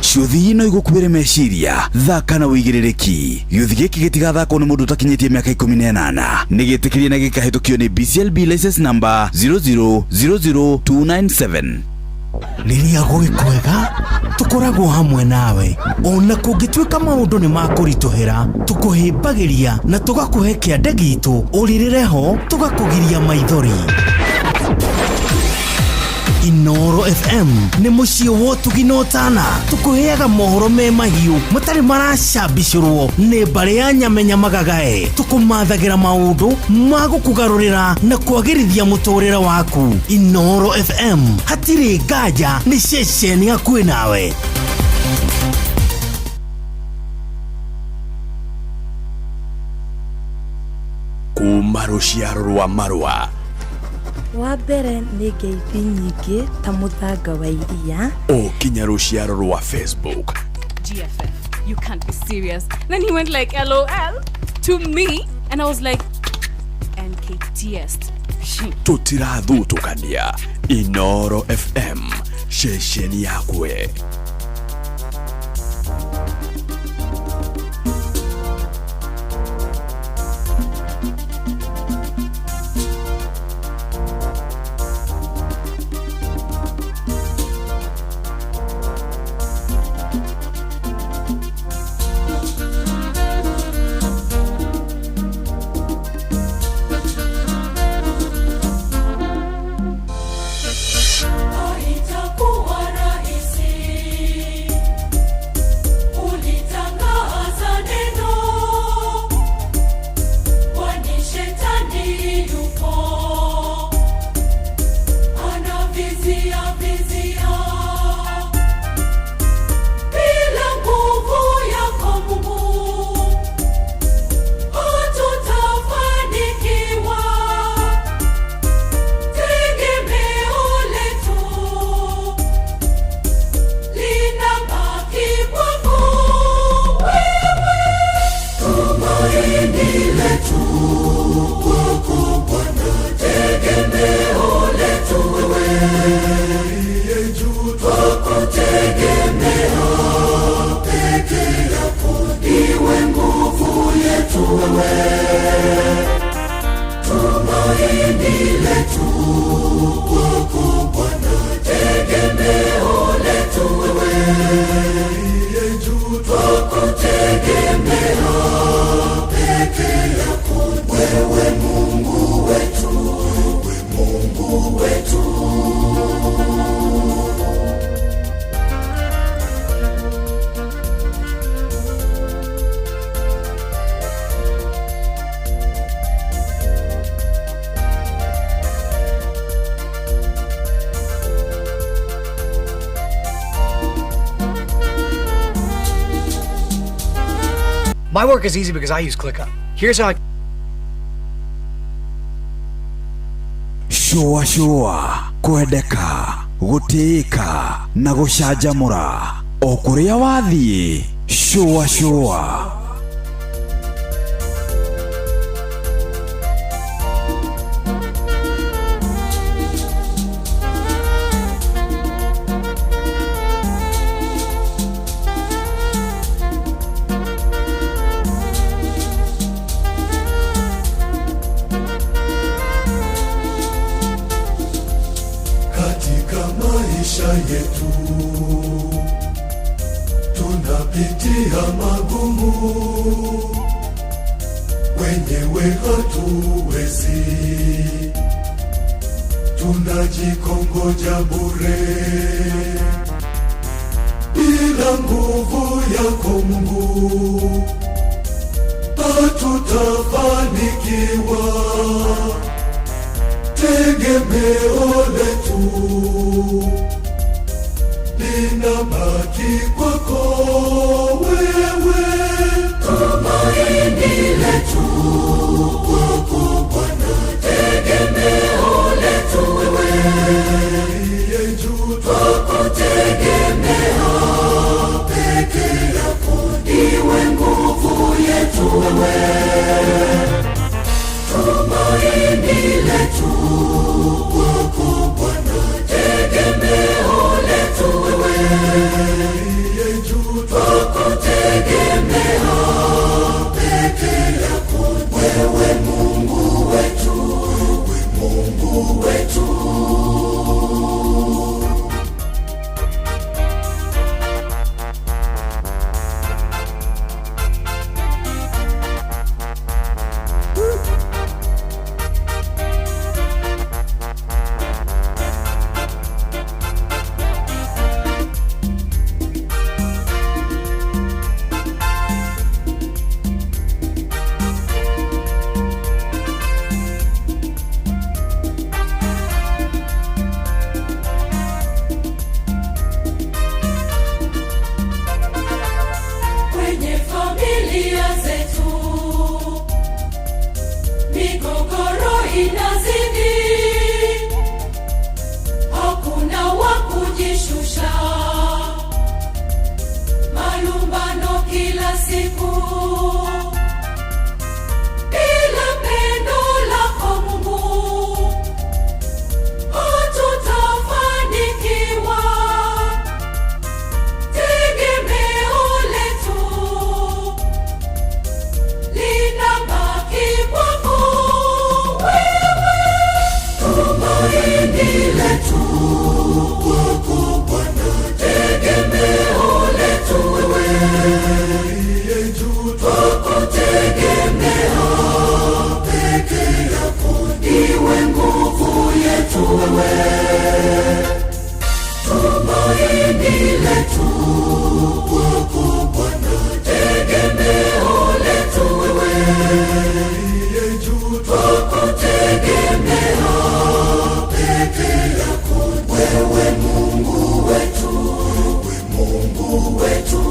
Ciũthi no igũkuĩre meciria. Thaka na wĩigĩrĩrĩki. Gĩũthi gĩkĩ gĩtigathakwo nĩ mũndũ ũtakinyĩtie mĩaka 18. Nĩ gĩtĩkĩrie na gĩkahĩtũkio nĩ BCLB license number 0000297. Rĩrĩa gwĩ kwega tũkoragwo hamwe nawe, ona kũngĩtuĩka maũndũ nĩ makũritũhĩra, tũkũhĩmbagĩria na tũgakũhe kĩande gitũ ũrĩrĩre ho, tũgakũgiria maithori. Inoro FM nĩ mũciĩ wa ũtugi na ũtana. Tũkũheaga mohoro me mahiũ matarĩ maracambicũrwo nĩ mbarĩ ya nyamenya magagae. Tũkũmathagĩra maũndũ ma gũkũgarũrĩra na kwagĩrithia mũtũrĩre waku. Inoro FM, hatirĩ nganja, nĩ ceceni hakuhĩ nawe. Kuma rũciaro rwa marũa. Wa mbere nĩ ngeithi nyingĩ ta mũthanga wa iria. O kinya rũciaro rwa Facebook. GFF, you can't be serious. Then he went like LOL to me, and I was like NKTS. Tũtirathutũkania. Inoro FM, ceceni yakwe. Haitakuwa rahisi. Ulitangaza neno, kwani shetani yupo anavizia vizia. Bila nguvu yako Mungu hatutafanikiwa. Tegemeo letu linabaki kwako wewe. Tumaini letu kwako Bwana, tegemeo letu wewe. Uliye juu twakutegemea, peke yako ndiwe nguvu yetu wewe. Tumaini letu kwako Bwana, tegemeo letu wewe. Uliye juu twakutegemea, peke yako wewe. My work is easy because I use ClickUp. Here's how I Shũa shũa, kwendeka, gũtĩĩka na gũcanjamũra o kũrĩa wathiĩ. Shũa shũa. Katika maisha yetu tunapitia magumu, wenyewe hatuwezi, tunajikongoja bure. Bila nguvu yako Mungu hatutafanikiwa. Tegemeo letu linabaki kwako wewe, tumaini letu kwako Bwana, tegemeo letu wewe, uliye juu twakutegemea, peke yako ndiwe nguvu yetu wewe. Tumaini letu kwako Bwana, tegemeo letu wewe, uliye juu twakutegemea, peke yako wewe Mungu wetu, wewe Mungu wetu. Kwenye familia zetu migogoro inazidi, hakuna wa kujishusha, malumbano kila siku. Bila pendo lako Mungu hatutafanikiwa. Tegemeo letu linabaki kwako wewe, Tumaini letu kwako Bwana, tegemeo letu wewe, uliye juu twakutegemea, peke yako ndiwe nguvu yetu wewe. Tumaini letu kwako Bwana, tegemeo letu wewe, uliye juu twakutegemea, peke yako wewe Mungu wetu, wewe Mungu wetu.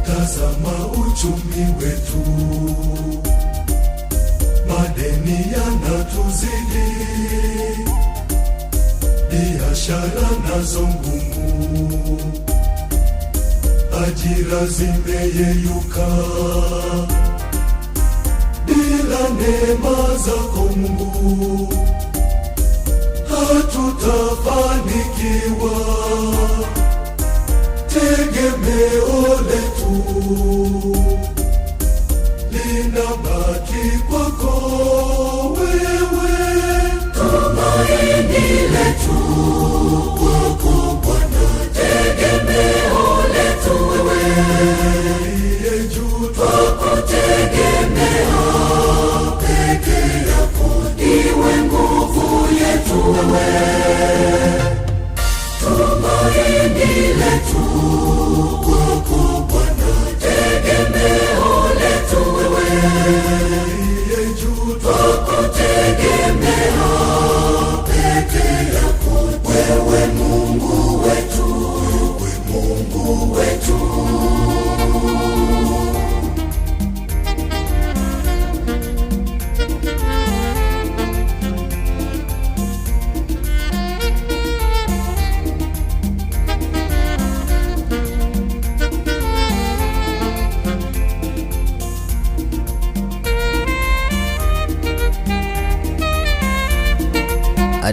Tazama uchumi wetu, madeni yanatuzidi, biashara nazo ngumu, ajira zimeyeyuka. Bila neema zako Mungu hatutafanikiwa. Tegemeo letu linabaki kwako wewe, tumaini letu kwako.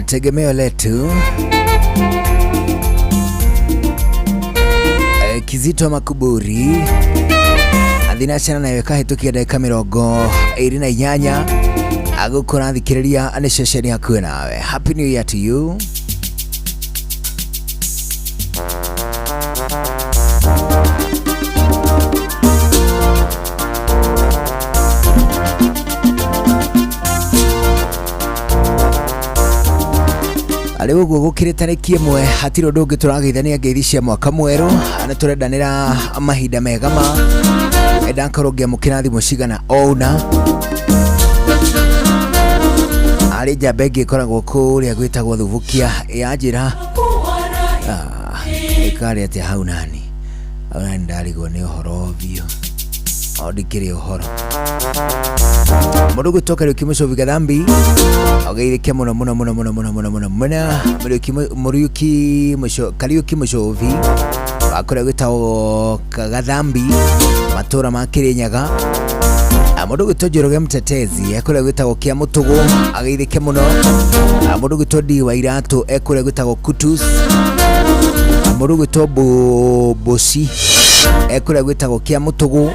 Tegemeo letu Kizito Makuburi athinacana nayo ĩkahĩtũkia ndagĩka 28 agũkũra thikĩrĩria nĩ ceceni hakuhĩ nawe. Happy New Year to you. Rĩu ũguo gũkĩrĩ tarĩki 1 hatirĩ ũndũ ũngĩ tũrageithania ngeithi cia mwaka mwerũ na tũrendanĩra mahinda mega ma ndakorwo ngĩamũkĩra thimũ cigana ouna arĩ njamba ĩngĩ ĩkoragwo kũrĩa gwĩtagwo Thubukia yanjĩra ĩkarĩ atĩa hau nani hau nani ndarigwo nĩ ũhoro biũ o ndikĩrĩ ũhoro mũndũ gwĩtwo Kariũki Mũcobi Gathambi ogeithĩke mũno mũno mũno mũno mũno mũno mũno mũno Mũriũki Kariũki Mũcobi wa kũrĩa gwĩtagwo Gathambi matũra ma Kĩrĩnyaga. Mũndũ gwĩtwo Njoroge Mtetezi ekũrĩa gwĩtagwo Kĩamũtũgũ ageithĩke mũno. Mũndũ gwĩtwo D wa Iratũ ekũrĩa gwĩtagwo Kutus. Mũndũ gwĩtwo Bosi ekũrĩa gwĩtagwo Kĩamũtũgũ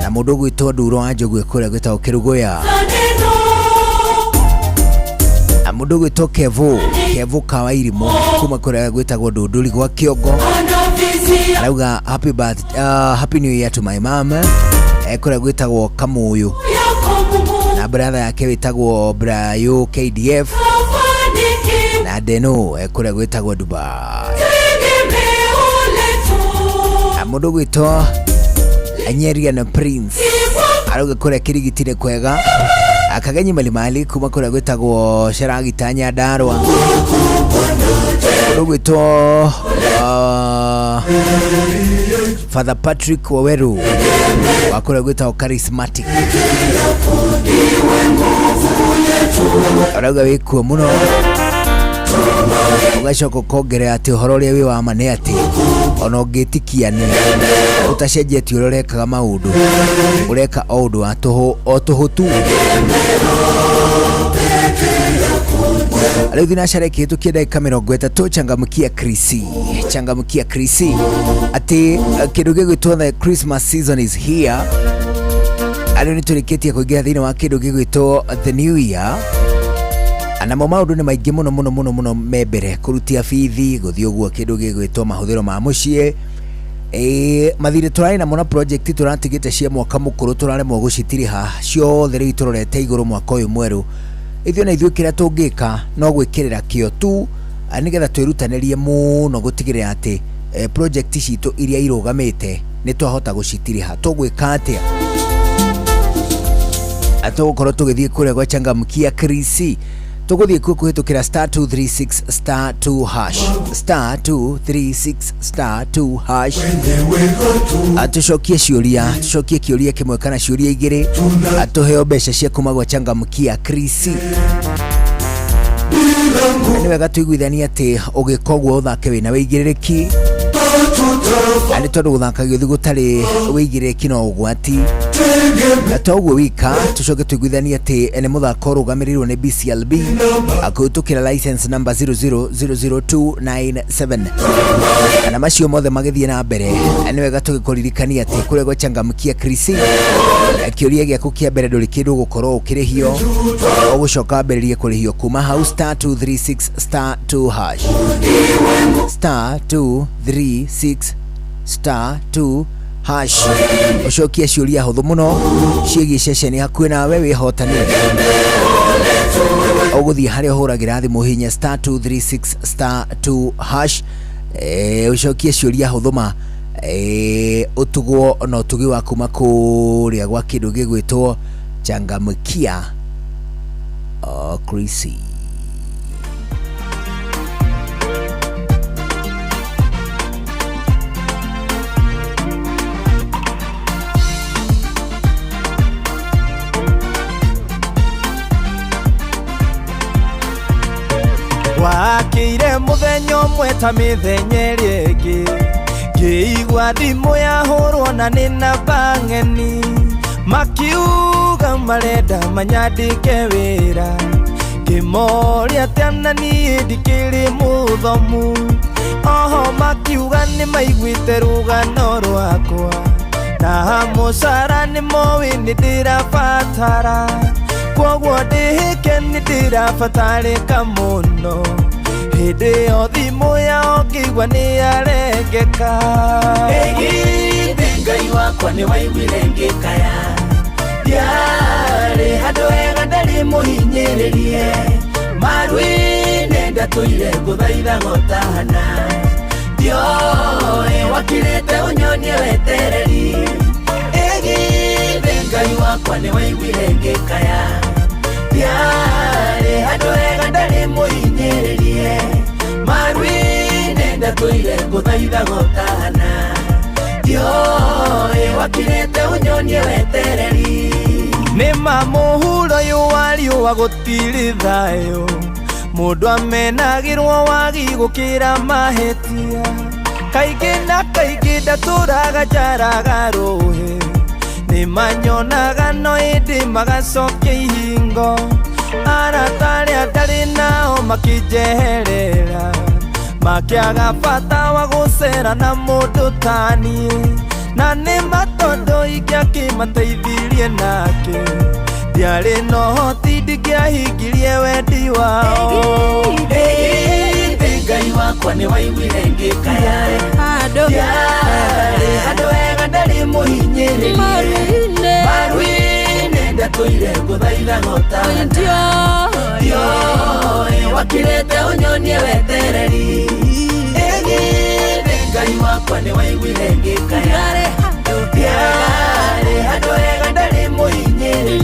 na mũndũ gwĩtwo Nduro wa Njogu ekũrĩa gwĩtagwo Kĩrugũya. Mũndũ gwĩtwo Kevo Kevo Kawairimũ kuma kũrĩa gwĩtagwo Ndũndũri gwa Kĩongo arauga happy birthday, happy new year to my mom ekũrĩa gwĩtagwo Kamũyũ na brother yake wĩtagwo Brayo KDF na Deno ekũrĩa gwĩtagwo Dubai. Mũndũ gwĩtwo Nyeria na Prince arauga kũrĩa Kĩrigiti kwega. Akagenyi malimali kuma kũrĩa gwĩtagwo Sharagita Nyandarua. Mũndũ gwĩtwo Father Patrick Waweru wa kũrĩa gwĩtagwo Charismatic arauga wĩkuo mũno ũgacoka ũkongerera atĩ ũhoro ũrĩa wĩ wa ma nĩ atĩ ona ũngĩtikia nĩ ũtacenjetie ũrĩa ũrekaga maũndũ ũreka o ũndũ wa tũhũ o tũhũ tu. Rĩu thinacara ĩkĩhĩtũkia ndagĩka 30 changamkia Krisi changamkia Krisi atĩ kĩndũ gĩgwĩtwo the Christmas season is here. Arĩu nĩ tũrĩkĩtie kũingĩra thĩinĩ wa kĩndũ gĩgwĩtwo the new year namo maũndũ nĩ maingĩ mũno mũno mũno mũno me mbere kũrutia bithi gũthiĩ ũguo kĩndũ gĩgwĩtwo mahũthĩro ma mũciĩ mathirĩ tũrarĩ namo na project tũratigĩte cia mwaka mũkũrũ tũraremwo gũcitiriha ciothe rĩu tũrorete igũrũ mwaka ũyũ mwerũ. Ithuĩ na ithuĩ kĩrĩa tũngĩka no gwĩkĩrĩra kĩo tu nĩgetha twĩrutanĩrie mũno gũtigĩrĩra atĩ project citũ iria irũgamĩte nĩ twahota gũcitiriha. Tũgwĩka atĩa? Tũgũkorwo tũgĩthiĩ kũrĩa gwa changamkia Krisi tũgũthiĩ kuo kũhĩtũkĩra star 236 star 2 hash star 236 star 2 hash tũcokie ciũria tũcokie kĩũria kĩmwe kana ciũria igĩrĩ tũheo mbeca cia kuma gwa changamkia Krisi. Nĩ wega tũiguithanie atĩ ũgĩka ũguo ũthake wĩna wĩigĩrĩrĩki nĩ tondũ gũthaka gĩũthi gũtarĩ wĩigĩrĩrĩki no ũgwati na to ũguo wika tũcoke tũiguithanie atĩ nĩ mũthako ũrũgamĩrĩirwo nĩ BCLB kũhĩtũkĩra license number 0000297 na macio mothe magĩthiĩ na mbere nĩ wega tũgĩkũririkania atĩ kũrĩa gwa changamkia Krisi kĩũria gĩaku kĩa mbere ndũrĩ kĩndũ ũgũkorwo ũkĩrĩhio ũgũcoka wambĩrĩrie kũrĩhio kuma hau star 236 star 2 hash star 236 star 2 hash ũcokie ciũria hũthũ mũno ciĩgiĩ ceceni hakuhĩ nawe wĩhotanĩre ũgũthiĩ harĩa ũhũragĩra thimũ hinya star 236 star 2 hash ũcokie ciũria hũthũ ma ũtugwo na ũtugi wa kuma kũrĩa gwa kĩndũ gĩgwĩtwo changamkia Krisi. Wakĩire mũthenya ũmwe ta mĩthenya ĩrĩa ĩngĩ ngĩigua thimũ yahũrwo na nĩ namba ng'eni makiuga marenda manyandĩke wĩra Ngĩmoria atĩa na niĩ ndikĩrĩ mũthomu. Oho makiuga nĩ maiguĩte rũgano rwakwa, na mũcara nĩ moĩ nĩ ndĩrabatara, kwoguo ndĩhĩke nĩ ndĩrabatarĩka mũno. Hĩndĩ ĩyo thimũ yao ngĩigua nĩ yarengeka. Ĩgithĩ Ngai wakwa nĩ waiguire ngĩkaya, ndiarĩ handũ hega ndarĩ mũhinyĩrĩrie, maru-inĩ ndatũire ngũthaithaga ũtana, ndioĩ wakirĩte ũnyonie wetereri. Ĩgithĩ Ngai wakwa nĩ waiguire ngĩkaya, ndiarĩ handũ hega ndarĩ mũhinyĩrĩrie, maru-inĩ ndatũire ngũthaithaga ũtana, ndioĩ wakirĩte ũnyonie wetereri. Nĩ ma mũhuro ũyũ wa riũa gũtirĩ thayũ, mũndũ amenagĩrwo wagi gũkĩra mahĩtia. Kaingĩ na kaingĩ ndatũraga njaraga rũhĩ, nĩ manyonaga no ĩndĩ magacokia ihingo. Arata arĩa ndarĩ nao makĩnjeherera, makĩaga bata wa gũcera na mũndũ ta niĩ. Na nĩ ma tondũ ingĩakĩmateithirie nake, ndiarĩ na ũhoti ndingĩahingirie wendi wao. Ĩgithĩ Ngai wakwa nĩ waiguire ngĩkaya, ndiarĩ handũ hega ndarĩ mũhinyĩrĩrie, maru-inĩ ndatũire ngũthaithaga ũtana, ndioĩ wakirĩte ũnyonie wetereri. Ĩgithĩ Ngai wakwa nĩ waiguire ngĩkaya, ndiarĩ handũ hega ndarĩ mũhinyĩrĩrie,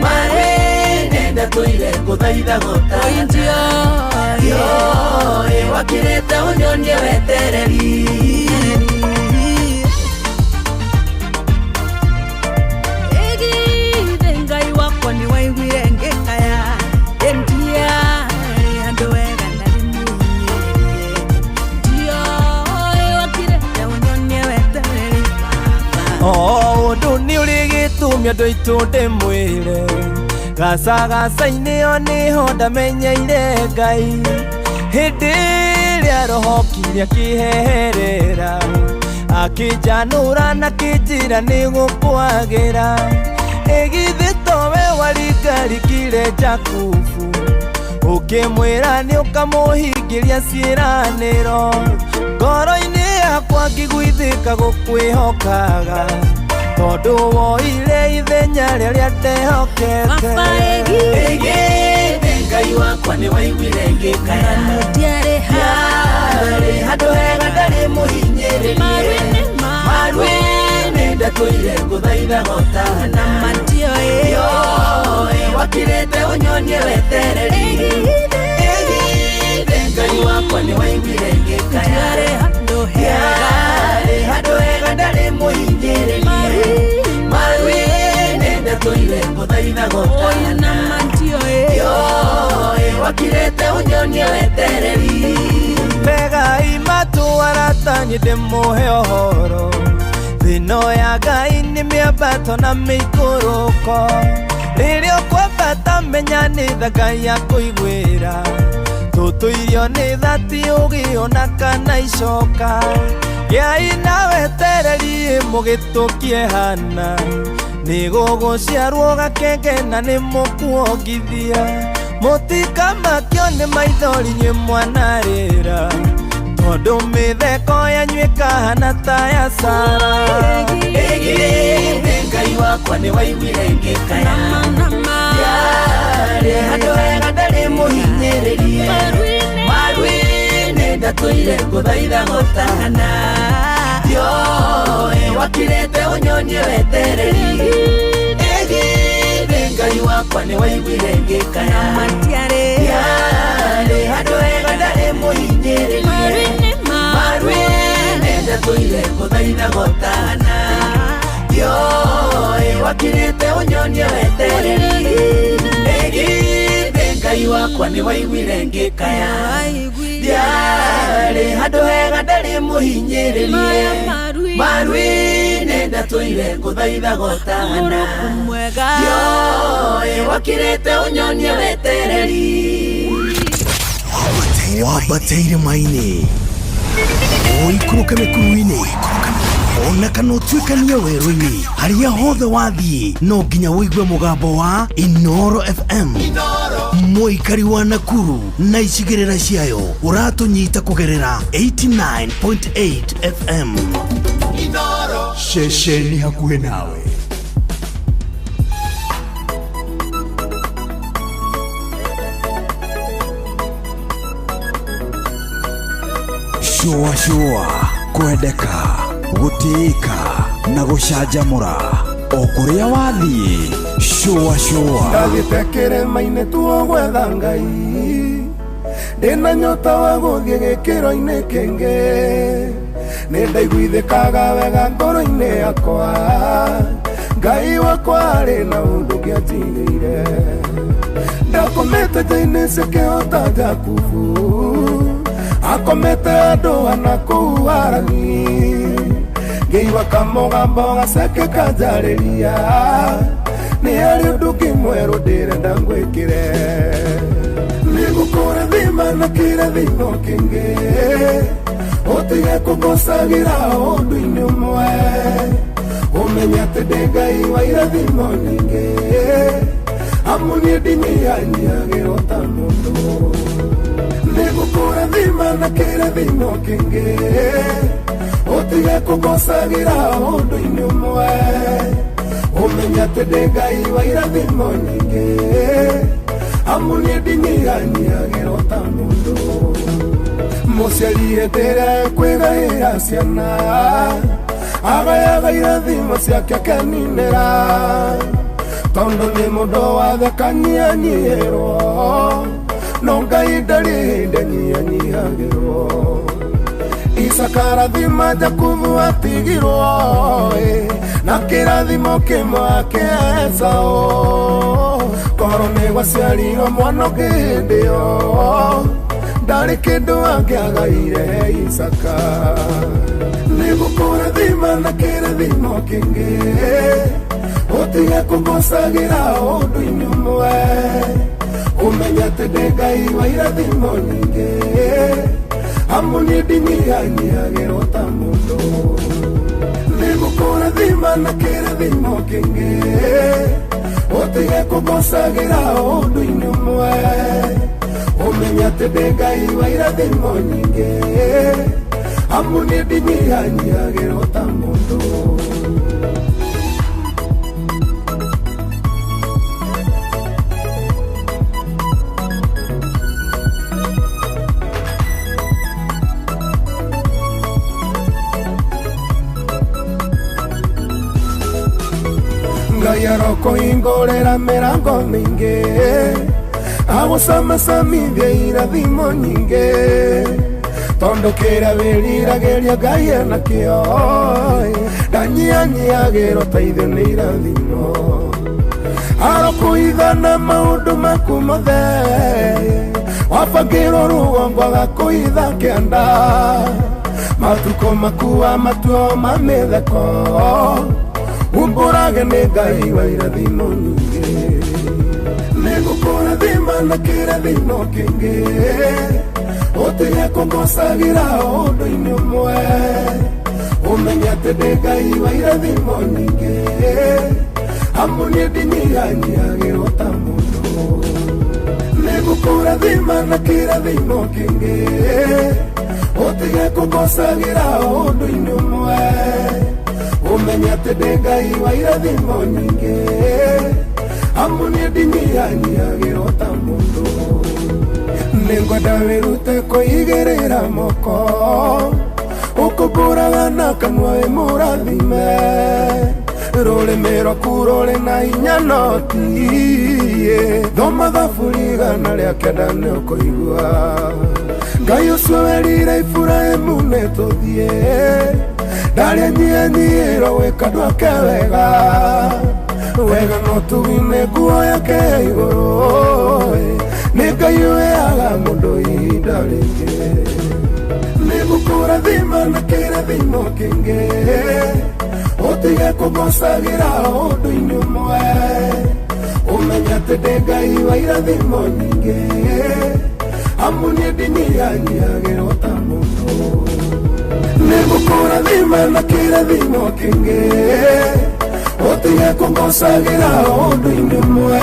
maru-inĩ ndatũire ngũthaithaga ũtana, ndioĩ wakirĩte ũnyonie wetereri. Ĩgithĩ Ngai wakwa nĩ waiguire ngĩkaya, ndiarĩ handũ hega ndarĩ mũhinyĩrĩrie, ndioĩ wakirĩte ũnyonie wetereri. O ũndũ nĩ ũrĩ gĩtũmi andũ aitũ ndĩmwĩre, gacagaca-inĩ o nĩho ndamenyeire Ngai. Hĩndĩ ĩrĩa roho okire akĩheherera, akĩnjanũra na akĩnjĩra nĩ gũkwagĩra. Ĩgithĩ towe waringarikire Jakubu, ũkĩmwĩra nĩ ũkamũhingĩria ciĩranĩro. Ngoro-inĩ yakwa ngĩguithĩka gũkwĩhokaga, tondũ woire ithenya rĩrĩa ndehokete. Ĩgithĩ Ngai wakwa nĩ waiguire ngĩkaya, ndiarĩ ndiarĩ handũ hega ndarĩ mũhinyĩrĩrie, maru-inĩ ndatũire ngũthaithaga ũtana, ndioĩ wakirĩte ũnyonie wetereri. Ĩgithĩ Ngai wakwa nĩ waiguire ngĩkaya, ndiarĩ handũ hega ndarĩ mũhinyĩrĩrie, maru-inĩ ndatũire ngũthaithaga ũtana, ndioĩ wakirĩte ũnyonie wetereri. Tegai matũ arata niĩ ndĩmũhe ũhoro, thĩno ya Ngai nĩ mĩambato na mĩikũrũko. Rĩrĩa ũkwambata menya nĩ tha Ngai akũiguĩra, tũtũirio nĩ tha ti ũgĩ ona kana icoka. Gĩai na wetereri mũgĩtũkie hana, nĩ gũgũciarwo gakenge na nĩ mũkuongithia. Mũtikamakio nĩ maithori inyuĩ mwanarĩra, tondũ mĩtheko yanyu ĩkahana ta ya Sara. Ĩgithĩ Ngai wakwa nĩ waiguire ngĩkaya, ndiarĩ handũ hega ndarĩ mũhinyĩrĩrie, maru-inĩ ndatũire ngũthaithaga ũtana, ndioĩ wakirĩte ũnyonie wetereri. Ĩgithĩ Ngai wakwa nĩ waiguire ngĩkaya, ndiarĩ handũ hega ndarĩ mũhinyĩrĩrie, maru-inĩ ndatũire ngũthaithaga ũtana, ndioĩ wakirĩte ũnyonie wetereri. Ĩgithĩ Ngai wakwa nĩ waiguire ngĩkaya, ndiarĩ handũ hega ndarĩ mũhinyĩrĩrie, maru-inĩ Ndatũire ngũthaithaga ũtana mwega Ndioĩ wakirĩte ũnyonie wetereri Wambateire maini ũikũrũke mĩkuru-inĩ ona kana ũtuĩkanie werũ-inĩ harĩa hothe wathiĩ no nginya ũigue mũgambo wa Inoro FM mũikari wa Nakuru na icigĩrĩra ciayo ũratũnyita kũgerera 89.8 FM. Ceceni hakuhĩ nawe. Shũa shũa kwendeka gũtĩĩka na gũcanjamũra o kũrĩa wathiĩ shũa shũa. Ndathiĩte kĩrĩma-inĩ tuo gwetha Ngai ndĩna nyota wa gũthiĩ gĩkĩro-inĩ kĩngĩ nĩ ndaiguithĩkaga wega ngoro-inĩ yakwa Ngai wakwa arĩ na ũndũ ũngĩanjigĩire ndakomete nja-inĩ ciakĩhota Jakubu akomete andũ ana kũu Harani ngĩigua kamũgambo gaceke kanjarĩria nĩ harĩ ũndũ ũngĩ mwerũ ndĩrenda ngwĩkĩre nĩngũkũrathima na kĩrathimo kĩngĩ ũtige kũngocagĩra ũndũ-inĩ ũmwe ũmenye atĩ ndĩ Ngai wa irathimo nyingĩ amu niĩ ndinyihanyiagĩrwo ta mũndũ nĩngũkũrathima na kĩrathimo kĩngĩ ũtige kũngocagĩra ũndũ-inĩ ũmwe ũmenye atĩ ndĩ Ngai wa irathimo nyingĩ amu niĩ ndinyihanyiagĩrwo ta mũndũ mũciari hĩndĩ ĩrĩa ekwĩgaĩra ciana agayaga irathimo ciake akeninĩra tondũ nĩ mũndũ wathekanyihanyihĩrwo no Ngai ndarĩ hĩndĩ anyihanyiihagĩrwo Isaka arathima Jakubu atigirwo na kĩrathimo kĩmwe ake Esau korwo nĩ gwaciarirwo mwana ũngĩ hĩndĩ ĩyo ndarĩ kĩndũ angĩagaire Isaka nĩngũkũrathima na kĩrathimo kĩngĩ ũtige kũngocagĩra ũndũ-inĩ ũmwe ũmenye atĩ ndĩ Ngai wa irathimo nyingĩ amu niĩ ndinyihanyiihagĩrwo ta mũndũ nĩngũkũrathima na kĩrathimo kĩngĩ ũtige kũngocagĩra ũndũ-inĩ ũmwe ũmenye atĩ ndĩ Ngai wa irathimo nyingĩ amu niĩ ndinyihanyiihagĩrwo ta mũndũ. Ngai arokũhingũrĩra mĩrango mĩingĩ agũcamacamithie irathimo nyingĩ tondũ kĩrĩa wĩriragĩria Ngai enakĩo ndanyihanyiihagĩrwo ta ithuĩ nĩ irathimo arokũhitha na maũndũ maku mothe wabangĩrwo rũgongo agakũhitha kĩanda matukũ maku wa matuo ma mĩtheko umbũrage nĩ Ngai wa irathimo nyingĩ nĩngũkũrathima na kĩrathimo kĩngĩ ũtige kũngocagĩra ũndũ-inĩ ũmwe ũmenye atĩ ndĩ Ngai wa irathimo nyingĩ amu niĩ ndinyihanyiihagĩrwo ta mũndũ nĩngũkũrathima na kĩrathimo kĩngĩ ũtige kũngocagĩra ũndũ-inĩ ũmwe ũmenye atĩ ndĩ Ngai wa irathimo nyingĩ amu niĩ ndinyihanyiihagĩrwo ta mũndũ nĩngwenda wĩrute kũigĩrĩra moko ũkũmbũraga na kanua wĩ mũrathime rũrĩmĩ rwaku rũrĩ na hinya no tiĩ thoma thaburi 109 nĩũkũigua Ngai ũcio werire Iburahĩmu nĩtũthiĩ ndarĩ anyihanyiihĩrwo gwĩka andũ ake wega wega no tugi-inĩ nguo yake ya igũrũ nĩ Ngai ũheaga mũndũ ihinda rĩngĩ nĩngũkũrathima na kĩrathimo kĩngĩ ũtige Ũtige kũngocagĩra ũndũ-inĩ ũmwe ũmenye atĩ ndĩ Ngai wa irathimo nyingĩ amu niĩ ndinyihanyiihagĩrwo ta mũndũ nĩngũkũrathima na kĩrathimo kĩngĩ ũtige kũngocagĩra ũndũ-inĩ ũmwe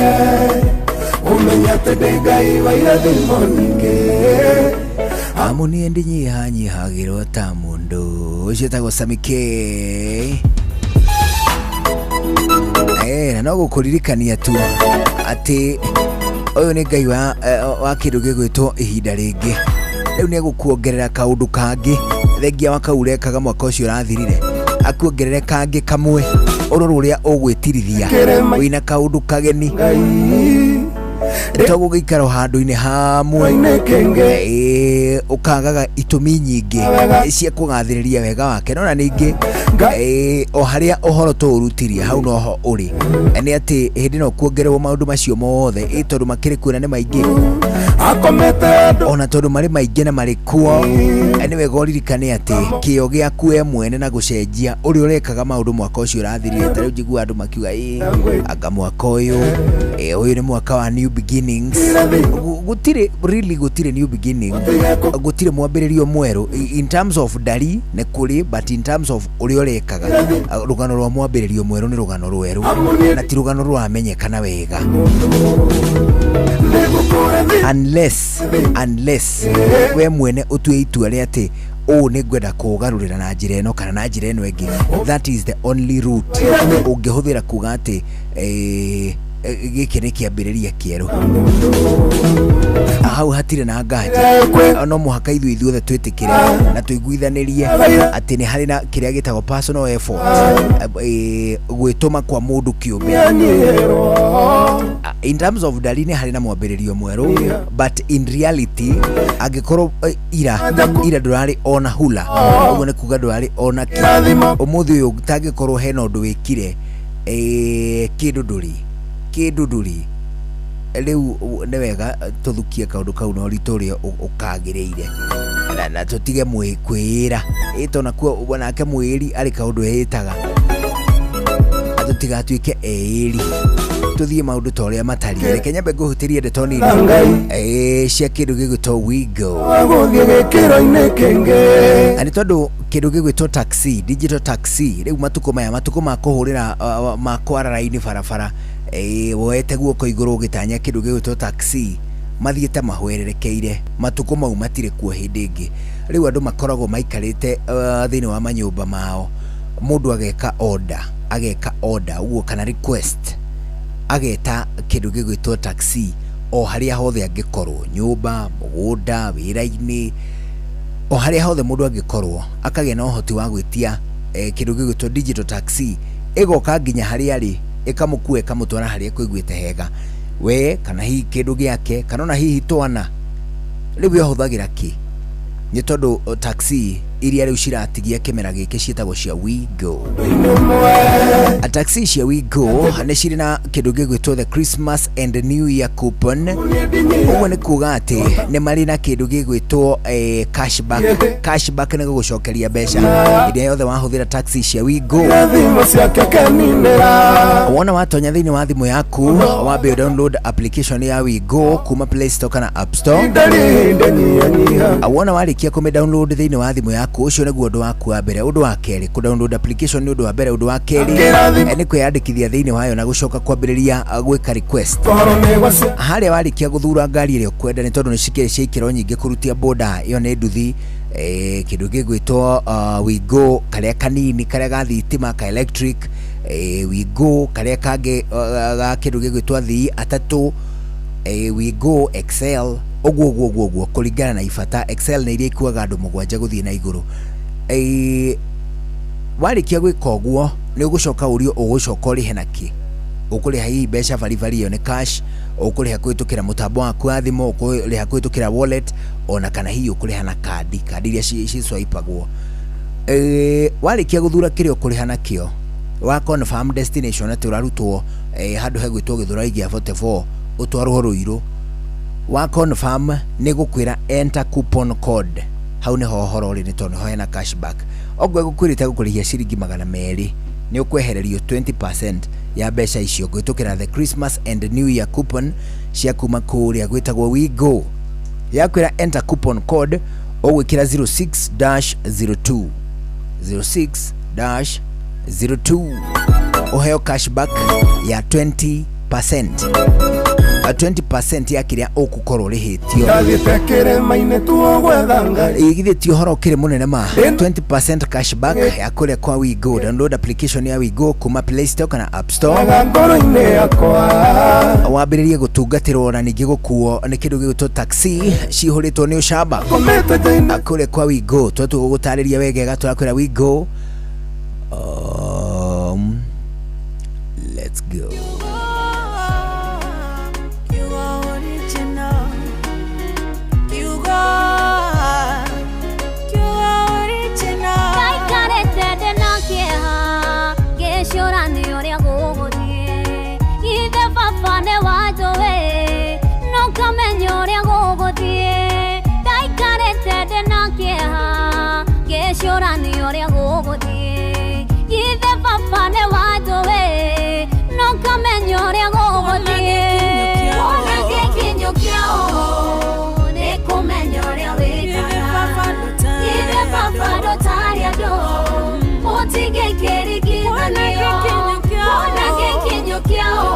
ũmenye atĩ ndĩ Ngai wa irathimo nyingĩ. Amu niĩ ndinyihanyihagĩrwo ta mũndũ ũcio etagwo Sammy K. Na no gũkũririkania tu atĩ ũyũ nĩ Ngai wa kĩndũ gĩgwĩtwo ihinda rĩngĩ. Rĩu nĩ egũkuongerera kaũndũ kangĩ thengia wa kau ũrekaga mwaka ũcio ũrathirire, akuongerere kangĩ kamwe ũrore ũrĩa ũgwĩtirithia wĩna kaũndũ kageni togũgĩikara handũ-inĩ hamwe, ũkagaga itũmi nyingĩ cia kũgathĩrĩria wega wake. No na ningĩ o harĩa ũhoro tũũrutirie hau noho ũrĩ, nĩ atĩ hĩndĩ no kuongererwo maũndũ macio mothe, tondũ makĩrĩ kuo na nĩ maingĩ, ona tondũ marĩ maingĩ na marĩ kuo, nĩ wega ũririkane atĩ kĩo gĩaku we mwene na gũcenjia ũrĩa ũrekaga maũndũ mwaka ũcio ũrathirire. Ta rĩu njiguaga andũ makiuga anga mwaka ũyũ, ũyũ nĩ mwaka wa new beginnings. Gũtirĩ really, gũtirĩ new beginning, gũtirĩ mwambĩrĩrio mwerũ. In terms of ndari nĩ kũrĩ, but in terms of ũrĩa ũrekaga, rũgano rwa mwambĩrĩrio mwerũ nĩ rũgano rwerũ na ti rũgano rũramenyekana wega, unless we mwene ũtue itua rĩa atĩ ũũ nĩ ngwenda kũũgarũrĩra na njĩra ĩno kana na njĩra ĩno ĩngĩ. That is the only route ũngĩhũthĩra kuga atĩ gĩkĩ nĩ kĩambĩrĩria kĩerũ. Hau hatirĩ na nganja, no mũhaka ithuĩ ithuothe twĩtĩkĩre na tũiguithanĩrie atĩ nĩ harĩ na kĩrĩa gĩtagwo personal effort, gwĩtũma kwa mũndũ kĩũmbe. In terms of ndari nĩ harĩ na mwambĩrĩrio mwerũ, but in reality angĩkorwo ira ndũrarĩ ona hula, ũguo nĩ kuga ndũrarĩ ona kĩ ũmũthĩ ũyũ tangĩkorwo hena ũndũ wĩkire, kĩndũ ndũrĩ rĩu nĩ wega tũthukie kaũndũ kau na ũritũ ũrĩa ũkagĩrĩire na tũtige kwĩĩra ĩto nakuo nake mwĩĩri arĩ kaũndũ eĩtaga, tũtigatuĩke eĩri, tũthiĩ maũndũ ta ũrĩa matariĩ. Reke nyambe ngũhutĩrie ndeto nini cia kĩndũ gĩgwĩtwo Wigo, gũthiĩ gĩkĩro-inĩ kĩngĩ na nĩ tondũ kĩndũ gĩgwĩtwo taxi, digital taxi, rĩu matukũ maya, matukũ ma kũhũrĩra ma kwara raini barabara, woete guoko igũrũ ũgĩtanya kĩndũ gĩgwĩtwo taxi, mathiĩte mahwererekeire. Matukũ mau matirĩ kuo hĩndĩ ĩngĩ. Rĩu andũ makoragwo maikarĩte thĩinĩ wa manyũmba mao, mũndũ ageka order ũguo kana request, ageta kĩndũ gĩgwĩtwo taxi o harĩa hothe angĩkorwo, nyũmba, mũgũnda, wĩra-inĩ, o harĩa hothe mũndũ angĩkorwo, akagĩa na ũhoti wa gwĩtia kĩndũ gĩgwĩtwo digital taxi, ĩgoka nginya harĩa arĩ, ĩkamũkua ĩkamũtwara harĩa kũiguĩte hega we kana hihi kĩndũ gĩake kana ona hihi twana. Rĩu we ũhũthagĩra kĩ? Nĩ tondũ taxi iria rĩu ciratigia kĩmera gĩkĩ ciĩtagwo cia Wigo. Taxi cia Wigo nĩ cirĩ na kĩndũ gĩgwĩtwo the Christmas and New Year coupon. Ũguo nĩ kuga atĩ nĩ marĩ na kĩndũ gĩgwĩtwo cashback. Cashback nĩ gũgũcokeria mbeca hĩndĩ yothe wahũthĩra taxi cia Wigo. Irathimo ciake keninĩra. Wona watonya thĩinĩ wa thimũ yaku, wambe download application ya Wigo kuma Play Store kana App Store. Ndarĩ hĩndĩ nyihanyiha. Wona warĩkia kũmĩ download thĩinĩ wa thimũ yaku, ũcio nĩguo ũndũ waku wa mbere. Ũndũ wa kerĩ, kũ download application nĩ ũndũ wa mbere. Ũndũ wa kerĩ nĩ kwĩyandĩkithia thĩinĩ wayo na gũcoka kwambĩrĩria gwĩka request. Harĩa warĩkia gũthura ngari ĩrĩa ũkwenda, nĩ tondũ nĩ cikĩrĩ cia ikĩro nyingĩ kũrutia boda ĩyo nĩ nduthi, kĩndũ gĩgwĩtwo Wigo karĩa kanini karĩa ga thitima ka electric, Wigo karĩa kangĩ ga kĩndũ gĩgwĩtwo athii atatũ, Wigo XL, ũguo ũguo ũguo ũguo kũringana na ibata. XL nĩ iria ikuaga andũ 7 gũthiĩ na igũrũ. Warĩkia gwĩka ũguo nĩ ũgũcoka ũrio ũgũcoka ũrĩhe na kĩ? Ũkũrĩha hihi mbeca baribari ĩyo nĩ cash, ũkũrĩha kũhĩtũkĩra mũtambo waku wa thimũ, ũkũrĩha kũhĩtũkĩra wallet, ona kana hihi ũkũrĩha na kandi, kandi iria ciswipagwo. Warĩkia gũthura kĩrĩa ũkũrĩha nakĩo, wa confirm destination atĩ ũrarutwo handũ hegwĩtwo Gĩthũrai gĩa 44 ũtwarwo Ruiru, wa confirm nĩ gũkwĩra enter coupon code. Hau nĩho ũhoro ũrĩ, nĩ tondũ nĩho hena cashback. Okorwo ĩgũkwĩrĩte gũkũrĩhia ciringi 200 Nĩ ũkwehererio 20% ya mbeca icio gwĩtũkĩra the Christmas and New Year coupon cia kuma kũrĩa gwĩtagwo Wigo. Yakwĩra enter coupon code, ũgwĩkĩra 06-02 06-02, ũheo cashback ya 20%, 20% ya kĩrĩa ũgũkorwo ũrĩhĩtio. Ndathiĩte kĩrĩma-inĩ tuo gwetha Ngai. Githĩ ti ũhoro ũkĩrĩ mũnene ma 20% cashback ya kũrĩa kwa Wigo. Download application ya Wigo kuma Play Store kana App Store. Wega ngoro-inĩ yakwa. Wambĩrĩrie gũtungatĩrwo na ningĩ gũkuo nĩ kĩndũ gĩgwĩtwo taxi cihũrĩtwo nĩ ũcamba kũrĩa kwa Wigo. Twa tũgũgũtarĩria wegega, tũrakwĩra Wigo. Let's go. You are original. You are, you are original. Ndaikarĩte ndĩna kĩeha ngĩcũrania ũrĩa gũgũthiĩ, ithe baba nĩ wanjũĩ no kamenya ũrĩa gũgũthiĩ. Ndaikarĩte ndĩna kĩeha ngĩcũrania ũrĩa gũgũthiĩ, ithe baba nĩ wanjũĩ no kamenya ũrĩa gũgũthiĩ. Wona gĩkinyo kĩao nĩ kũmenya ũrĩa wĩkaga, ithe baba ndũtarĩ andũ mũtingĩkĩringithanio. Wona gĩkinyo kĩao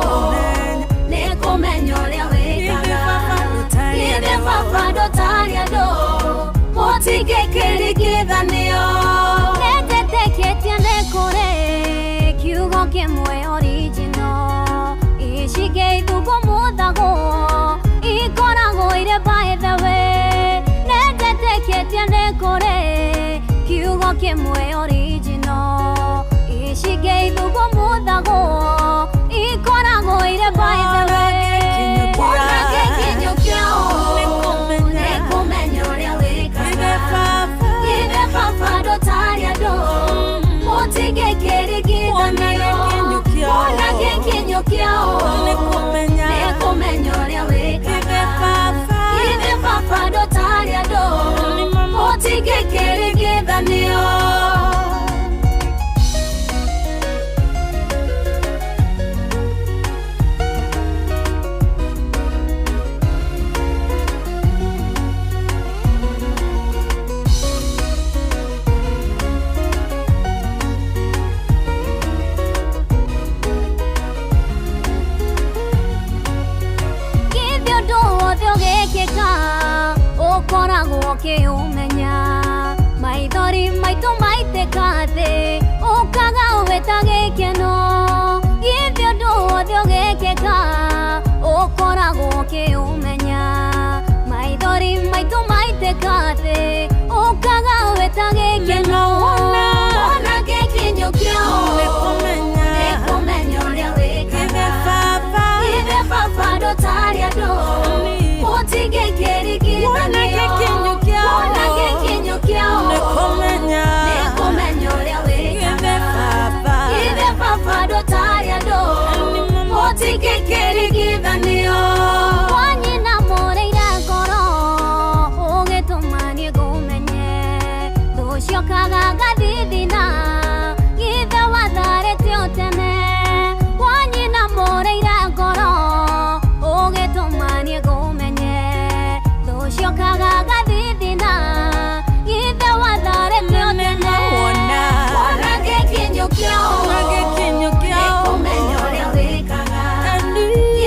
nĩ kũmenya ũrĩa wĩkaga, ithe baba ndũtarĩ andũ mũtingĩkĩringithanio. Nĩnjĩtĩkĩtie nĩ kũrĩ kiugo kĩmwe original, ici ngĩithũngũ mũthagwo ikoragwo irĩ by the way. Nĩnjĩtĩkĩtie nĩ kũrĩ kiugo kĩmwe original, ici ngĩithũngũ mũthagwo ikoragwo irĩ by the way. Wona gĩkinyo kĩao nĩ kũmenya ũrĩa wĩkaga, ithe baba ndũtarĩ andũ mũtingĩkĩringithanio. Wona gĩkinyo kĩao nĩ kũmenya ũrĩa wĩkaga, ithe baba ndũtarĩ andũ mũtingĩkĩringithanio. Githĩ ũndũ wothe ũgĩkĩka ũkoragwo ũkĩũmenya, maithori maitũ maitĩka thĩ ũkaga ũwĩta gĩkeno. Githĩ ũndũ wothe ũgĩkĩka ũkoragwo ũkĩũmenya, maithori maitũ maitĩka thĩ ũkaga ũwĩta gĩkeno. Wona gĩkinyo kĩao nĩ kũmenya ũrĩa wĩkaga, ithe baba ndũtarĩ andũ mũtingĩkĩringithanio. Wona gĩkinyo kĩao nĩ kũmenya ũrĩa wĩkaga, ithe baba ndũtarĩ andũ mũtingĩkĩringithanio. Wanyina mũrĩire ngoro ũgĩtũma niĩ ngũmenye, thũ ciokaga ngathithina githe watharĩte o tene. Wanyina mũrĩire ngoro ũgĩtũma niĩ ngũmenye, thũ ciokaga ngathithina githe watharĩte o tene. Wona gĩkinyo kĩao nĩ kũmenya ũrĩa wĩkaga,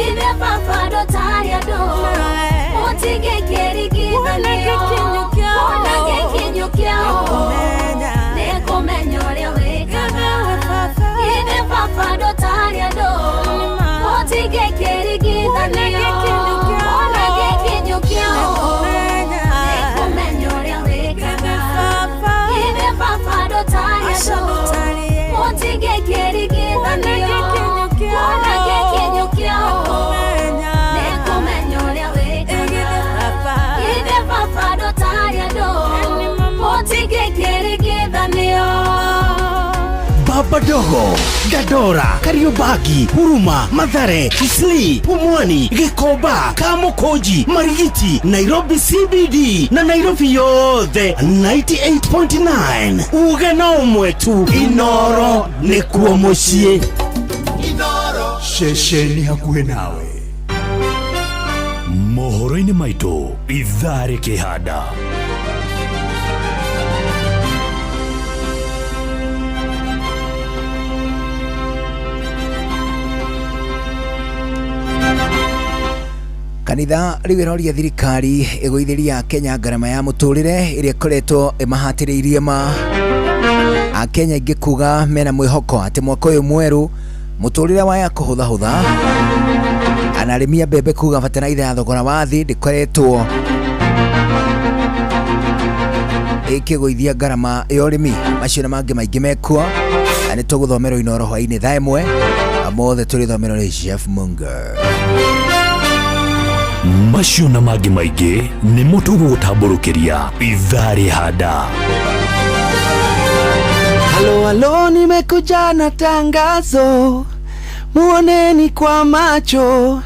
ithe baba ndũtarĩ andũ mũtingĩkĩringithanio. Wona gĩkinyo kĩao nĩ Babadogo, Dandora, Kariobangi, Huruma, Mathare, Eastleigh, Pumwani, Gikomba, Kamukunji, Marigiti, Nairobi CBD na Nairobi yothe 98.9. Uge na ũmwe tu, Inoro nĩkuo mũciĩ. Ceceni hakuhĩ nawe mohoro-inĩ maitũ ithaa rĩkĩhanda. Kanitha rĩu ĩroria thirikari ĩgũithĩria Kenya ngarama ya mũtũrĩre ĩrĩa ĩkoretwo ĩmahatĩrĩirie ma Akenya aingĩ kuga mena mwĩhoko atĩ mwaka ũyũ mwerũ mũtũrĩre waya kũhũthahũtha. Ana arĩmi a mbembe kuga bataraitha ya thogora wa thĩ ndĩkoretwo ĩkĩgũithia ngarama ya ũrĩmi. Macio na mangĩ maingĩ mekuo na nĩ tũgũthomerwo Inoro hwaĩ-inĩ thaa 1 mothe tũrĩthomerwo nĩ Jeff Munger. Macio na mangĩ maingĩ nĩmo tũgũgũtambũrũkĩria ithaa rĩhanda. Halo halo, nimekuja na tangazo, muoneni kwa macho,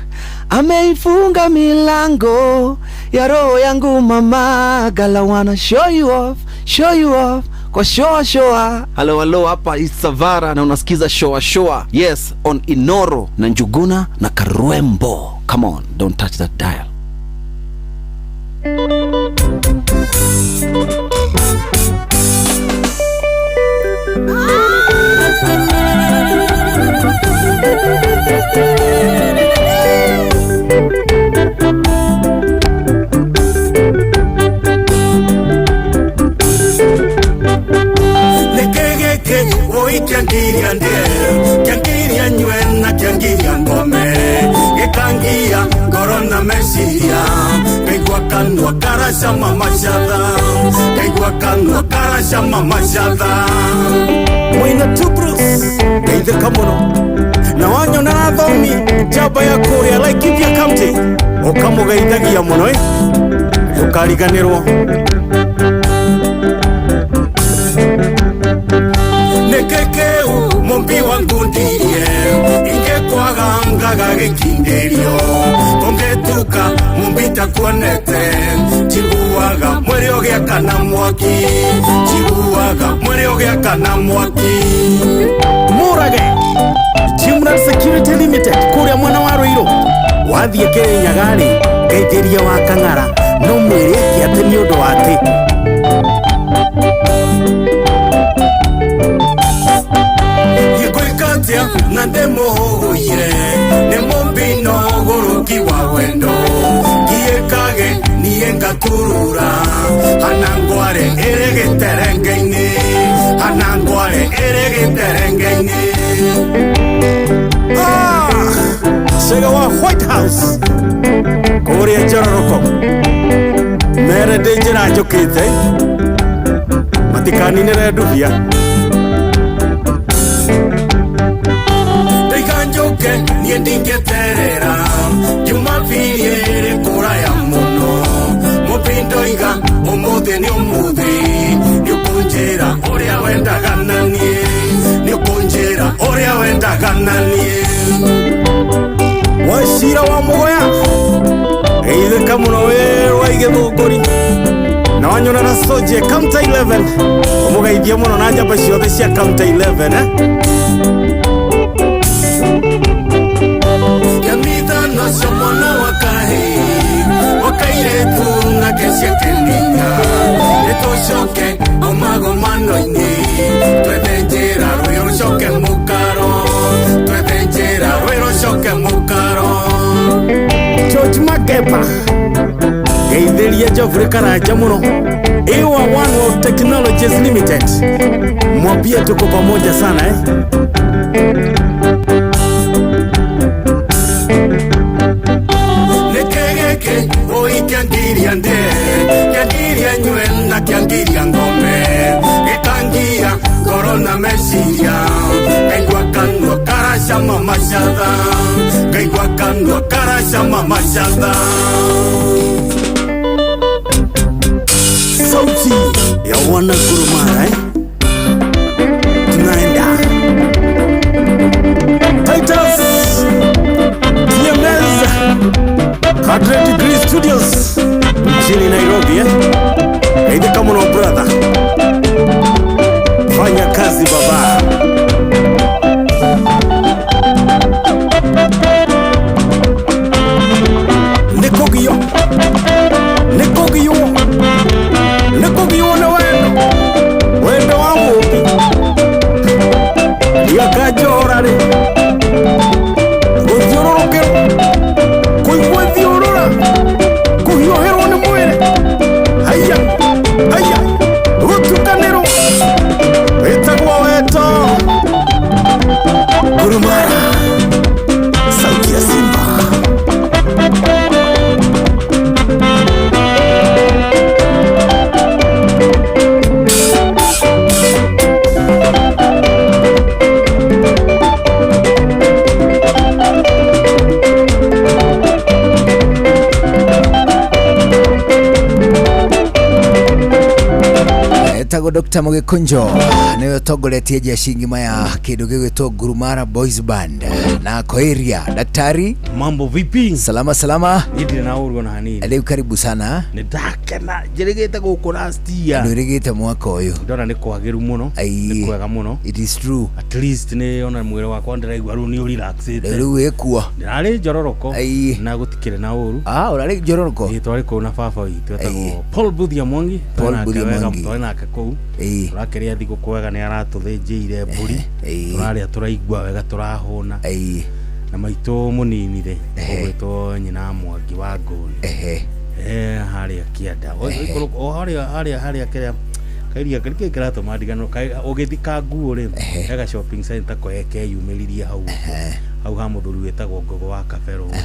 ameifunga milango ya roho yangu mama, gala wanna show you off, show you off kwa shoa shoa. Halo halo, hapa Isavara na unasikiza shoa shoa. Yes, on Inoro na Njuguna na Karwembo. Come on, don't touch that dial. Nĩkĩgĩkĩ wũi kĩangiria ndĩe kĩangiria nyue na kĩangiria ngome gĩkangia ngoro na meciria ngaigua kanua karacama macatha ngaigua kanua karacama macatha. Mwina Tubrus ngeithĩka mũno na wanyona na thomi njamba ya kũrĩa Laikipia County ũkamũgeithagia mũno ĩ ndũkariganĩrwo. Nĩkĩkĩu mũmbi wa ngundirie ingĩkwaga ngaga gĩkindĩrio kũngĩtuka mũmbi takuonete njiguaga mwĩrĩ ũgĩakana mwaki njiguaga mwĩrĩ ũgĩakana mwaki. Mũrage Jimran Security Limited kũrĩa mwena wa Ruiru wathiĩ Kĩrĩnyaga-rĩ ngeithĩria wa Kang'ara no mwĩre eke atĩ nĩ ũndũ wa atĩ Ngwĩkatia na ndĩmũhũgũire nĩ mũmbi no ũgũrũki wa wendo ngiĩkage niĩ ngaturura hana ngware ĩrĩ gĩterenge-inĩ hana ngware ĩrĩ gĩterenge-inĩ. Cega wa White House kũrĩa Njororoko mere ndĩ njĩra njũkĩte matikaninĩre ndubia. Njoke niĩ ndingĩterera Jumapili ĩrĩ kũraya mũno mũmbi ndoiga ũmũthĩ nĩ ũmũthĩ nĩũkũnjĩra ũrĩa wendaga na niĩ nĩũkũnjĩra ũrĩa wendaga na niĩ. Wacira wa Mũgoya geithĩka mũno wĩ rwa Igĩthũngũri na wanyona na Soje County 11 ũmũgeithie mũno na njamba ciothe cia County 11 eh? Kĩamithano cio mwana wa kahĩĩ wa kairĩtu nake ciakeninya nĩtũcoke omagomano-inĩ twethe njĩra rũĩ rũcoke mũkaro twethe njĩra rũĩ rũcoke mũkaro. George Magepa geithĩria Geoffrey Karanja mũno Iwa One World Technologies Limited mwambie tuko pamoja sana eh? Nĩkĩgĩkĩ ũi kĩangiria ndĩe kĩangiria nyue na kĩangiria ngome gĩkangia ngoro na meciria ngaigua kanua karacama macatha ngaigua kanua karacama macatha. Sauti ya wana Gurumara eh? Tunaenda 100 Degree Studios mjini Nairobi eh? Geithĩka mũno brother, fanya kazi baba. Nĩkũgio, nĩkũgio, nĩkũgio nĩ wendo, wendo wa mũmbi ndiakanjora rĩ gũthiũrũrũkĩrwo kũigua thiũrũra kũhiũhĩrwo nĩ mwĩrĩ haiya haiya gũtukanĩrwo wĩtagwo wendo Gurumara sauti ya Simba. Etagwo Dr. Mugikunjo niwe utongoretie jeshi ng'ima ya kindu gigwitwo Ngurumara Boys Band na Koiria. Daktari, mambo vipi? Salama salama. Ndirĩ na ũru ona hanini. Rĩu karibu sana. Nĩ ndakena njĩrĩgĩte gũkũ last year. Ndwĩrĩgĩte mwaka ũyũ. Ndona nĩ kwagĩru mũno, nĩ kwega mũno. It is true. At least nĩ ona mwĩrĩ wakwa ndĩraigua rĩu nĩ ũrelaxĩte. Rĩu wĩkuo. Ndĩrarĩ njororoko na gũtikĩrĩ na ũru. Ah, ũrarĩ njororoko? Ĩĩ, twarĩ kũu na baba witũ etagwo Paul Buthia Mwangi. Paul Twarĩ nake Buthia wega, Mwangi. twarĩ nake kũu. Tũrakĩrĩa thigũkũ wega, nĩ aratũthĩnjĩire mbũri. Tũrarĩa tũraigua wega, tũrahũna. Na maitũ mũnini rĩ, ũgwĩtwo nyina Mwangi wa Ngũni. Harĩa kĩanda. O harĩa harĩa harĩa kĩrĩa kairia kĩrĩa kĩratũma ndiganĩrwo ũgĩthiĩ Kanguũ rĩ, hega shopping center ko keyumĩririe hau ũguo. Hau ha mũthuri wĩtagwo Ngogo wa Kabero rĩ,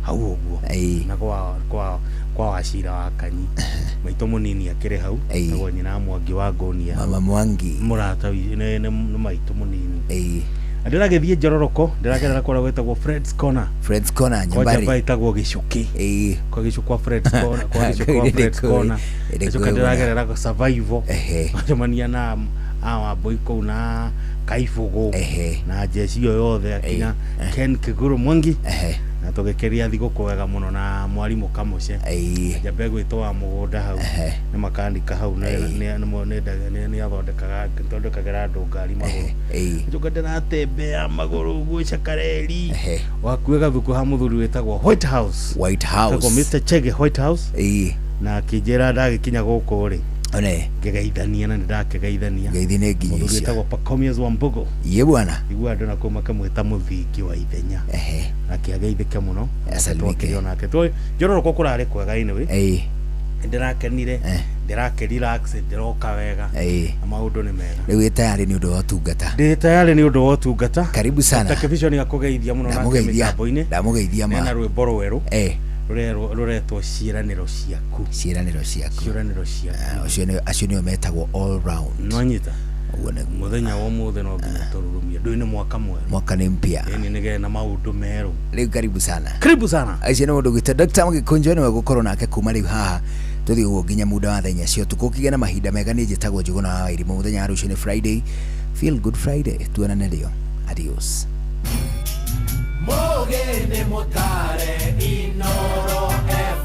hau ũguo na kwa kwa kwa Wacira wa Kanyi. Maitũ mũnini akĩrĩ hau, etagwo nyina Mwangi wa Ngũni. Mama Mwangi. Mũrata witũ nĩ maitũ mũnini. Na ndĩragĩthiĩ njororoko, ndĩragerera kũrĩa gwĩtagwo Fred's Corner. Fred's Corner Kwa Nyambari. njamba ĩtagwo Gĩcũkĩ. Kwa gĩcũkĩ kwa Fred's Corner, kwa gĩcũkĩ kwa Fred's Corner. Ngacoka ndĩragerera kwa Survival. Ngacemania na Awambũi kũu na Kaibũgũ na jeshi ĩyo yothe akinya Ken Kiguru Mwangi. Na tũgĩkĩria thigũkũ wega mũno na mwarimũ Kamũce. Njamba ĩgwĩtwo wa mũgũnda hau nĩ makanika hau nĩ athondekaga thondekagĩra andũ ngari magũrũ. Njoka ndĩratembea magũrũ ũguo Chakareri. Wakuĩ gathuku ha mũthuri wĩtagwo White House. White House. Wĩtagwo Mr. Chege White House. Na akĩnjĩra ndagĩkinya gũkũ rĩ. One. Ngĩgeithania na nĩndakĩgeithania. Ngeithi nĩ nginya Mũthuri icio. wĩtagwo Pacomius Wambugu. Ye bwana. Igua andũ nakũu makamwĩta mũthingi wa ithenya. Akĩageithĩke mũno. Asalimike. Twakĩrĩ onake. Njororoko kũrarĩ kwega anyway. Ndĩrakenire, ndĩrakĩrelax, ndĩroka wega. Na maũndũ nĩ mega. Rĩu wĩ tayarĩ nĩ ũndũ wa ũtungata. Ndĩ tayarĩ nĩ ũndũ wa ũtungata. Karibu sana. Dr. Kĩbico nĩ akũgeithia mũno nake Ndamũgeithia. mĩtambo-inĩ. Ndamũgeithia ma. Ena rwĩmbo rwerũ. Rũretwo ciĩranĩro ciaku. Ciĩranĩro ciaku. Ciĩranĩro ciaku. Acio nĩo acio nĩo metagwo all round. Nwanyita. Ũguo nĩguo. Mũthenya wa ũmũthĩ no nginya tũrurumie. Ndũĩ nĩ mwaka mwerũ. Mwaka nĩ mpya. Ĩni nĩgĩe na maũndũ merũ. Rĩu karibu sana. Karibu sana. Acio nĩ mũndũ gwĩtwo Dr. Mũgĩkũnjo nĩwe gũkorwo nake kuma rĩu haha tũthiĩ ũguo nginya muda wa thaa inya cia ũtukũ. Ũkĩgĩa na mahinda mega. Niĩ njĩtagwo Njũgũna wa Wairimu. Mũthenya wa rũciũ nĩ Friday. Feel good Friday. Tuonane rĩo. Adios. Mũgĩ mũtare Inoro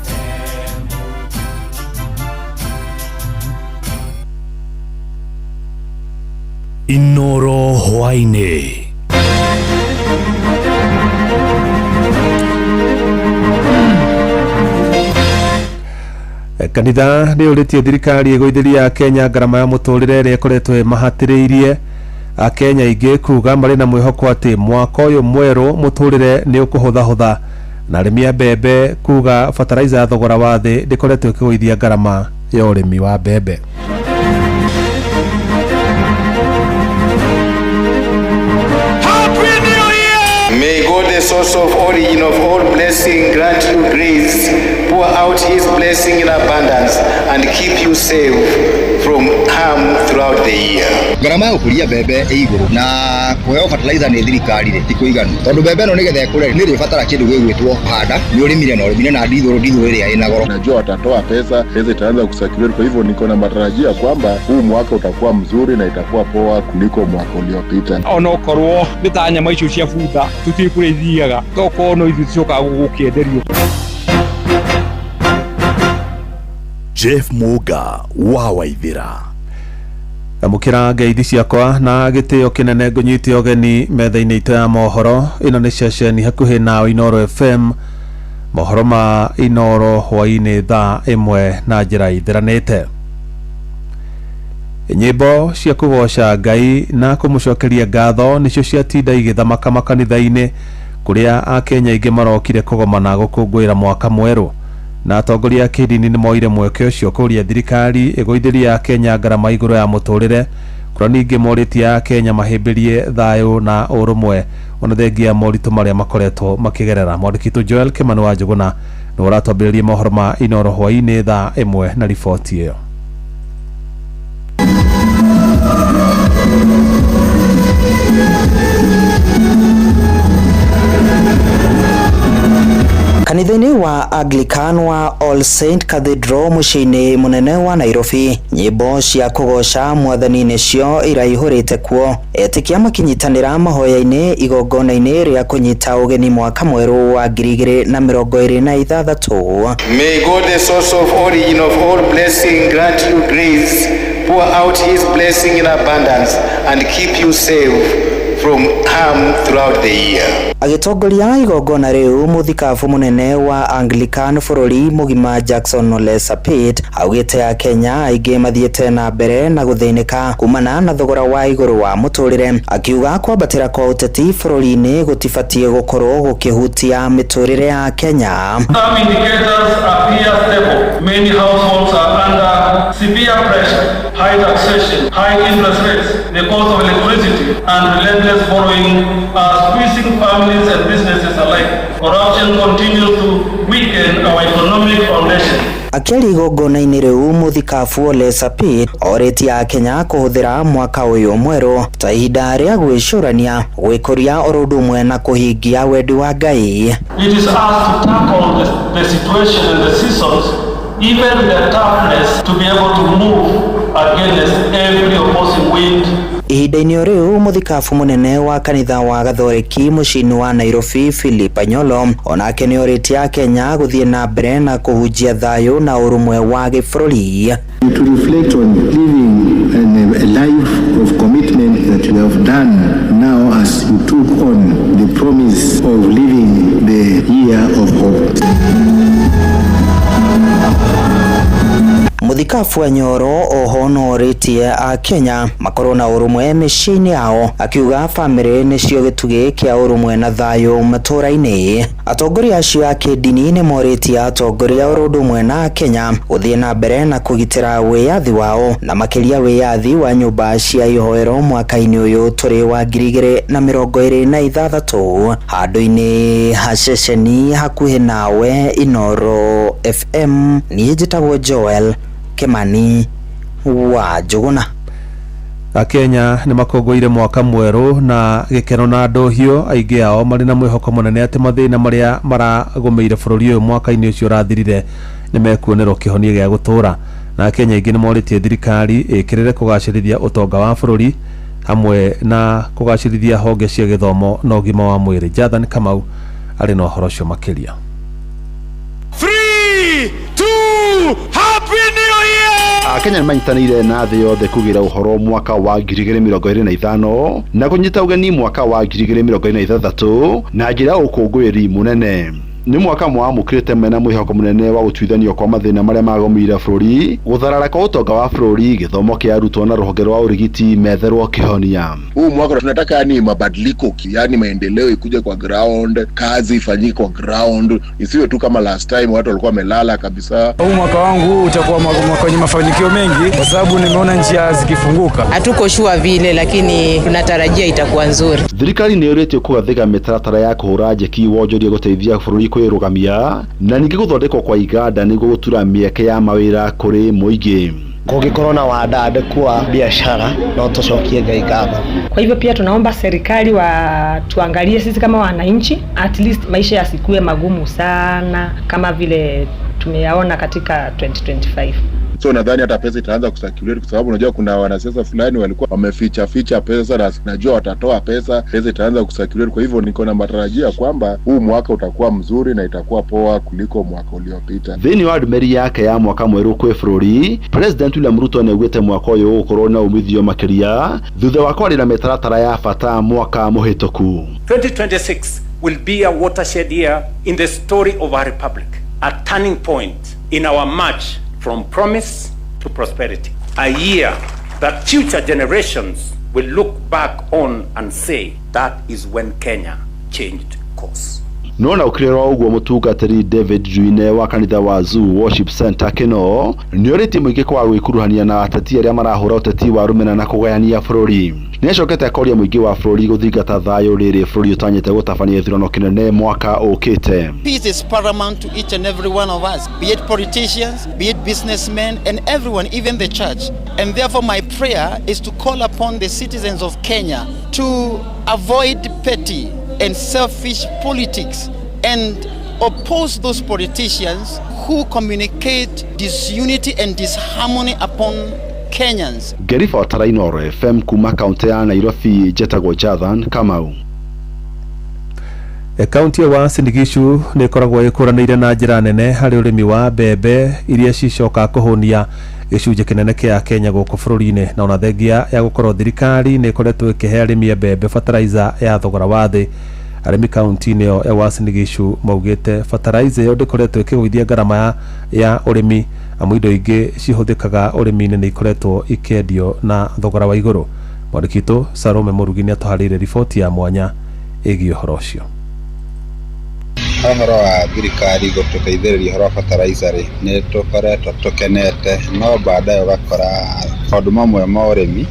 FM. Inoro hwaĩ-inĩ. Kanitha nĩ ũrĩtie thirikari ĩgũithĩria Akenya ngarama ya mũtũrĩre ĩrĩa ĩkoretwo ĩmahatĩrĩirie. Akenya aingĩ kuga marĩ na mwĩhoko atĩ mwaka ũyũ mwerũ mũtũrĩre nĩ ũkũhũthahũtha, na arĩmi a mbembe kuga bataraitha ya thogora wa thĩ ndĩkoretwo ĩkĩgũithia ngarama ya ũrĩmi wa mbembe. May God, the source of origin of all blessing, grant you grace, pour out his blessing in abundance, and keep you safe from harm throughout the year. Ngarama ya gũkũria mbembe ĩ igũrũ na kũheo fertilizer nĩ thirikari rĩ ti kũiganu tondũ mbembe ĩno nĩgetha ĩkũre nĩ ĩrĩbatara kĩndũ gĩgwĩtwo handa nĩ ũrĩmire na ũrĩmire na ndithũrũ ndithũrũ ĩrĩa ĩna goro. Najua watatoa pesa, pesa itaanza kucirculate. Kwa hivyo niko na matarajio ya kwamba huu mwaka utakuwa mzuri na itakuwa poa kuliko mwaka uliopita. Onokorwo nĩ ta nyama icio cia bunda tũtiũĩ kũrĩa ithiaga tokorwo no ithuĩ tũcokaga gũkĩenderio. Jeff Muga wa Waithira. Amũkĩra ngeithi ciakwa na gĩtĩo kĩnene ngũnyite ũgeni metha-inĩ itũ ya mohoro. Ĩno nĩ ceceni hakuhĩ na Inooro FM, mohoro ma Inooro hwaĩ-inĩ thaa 1 na njĩra ithĩranĩte. Nyĩmbo cia kũgoca Ngai na kũmũcokeria ngatho nĩcio ciatinda igĩthamaka makanitha-inĩ kũrĩa akenya aingĩ marokire kũgomana gũkũngũĩra mwaka mwerũ, na atongoria a kĩndini nĩ moire mweke ũcio kũria thirikari ĩgũithĩrie akenya ngarama igũrũ ya mũtũrĩre, kũrĩa ningĩ morĩtie akenya mahĩmbĩrie thayũ na ũrũmwe ona thengia moritũ marĩa makoretwo makĩgerera. Mwandĩki witũ Joel Kimani wa Njũgũna nĩ ũratwambĩrĩria mohoro ma Inooro hwaĩ-inĩ thaa 1 na riboti ĩyo. Kanitha-inĩ wa Anglican wa All Saint Cathedral mũciĩ-inĩ mũnene wa Nairobi, nyĩmbo cia kũgoca mwathani nĩcio iraihũrĩte kuo. Etĩkia makinyitanĩra mahoya-inĩ igongona-inĩ rĩa kũnyita ũgeni mwaka mwerũ wa 2026. May God, the source of origin of all blessing, grant you grace, pour out his blessing in abundance, and keep you safe from harm throughout the year. Agĩtongoria igongona rĩu, mũthikabu mũnene wa Anglican bũrũri mũgima Jackson Ole Sapit augĩte akenya aingĩ mathiĩte na mbere na gũthĩnĩka kumana na thogora wa igũrũ wa mũtũrĩre, akiuga kwambatĩra kwa ũteti bũrũri-inĩ gũtibatiĩ gũkorwo gũkĩhutia mĩtũrĩre ya Kenya. Some indicators appear stable. Many households are under severe pressure, high taxation, high interest rates, the cost of electricity, and relentless borrowing are squeezing families and businesses alike. Corruption continues to weaken our economic foundation. Akĩaria igongona-inĩ rĩu, mũthikabu Ole Sapit orĩtie akenya kũhũthĩra mwaka ũyũ mwerũ ta ihinda rĩa gwĩcũrania, gwĩkũria oro ũndũ ũmwe na kũhingia wendi wa Ngai. It is us to tackle the situation and the seasons, even the toughness, to be able to move against every opposing wind. Ihinda-inĩ o rĩu, mũthikabu mũnene wa kanitha wa Gathoreki mũciĩ-inĩ wa Nairobi Philip Anyolo onake nĩ orĩtie akenya gũthiĩ na mbere na kũhunjia thayũ na ũrũmwe wa gĩbũrũri. To reflect on living a life of commitment that you have done now as you took on the promise of living the year of hope. Mũthikabu Anyoro oho no orĩtie akenya makorwo na ũrũmwe mĩciĩ-inĩ yao, akiuga bamĩrĩ nĩcio gĩtugĩ kĩa ũrũmwe na thayũ matũũra-inĩ. Atongoria acio a kĩndini nĩ morĩtie atongoria oro ũndũ ũmwe na akenya gũthiĩ na mbere na kũgitĩra wĩyathi wao na makĩria wĩyathi wa nyũmba cia ihoero mwaka-inĩ ũyũ tũrĩ wa 2026. Handũ-inĩ ha ceceni hakuhĩ nawe Inooro FM, niĩ njĩtagwo Joel Kimani wa Njũgũna. Akenya nĩ makũngũĩire mwaka mwerũ na gĩkeno na ndũhiũ, aingĩ ao marĩ na mwĩhoko mũnene atĩ mathĩna marĩa maragũmĩire bũrũri ũyũ mwaka-inĩ ũcio ũrathirire nĩ mekuonerwo kĩhonia gĩa gũtũũra. Na akenya aingĩ nĩ morĩtie thirikari ĩkĩrĩre kũgacĩrithia ũtonga wa bũrũri hamwe na kũgacĩrithia honge cia gĩthomo na ũgima wa mwĩrĩ. Jathan Kamau arĩ na ũhoro ũcio makĩria. 3, 2, Happy New Year! Akenya nĩmanyitanĩire na thĩ yothe kugĩra ũhoro mwaka wa 2025 na kũnyita ũgeni mwaka wa 2026 na njĩra ya ũkũngũĩri mũnene. Nĩ mwaka mwamũkĩrĩte mena mwĩhoko mũnene wa gũtuithanio kwa mathĩna marĩa magũmĩire bũrũri, gũtharara kwa ũtonga wa bũrũri, gĩthomo kĩa arutwo na rũhonge rwa ũrigiti metherwo kĩhonia. Huu mwaka tunataka yani mabadiliko, yani maendeleo ikuje kwa ground, kazi ifanyike kwa ground, isiwe tu kama last time watu walikuwa wamelala kabisa. Huu mwaka wangu utakuwa mwaka wenye mafanikio mengi kwa sababu nimeona njia zikifunguka. Hatuko sure vile, lakini tunatarajia itakuwa nzuri. Thirikari nĩ ĩũrĩtio kũgathĩka mĩtaratara ya kũhũra njeki wonjoria gũteithia bũrũri kwĩrũgamia na ningĩ gũthondekwo kwa iganda nĩguo gũtura mĩeke ya mawĩra kũrĩ mũingĩ. Kũngĩkorwo na wandandĩku wa biashara no tũcokie Ngai ngatho. Kwa hivyo pia tunaomba serikali watuangalie sisi kama wananchi, at least maisha yasikue magumu sana kama vile tumeyaona katika 2025. So nadhani hata pesa itaanza kucirculate kwa sababu unajua kuna wanasiasa fulani walikuwa wameficha ficha pesa na najua watatoa pesa, pesa itaanza kucirculate. Kwa hivyo niko na matarajio ya kwamba huu mwaka utakuwa mzuri na itakuwa poa kuliko mwaka uliopita. Thĩinĩ wa ndũmĩrĩri yake ya mwaka mwerũ kwĩ bũrũri, President William Ruto nĩaugĩte mwaka ũyũ ũgũkorwo na umithio makĩria thutha wa kwarĩra mĩtaratara ya bata mwaka mũhĩtũku. 2026 will be a watershed year in the story of our republic, a turning point in our march from promise to prosperity, a year that future generations will look back on and say that is when Kenya changed course. No na ũkĩrĩ o ũguo, mũtungatĩri David Juine wa kanitha wa Zoo Worship Center Kino nĩorĩtie mũingĩ kwaga gwĩkuruhania na ateti arĩa marahũra ũteti wa rũmena na kũgayania bũrũri. Nĩacokete akoria mũingĩ wa bũrũri gũthingata thayũ rĩrĩ bũrũri ũtanyĩte gũtabania gĩthurano kĩnene mwaka ũkĩte. Peace is paramount to each and every one of us, be it politicians, be it businessmen, and everyone, even the church. And therefore, my prayer is to call upon the citizens of Kenya to avoid petty and selfish politics and oppose those politicians who communicate disunity and disharmony upon Kenyans. Ngĩribotera Inooro FM kuma kaunti ya Nairobi, njetagwo Jathan Kamau. Kaunti ya Uasin Gishu nĩ ĩkoragwo ĩkũranĩire na njĩra nene harĩ ũrĩmi wa mbembe iria cicokaga kũhũnia gĩcunjĩ kĩnene kĩa Kenya gũkũ bũrũri-inĩ, na ona thengia ya gũkorwo thirikari nĩ ĩkoretwo ĩkĩhe arĩmi a mbembe fertilizer ya thogora wa thĩ, arĩmi kaunti-inĩ ĩyo ya Uasin Gishu maugĩte fertilizer ĩyo ndĩkoretwo ĩkĩgũithia ngarama ya ũrĩmi, amu indo ingĩ cihũthĩkaga ũrĩmi-inĩ nĩ ikoretwo ikĩendio na thogora wa igũrũ. Mwandĩki witũ Salome Mũrugi nĩ atũharĩirie riboti ya mwanya ĩgiĩ ũhoro ũcio. Ũhoro wa thirikari gũtũteithĩrĩria ũhoro wa fertilizer rĩ, nĩ tũkoretwo tũkenete, no baadaye ũgakora maũndũ mamwe ma ũrĩmi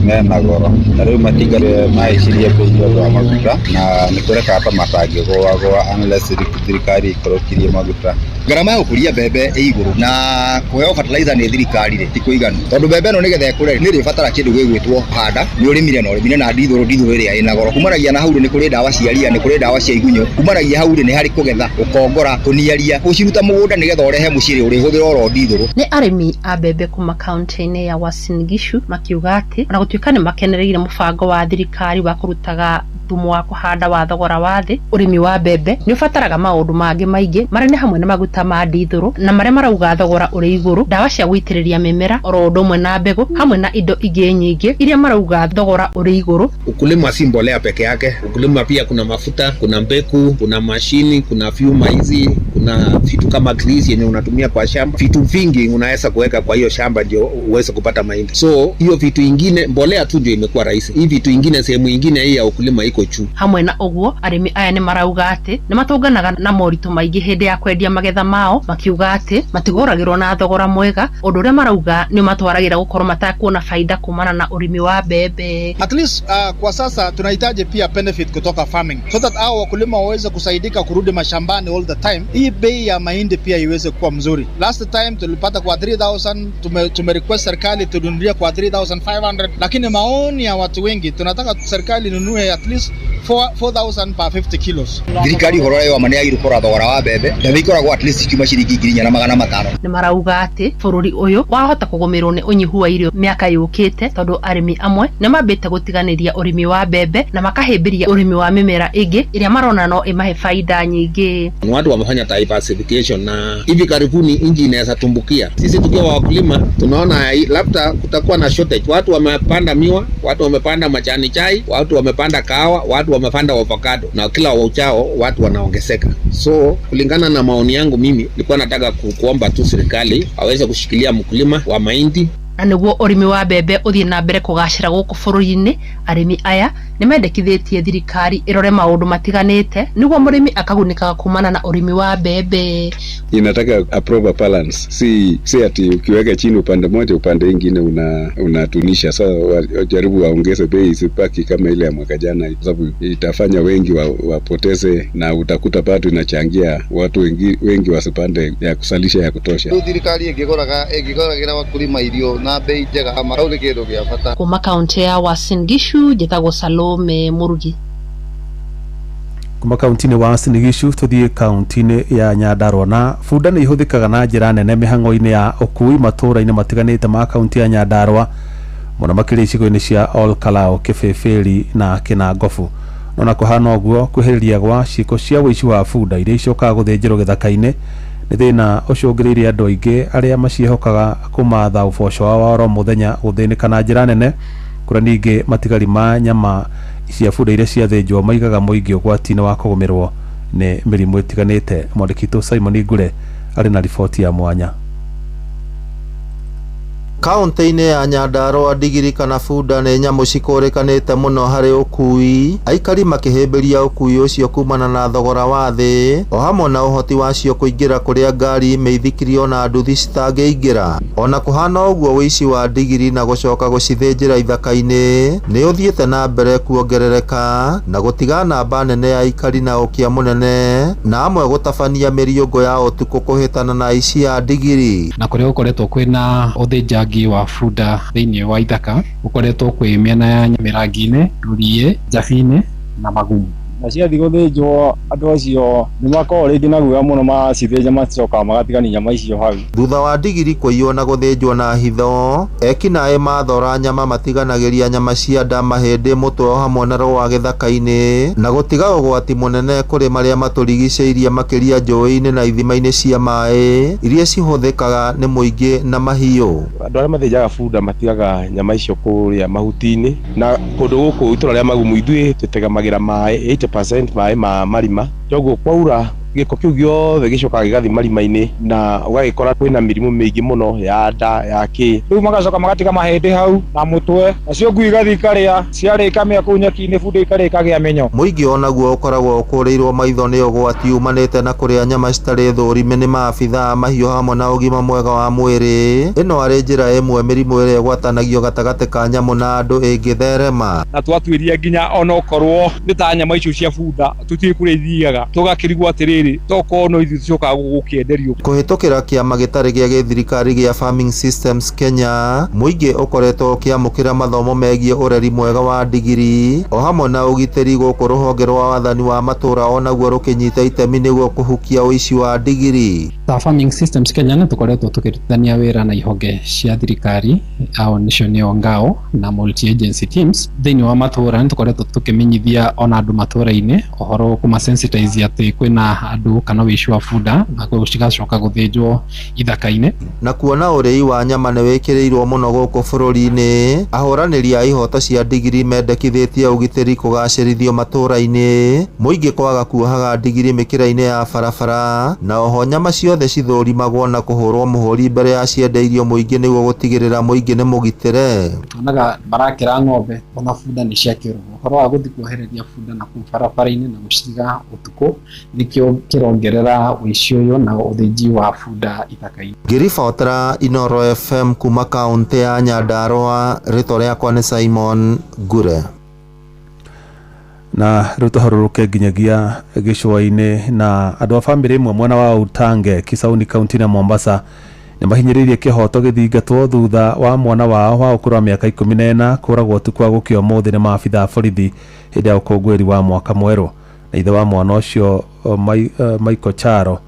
mena goro. Ta rĩu matinga mahaicirie mbei nĩ ũndũ wa maguta, na nĩ kuonekaga ta matangĩgũagũa unless thirikari ĩikũrũkirie maguta. Ngarama ya gũkũria mbembe ĩ igũrũ, na kũheo fertilizer nĩ thirikari rĩ, ti kũiganu, tondũ mbembe ĩno nĩgetha ĩkũre nĩ ĩrĩbatara kĩndũ gĩgwĩtwo handa nĩ ũrĩmire na ũrĩmire na ndithũrũ, ndithũrũ ĩrĩa ĩna goro. Kumanagia na hau rĩ, nĩ kũrĩ ndawa cia ria, nĩ kũrĩ ndawa cia igunyũ. Kumanagia hau rĩ, nĩ harĩ kũgetha, gũkongora, kũniaria, gũciruta mũgũnda nĩgetha ũrehe mũciĩ rĩ, ũrĩhũthĩra oro ndithũrũ. Nĩ arĩmi a mbembe kuma kaunti-inĩ ya Uasin Gishu makiuga atĩ ona gũtuĩka nĩ makenereire mũbango wa thirikari wa kũrutaga thumu wa kũhanda wa thogora wa thĩ, ũrĩmi wa mbembe nĩ ũbataraga maũndũ mangĩ maingĩ marĩa nĩ hamwe na maguta ma ndithũrũ, na marĩa marauga thogora ũrĩ igũrũ, ndawa cia gũitĩrĩria mĩmera oro ũndũ ũmwe na mbegũ, hamwe na indo ingĩ nyingĩ iria marauga thogora ũrĩ igũrũ. Ukulima si mbolea peke yake. Ukulima pia kuna mafuta, kuna mbegu, kuna mashini, kuna vyuma hizi, kuna vitu kama grease yenye unatumia kwa shamba. Vitu vingi unaweza kuweka kwa hiyo shamba ndio uweze kupata mahindi. So hiyo vitu ingine, mbolea tu ndio imekuwa rahisi. Hii vitu ingine, sehemu ingine hii ya ukulima iko juu. Hamwe na ũguo, arĩmi aya nĩ marauga atĩ nĩ matũnganaga na moritũ maingĩ hĩndĩ ya kwendia magetha mao, makiuga atĩ matigũragĩrwo na thogora mwega, ũndũ ũrĩa marauga nĩ ũmatwaragĩra gũkorwo matakuona faida kumana na ũrĩmi wa mbembe. At least kwa sasa tunahitaji pia benefit kutoka farming so that hao wakulima waweze kusaidika kurudi mashambani all the time. Hii bei ya mahindi pia iweze kuwa mzuri. Last time tulipata kwa 3000, tume request serikali tununulie kwa 3500, lakini maoni ya watu wengi tunataka serikali inunue at least 4000 per 50 kilos. Thirikari ũhoro ũrĩa wa ma nĩ yagĩrĩirwo kũrora thogora wa mbembe. Mbembe ikoragwo at least ikiuma ciringi 4500. Nĩ marauga atĩ bũrũri ũyũ wahota kũgũmĩrwo nĩ ũnyihu wa irio mĩaka yũkĩte, tondũ arĩmi amwe nĩ mambĩte gũtiganĩria ũrĩmi wa mbembe na makahĩmbĩria ũrĩmi wa mĩmera ĩngĩ ĩrĩa marona no ĩmahe faida nyingĩ. Ni watu wamefanya diversification na hivi karibuni nchi inaweza tumbukia. Sisi tukiwa wakulima tunaona labda kutakuwa na shortage. Watu wamepanda miwa, watu wamepanda majani chai, watu wamepanda kahawa, watu wamepanda avocado, na kila uchao watu wanaongezeka. So kulingana na maoni yangu mimi nilikuwa nataka kuomba tu serikali aweze kushikilia mkulima wa mahindi. Na nĩguo ũrĩmi wa mbembe ũthiĩ na mbere kũgacĩra gũkũ bũrũri-inĩ, arĩmi aya nĩ mendekithĩtie thirikari ĩrore maũndũ matiganĩte nĩguo mũrĩmi akagunĩkaga kumana na ũrĩmi wa mbembe. Inataka a proper balance, si ati ukiweka chini upande moja upande ingine unatunisha. Sasa wajaribu waongeze bei isibaki kama ile ya mwaka jana, kwa sababu itafanya wengi wapoteze, na utakuta bado inachangia watu wengi wasipande ya kusalisha ya kutosha. Rĩu thirikari ĩngĩgũragĩra wakulima irio na bei njega, hau nĩ kĩndũ gĩa bata. Kuma kaunti ya Uasin Gishu, njĩtagwo Salome Mũrugi. Kuma kaunti-inĩ wa Uasin Gishu tũthiĩ kaunti-inĩ ya Nyandarua. Na bunda nĩ ihũthĩkaga na njĩra nene mĩhang'o-inĩ ya ũkui matũũra-inĩ matiganĩte ma kaunti ya Nyandarua, mũno makĩria icigo-inĩ cia Ol Kalou, Kĩbĩbĩri na Kĩnangobu. No na kũhana ũguo, kwĩhĩrĩria gwa ciĩko cia ũici wa bunda iria icokaga gũthĩnjĩrwo gĩthaka-inĩ nĩ thĩna ũcũngĩrĩirie andũ aingĩ arĩa maciĩhokaga kũmatha ũboco wao wa oro mũthenya gũthĩnĩka na njĩra nene, kũrĩa ningĩ matigari ma nyama cia bunda iria ciathĩnjwo maigaga mũingĩ ũgwati-inĩ wa kũgũmĩrwo nĩ mĩrimũ ĩtiganĩte. Mwandĩki witũ Simon Ngure arĩ na riboti ya mwanya. Kaunti-inĩ ya Nyandarua, ndigiri kana bunda nĩ nyamũ cikũrĩkanĩte mũno harĩ ũkui, aikari makĩhĩmbĩria ũkui ũcio kumana na thogora wa thĩ o hamwe na ũhoti wacio kũingĩra kũrĩa ngari, mĩithikiri ona nduthi citangĩingĩra. Ona kũhana ũguo, ũici wa ndigiri na gũcoka gũcithĩnjĩra ithaka-inĩ nĩ ũthiĩte na mbere kuongerereka na gũtiga namba nene ya aikari na ũkĩa mũnene, na amwe gũtabania mĩriũngũ ya ũtukũ kũhĩtana na aici a ndigiri. Na kũrĩa gũkoretwo kwĩna ũthĩnjangi wa bunda thĩinĩ wa ithaka, gũkoretwo kwĩ mĩena ya Mĩrangi-inĩ, Rũriĩ, Njabi-inĩ na Magumu. Na ciathiĩ gũthĩnjwo andũ acio nĩ makoragwo rĩngĩ na guoya mũno, macithĩnja macokaga magatigania nyama icio hau. Thutha wa ndigiri kũiywo na gũthĩnjwo na hitho, ekinaĩ mathora nyama matiganagĩria nyama cia nda, mahĩndĩ, mũtwe o hamwe na rũa gĩthaka-inĩ, na gũtiga ũgwati mũnene kũrĩ marĩa matũrigicĩirie makĩria njũĩ-inĩ na ithima-inĩ cia maĩ iria cihũthĩkaga nĩ mũingĩ na mahiũ. Andũ arĩa mathĩnjaga bunda matigaga nyama icio kũrĩa mahuti-inĩ, na kũndũ gũkũ itũra rĩa Magumu ithuĩ tũtegamagĩra maĩ 80% maĩ ma marima, koguo kwaura gĩko kĩu gĩothe gĩcokaga gĩgathiĩ marima-inĩ na ũgagĩkora kwĩna mĩrimũ mĩingĩ mũno ya nda ya kĩ. Rĩu magacoka magatiga mahĩndĩ hau na mũtwe, nacio ngui igathiĩ ikarĩa, ciarĩa ikamĩa kũu nyeki-inĩ, bunda ikarĩa ikagĩa mĩnyo. Mũingĩ onaguo ũkoragwo ũkũrĩirwo maitho nĩ ũgwati umanĩte na kũrĩa nyama citarĩ thũrime nĩ maabithaa mahiũ hamwe na ũgima mwega wa mwĩrĩ. Ĩno arĩ njĩra ĩmwe mĩrimũ ĩrĩa ĩgwatanagio gatagatĩ ka nyamũ na andũ ĩngĩtherema. Na twatuĩria nginya onokorwo nĩ ta nyama icio cia bunda tũtiũĩ kũrĩa ithiaga, tũgakĩrigwo atĩrĩrĩ, tokorwo no ithuĩ tũcokaga gũkĩenderio. Kũhĩtũkĩra kĩama gĩtarĩ gĩa gĩthirikari gĩa Farming Systems Kenya, mũingĩ ũkoretwo ũkĩamũkĩra mathomo megiĩ ũreri mwega wa ndigiri o hamwe na ũgitĩri, gũkũ rũhonge rwa wathani wa matũũra onaguo rũkĩnyita itemi nĩguo kũhukia ũici wa ndigiri. Ta Farming Systems Kenya nĩ tũkoretwo tũkĩrutithania wĩra na ihonge cia thirikari, ao nĩcio nĩo ngao na multi agency teams thĩinĩ wa matũũra. Nĩ tũkoretwo tũkĩmenyithia ona andũ matũũra-inĩ ũhoro kũmasensitize atĩ kwĩna andũ kana ũici wa bunda na cigacoka gũthĩnjwo ithaka-inĩ. Na kuona ũrĩi wa nyama nĩ wĩkĩrĩirwo mũno gũkũ bũrũri-inĩ, ahũranĩri a ihoto cia ndigiri mendekithĩtie ũgitĩri kũgacĩrithio matũũra-inĩ, mũingĩ kwaga kuohaga ndigiri mĩkĩra-inĩ ya barabara, na oho nyama ciothe cithũrimagwo na kũhũrwo mũhũri mbere ya ciendeirio mũingĩ nĩguo gũtigĩrĩra mũingĩ nĩ mũgitĩre. Tuonaga marakĩra ng'ombe ona bunda nĩ ciakĩrwo. Ũhoro wa gũthiĩ kuohereria bunda na kũu barabara-inĩ na gũcitiga ũtukũ nĩkĩo kĩrongerera ũici ũyũ na ũthĩnji wa bunda ithaka-inĩ. Ngĩribotera Inooro FM kuma kaũntĩ ya Nyandarua, rĩtwa rĩakwa nĩ Simon Ngure. Na rĩu tũharũrũke nginyagia gĩcũa-inĩ, na andũ a bamĩrĩ ĩmwe mwena wa Utange, Kisauni kaunti ya Mombasa nĩ mahinyĩrĩirie kĩhoto gĩthingatwo thutha wa mwana wao wa ũkũrũ wa mĩaka 14 kũragwo ũtukũ wa gũkĩa ũmũthĩ nĩ maabithaa borithi hĩndĩ ya ũkũngũĩri wa mwaka mwerũ. Na ithe wa mwana ũcio Michael Charo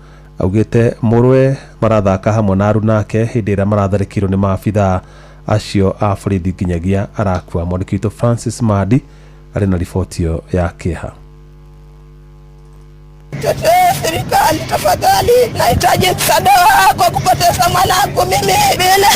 augĩte mũrũwe marathaka hamwe na arunake hĩndĩ ĩrĩa maratharĩkĩirwo nĩ maabithaa acio a borithi nginyagia arakua. Mwandĩki witũ Francis Madi arĩ na riboti ĩyo ya kĩeha. Serikali tafadhali, nahitaji msaada wako kupoteza mwanangu mimi bila.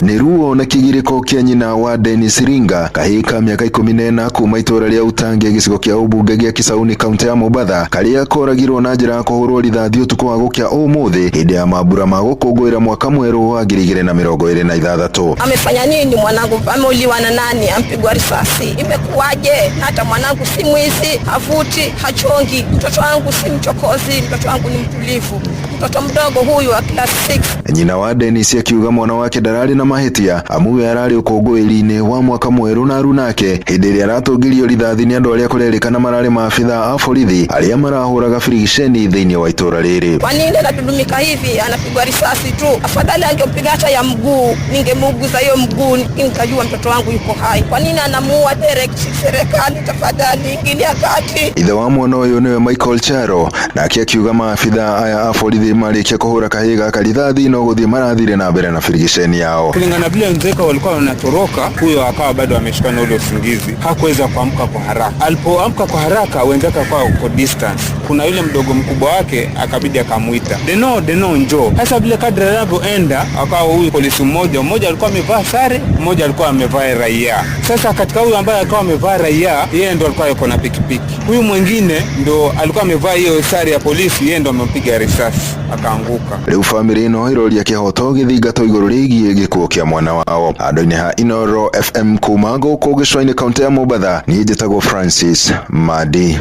Nĩ ruo na kĩgirĩko kĩa nyina wa Dennis Ringa, kahĩĩ ka mĩaka 14 kuma itũũra rĩa Utange gĩcigo kĩa ũmbunge gĩa Kisauni kaunti ya Mombatha, karĩa koragirwo na njĩra ya kũhũrwo rithathi ũtukũ wa gũkĩa ũmũthĩ hĩndĩ ya mambura ma gũkũngũĩra mwaka mwerũ wa 2026. Amefanya nini mwanangu? Ameuliwa na nani? Ampigwa risasi? Imekuwaje? Hata mwanangu si mwizi, havuti, hachongi. Mtoto wangu si si mchokozi, mtoto wangu ni mtulivu, mtoto mdogo huyu wa class 6. Nyina wa Dennis akiuga mwana wake ndararĩ na mahĩtia amu we ararĩ ũkũngũĩri-inĩ wa mwaka mwerũ na arunake hĩndĩ ĩrĩa aratũngirio rithathi nĩ andũ arĩa kũrerĩkana mararĩ maabitha a borithi arĩa marahũraga birigiceni thĩinĩ wa itũra rĩrĩ. Kwa nini anatudumika hivi? Anapigwa risasi tu. Afadhali angempiga hata ya mguu, ningemuuguza hiyo mguu, nikajua mtoto wangu yuko hai. Kwa nini anamuua direct? Serikali tafadhali ingilia kati. Ithe wa mwana ũyũ nĩwe Michael Charo nake akiuga maabitha aya a borithi marĩkia kũhũra kahĩĩ gaka rithathi no gũthiĩ marathire na mbere na birigiceni yao. Kulingana na vile wenzake walikuwa wanatoroka, huyo akawa bado ameshikwa na ule usingizi, hakuweza kuamka kwa haraka. Alipoamka kwa haraka, wenzake wakawa kwa distance. Kuna yule mdogo mkubwa wake akabidi akamuita, Deno, Deno njoo. Sasa vile kadri anavyoenda, akawa huyu polisi mmoja alikuwa amevaa sare, mmoja alikuwa amevaa raia. Sasa katika huyu ambaye alikuwa amevaa raia, yeye ndo alikuwa yuko na pikipiki. Huyu mwingine ndo alikuwa amevaa hiyo sare ya polisi, yeye ndo amempiga risasi akaanguka. Rĩu bamĩrĩ ĩno ĩroria kĩhoto gĩthingatwo igũrũ rĩgiĩ gĩkuũ kĩa mwana wao. Andũ-inĩ ha Inoro FM kuma gũkũ gĩcũa-inĩ kaũntĩ ya Mombatha, niĩ njĩtagwo Francis Madi.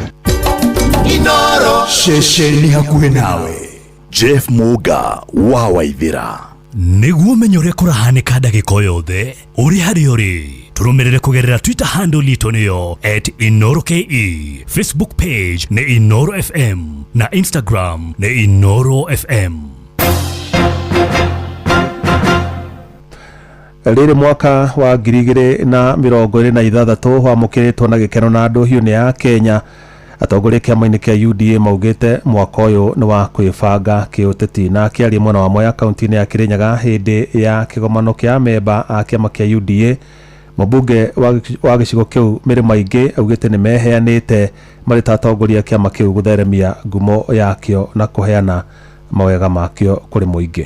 Inoro ceceni hakuhĩ nawe. Jeff Muga wa Waithira. Nĩguo ũmenye ũrĩa kũrahanĩka ndagĩka o yothe ũrĩ harĩa ũrĩ, tũrũmĩrĩre kũgerera Twitter handle itũ nĩyo @InoroKE, Facebook page nĩ Inoro FM na Instagram nĩ Inoro FM. Rĩrĩ mwaka wa 2026 wamũkĩrĩtwo na gĩkeno na andũ hiũ nĩ ya Kenya. Atongoria kĩama-inĩ kĩa UDA maugĩte mwaka ũyũ nĩ wa kwĩbanga kĩũteti. Na akĩaria mwena wa Mwea kaunti-inĩ ya Kirinyaga hĩndĩ ya kĩgomano kĩa amemba a kĩama kĩa UDA, mũmbunge wa gĩcigo kĩu Mĩrĩma Ingĩ augĩte nĩ meheanĩte marĩ ta atongoria kĩama kĩu gũtheremia ngumo yakĩo na kũheana mawega makĩo kũrĩ mũingĩ.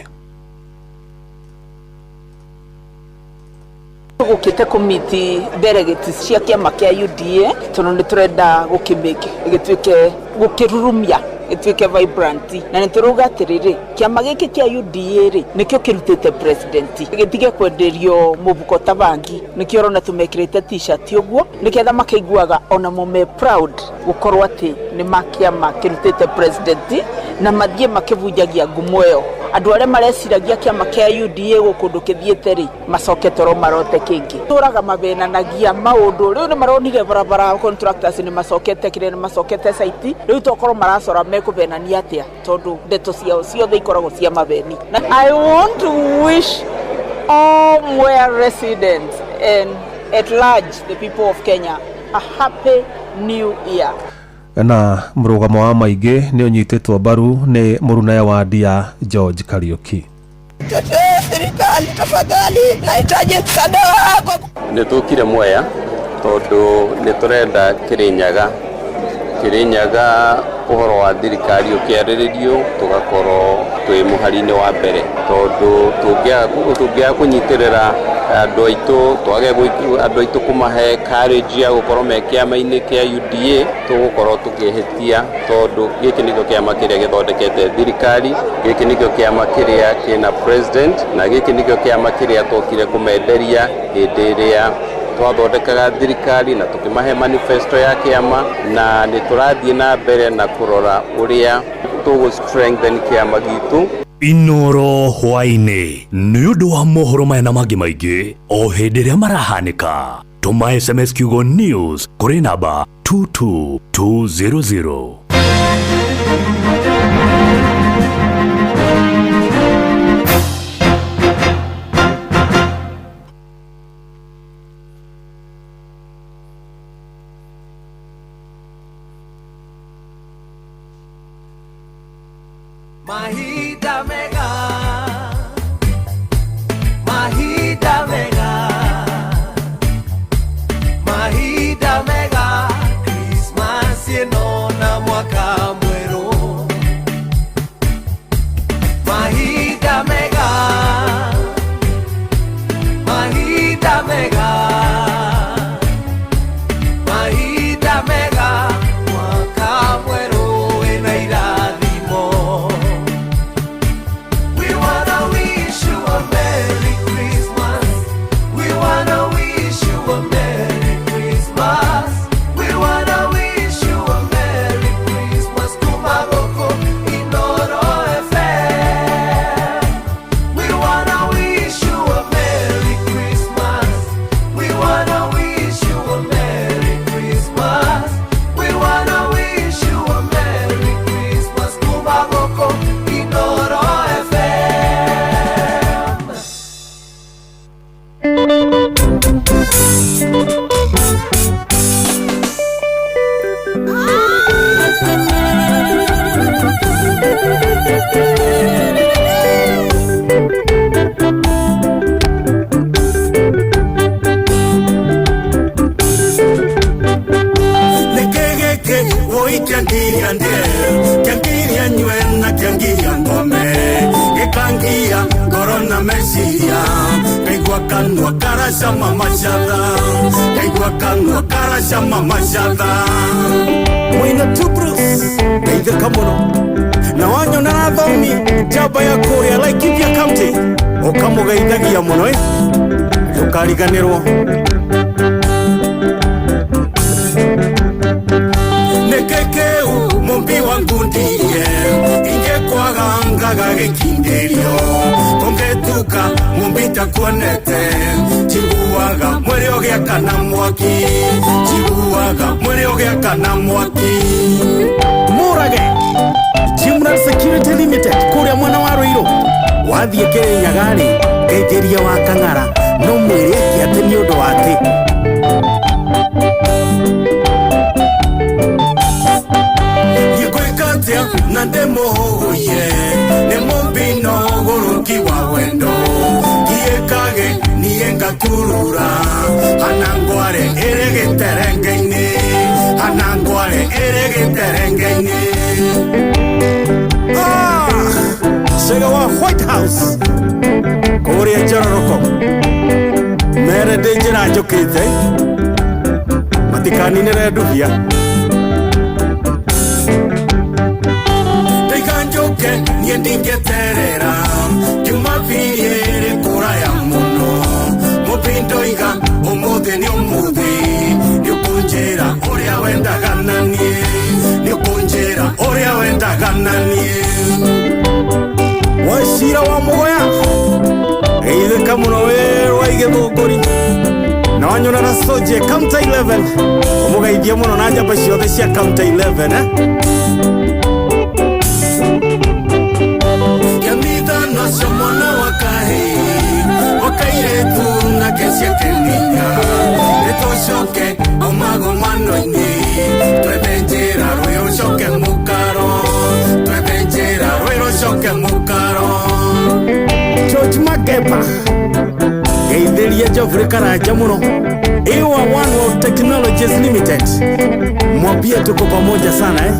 Gũkĩte komiti delegates cia kĩama kĩa UDA tondũ nĩ tũrenda gũkĩmĩke gĩtuĩke gũkĩrurumia gĩtuĩke vibrant, na nĩ tũrauga atĩrĩrĩ kĩama gĩkĩ kĩa UDA rĩ nĩkĩo kĩrutĩte president gĩtige kwenderio mũbuko ta bangi, nĩkĩo ũrona tũmekĩrĩte t-shirt ũguo nĩketha makaiguaga onamo me proud gũkorwo atĩ nĩ ma kĩama kĩrutĩte president na mathiĩ makĩbunjagia ngumo ĩyo. Andũ arĩa mareciragia kĩama kĩa UDA gũkũ kĩthiĩte rĩ macoke toro marote kĩngĩ. Tũraga mabenanagia maũndũ rĩu nĩ maronire barabara contractors nĩ macokete kĩrĩa nĩ macokete site rĩu tokorwo maracora mekũbenania atĩa tondũ ndeto ciao ciothe ikoragwo cia mabeni. I want to wish all Mwea residents and at large the people of Kenya a happy new year. Na mũrũgamo wa maingĩ nĩ ũnyitĩtwo mbaru nĩ mũruna wa ndia George Kariuki. Tetee serikali tafadhali, nahitaji msaada wako. Nĩ tũkire Mwea tondũ nĩ tũrenda Kirinyaga ũhoro wa thirikari ũkĩarĩrĩrio tũgakorwo twĩ mũhari-inĩ wa mbere tondũ tũngĩaga kũnyitĩrĩra andũ aitũ twage andũ aitũ kũmahe courage ya gũkorwo me kĩama-inĩ kĩa UDA tũgũkorwo tũkĩhĩtia tondũ gĩkĩ nĩkĩo kĩama kĩrĩa gĩthondekete thirikari, gĩkĩ nĩkĩo kĩama kĩrĩa kĩna president na gĩkĩ nĩkĩo kĩama kĩrĩa twokire kũmenderia hĩndĩ ĩrĩa twathondekaga thirikari na tũkĩmahe manifesto ya kĩama na nĩ tũrathiĩ na mbere na kũrora ũrĩa tũgũ strengthen kĩama gitũ. Inoro hwaĩ-inĩ nĩ ũndũ wa mohoro maya na mangĩ maingĩ o hĩndĩ ĩrĩa marahanĩka, tũma SMS kiugo news kũrĩ namba 22200. Mahinda mega, mahinda mega, Christmas ĩno na mwaka mwerũ. Mahinda mega, mahinda mega, mahinda mega, mwaka mwerũ wĩna irathimo. Kanua karacama macatha, ngaigua kanua karacama macatha. Mwina tu Bruce ngeithĩka mũno na wanyona na thomi njamba ya kũrĩa Laikipia County ũkamũgeithagia mũno ĩ ndũkariganĩrwo. Nĩkĩ kĩu mũmbi wa ngundirie ingĩkwaga ngaga gĩkindĩrio kũngĩtuka mũmbi takuonete njiguaga mwĩrĩ ũgĩakana mwaki, njiguaga mwĩrĩ ũgĩakana mwaki. Mũrage Jimran Security Limited kũrĩa mwena wa Ruiru wathiĩ Kĩrĩnyaga-rĩ ngeithĩria wa Kang'ara no mwĩre eke atĩ nĩ ũndũ wa atĩ Ngwĩka atĩa na ndĩmũhũgũye nĩ mũmbi no ũgũrũki wa wendo ngiĩkage niĩ ngaturura hana ngware ĩrĩ gĩterenge-inĩ, hana ngware ĩrĩ gĩterenge-inĩ. Ah, Cega wa White House kũrĩa Njororoko mere ndĩ njĩra njũkĩte matikaninĩre ndubia. Ndaiga njũke niĩ ndingĩterera Jumapili ĩrĩ kũraya mũno mũmbi ndoiga ũmũthĩ nĩ ũmũthĩ nĩũkũnjĩra ũrĩa wendaga na niĩ, nĩũkũnjĩra ũrĩa wendaga na niĩ. Wacira wa Mũgoya geithĩka mũno wĩ rwa Igĩthũngũri na wanyona na Soje County 11 ũmũgeithie mũno na njamba ciothe cia County 11 eh? Kĩamithano cio mwana wa kahĩĩ wa kairĩtu nake ciakeninya nĩtũcoke omagomano-inĩ twethe njĩra rwĩ rũcoke mũkaro, twethe njĩra rwĩ rũcoke mũkaro. George Magepa geithĩria Geoffrey Karanja mũno Iwa One World Technologies Limited mwambie tuko pamoja sana eh?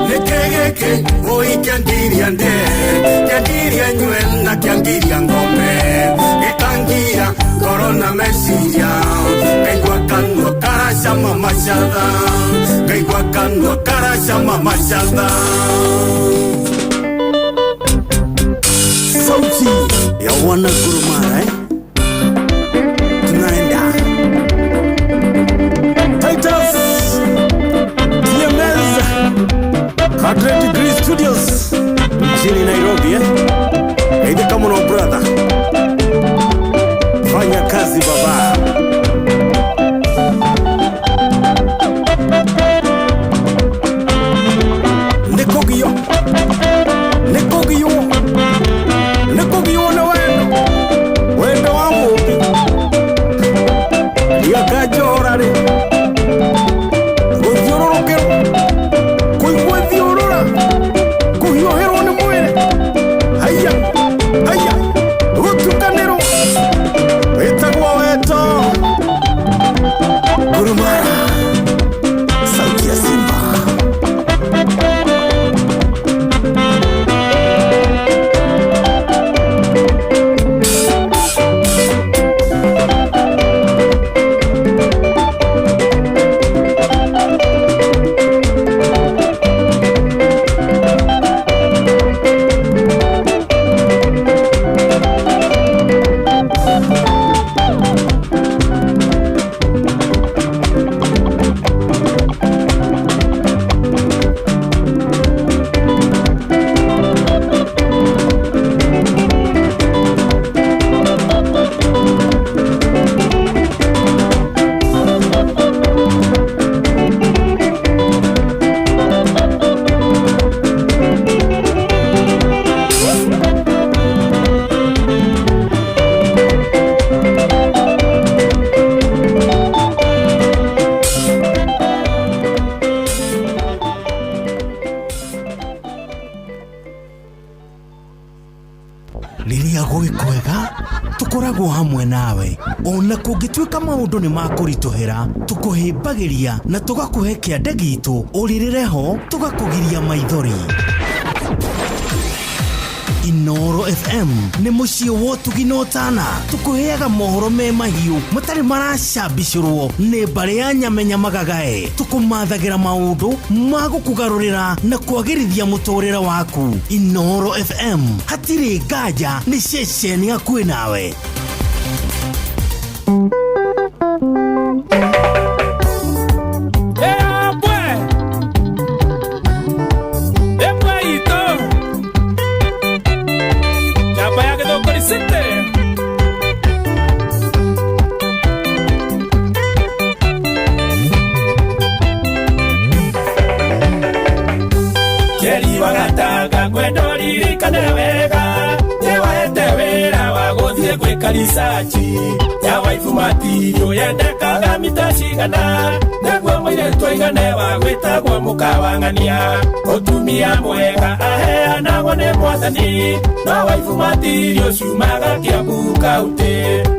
Nĩkĩ gĩkĩ ũi kĩangiria ndĩe kĩangiria nyue na kĩangiria ngome gĩkangia ngoro na meciria ngaigua kanua karacama macatha, ngaigua kanua karacama macatha. Sauti ya wana Gurumara eh? Tunaenda Titus TMS 100 Degree Studios mjini Nairobi eh? Geithĩka mũno brother, fanya kazi baba. Nĩkũgio, nĩkũgio, nĩkũgio nĩ wendo, wendo wa mũmbi ndiakanjohora rĩ gũthiũrũrũkĩrwo kũigua thiũrũra kũhiũhĩrwo nĩ mwĩrĩ haiya haiya gũtukanĩrwo wĩtagwo wendo. Gurumara sauti ya Simba. Rĩrĩa gwĩ kwega tũkoragwo hamwe nawe ona kũngĩtuĩka maũndũ nĩ makũritũhĩra tũkũhĩmbagĩria na tũgakũhe kĩande gitũ ũrĩrĩre ho tũgakũgiria maithori. Inoro FM nĩ mũciĩ wa ũtugi na ũtana. Tũkũheaga mohoro me mahiũ matarĩ maracambicũrwo nĩ mbarĩ ya nyamenya magagae. Tũkũmathagĩra maũndũ ma gũkũgarũrĩra na kwagĩrithia mũtũrĩre waku. Inoro FM hatirĩ nganja nĩ ceceni hakuhĩ nawe. Risachi ya waifu matirio yendekaga mita cigana nĩguo mũirĩtu aigane wa gwĩtagwo mũkawang'ania ũtumia mwega aheanagwo nĩ mwathani no waifu matirio ciumaga Kiambu kaunti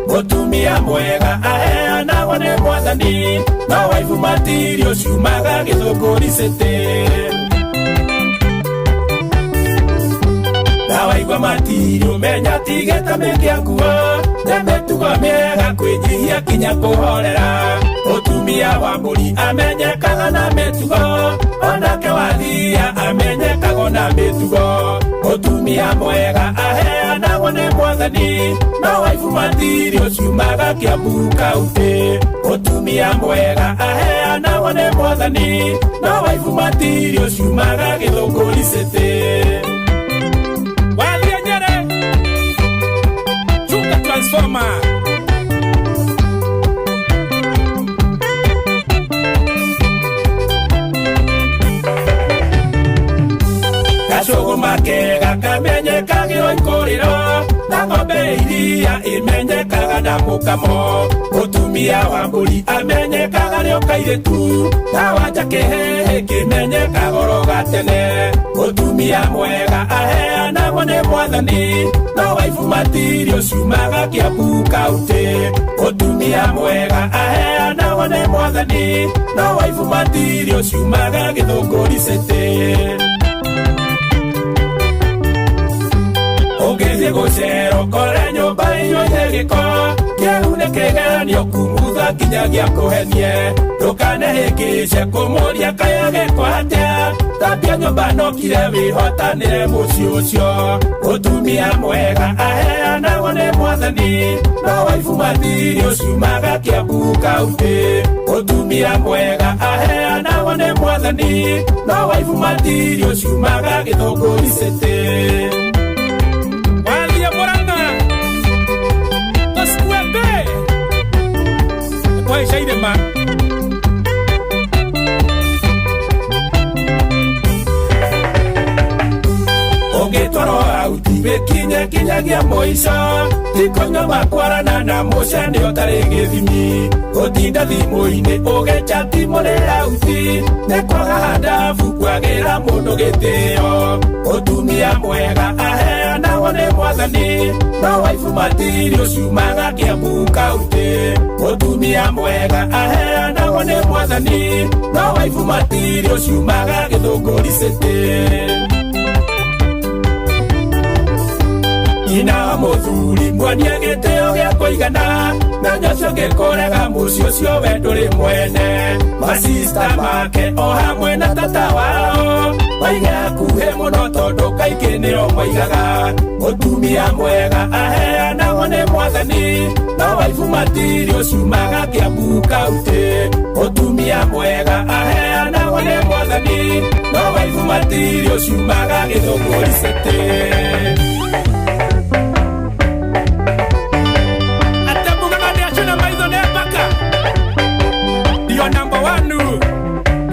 mũtumia mwega aheanagwo nĩ mwathani no waifu matirio ciumaga Gĩthũngũri City. Waigua matirio menya tigeta mĩkĩakua nĩ mĩtugo mĩega kwĩnyihia kinya kũhorera mũtumia wa mbũri amenyekaga na mĩtugo onake wathia amenyekagwo na mĩtugo mũtumia mwega aheanagwo nĩ mwathani no waibu matirio ciumaga Kiambu kaunti mũtumia mwega aheanagwo nĩ mwathani no waibu matirio ciumaga Gĩthũngũri City. Transformer. Gacũgũma kega kamenyekagĩrwo ikũrĩro na ng'ombe iria imenyekaga na mũkamo mũtumia wa mbũri amenyekaga rĩo kairĩtu na wanja kĩhĩhĩ kĩmenyekaga oro gatene mũtumia mwega aheanagwo nĩ mwathani no waibu matirio ciumaga Kiambu kaunti mũtumia mwega aheanagwo nĩ mwathani no waibu matirio ciumaga Gĩthũngũri City. Ũngĩthiĩ gũcera ũkore nyũmba iyũire gĩko kĩu nĩ kĩgeranio kumutha nginyagia kũhenie ndũkanehĩngĩce kũmũria kaya gĩko atĩa thambia nyũmba nokire wĩhotanĩre mũciĩ ũcio mũtumia mwega aheanagwo nĩ mwathani no waibu matirio ciumaga Kiambu kaunti mũtumia mwega aheanagwo nĩ mwathani no waibu matirio ciumaga Gĩthũngũri City. Ũngĩtwarwo auti wĩkinye kinyagia mũico ti kũnyua makwarana na mũcene ũtarĩ gĩthimi gũtinda thimũ-inĩ ũgĩchati mũrĩ auti nĩ kwaga handabu kwagĩra mũndũ gĩtĩo mũtumia mwega aheanagwo nĩ mwathani no waibu matirio ciumaga Kiambu kaunti mũtumia mwega aheanagwo nĩ mwathani no waibu matirio ciumaga Gĩthũngũri City. Nyina wa mũthuri muonie gĩtĩo gĩa kũigana menya ũcio ũngĩkũrega mũciĩ ũcio we ndũrĩ mwene masista make o hamwe na tata wao maige hakuhĩ mũno tondũ kaingĩ nĩo moigaga mũtumia mwega aheanagwo nĩ mwathani no waibu matirio ciumaga Kiambu kaunti mũtumia mwega aheanagwo nĩ mwathani no waibu matirio ciumaga Gĩthũngũri City.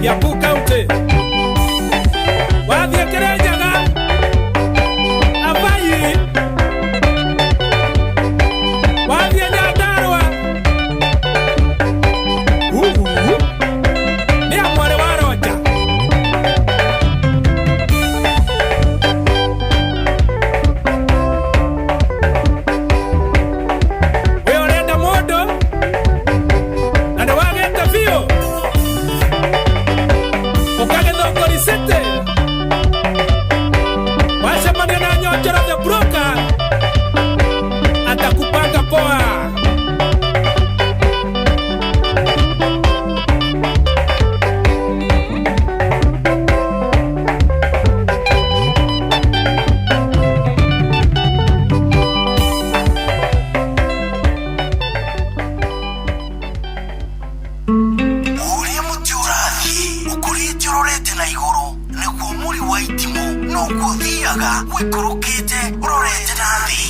Kiambu County wathiĩ Kĩrĩnyaga Abai wathiĩ Nyandarũa nĩ a mwarĩ wa Ronja. Ukicemania na Nyonjoro the broker atakupanga poa. Ũrĩa mũtĩ ũrathiĩ ũkũrĩte ũrorete na igũrũ nĩguo mũri wa itimũ noguo ũthiaga ũikũrũkĩte ũrorete na thĩ.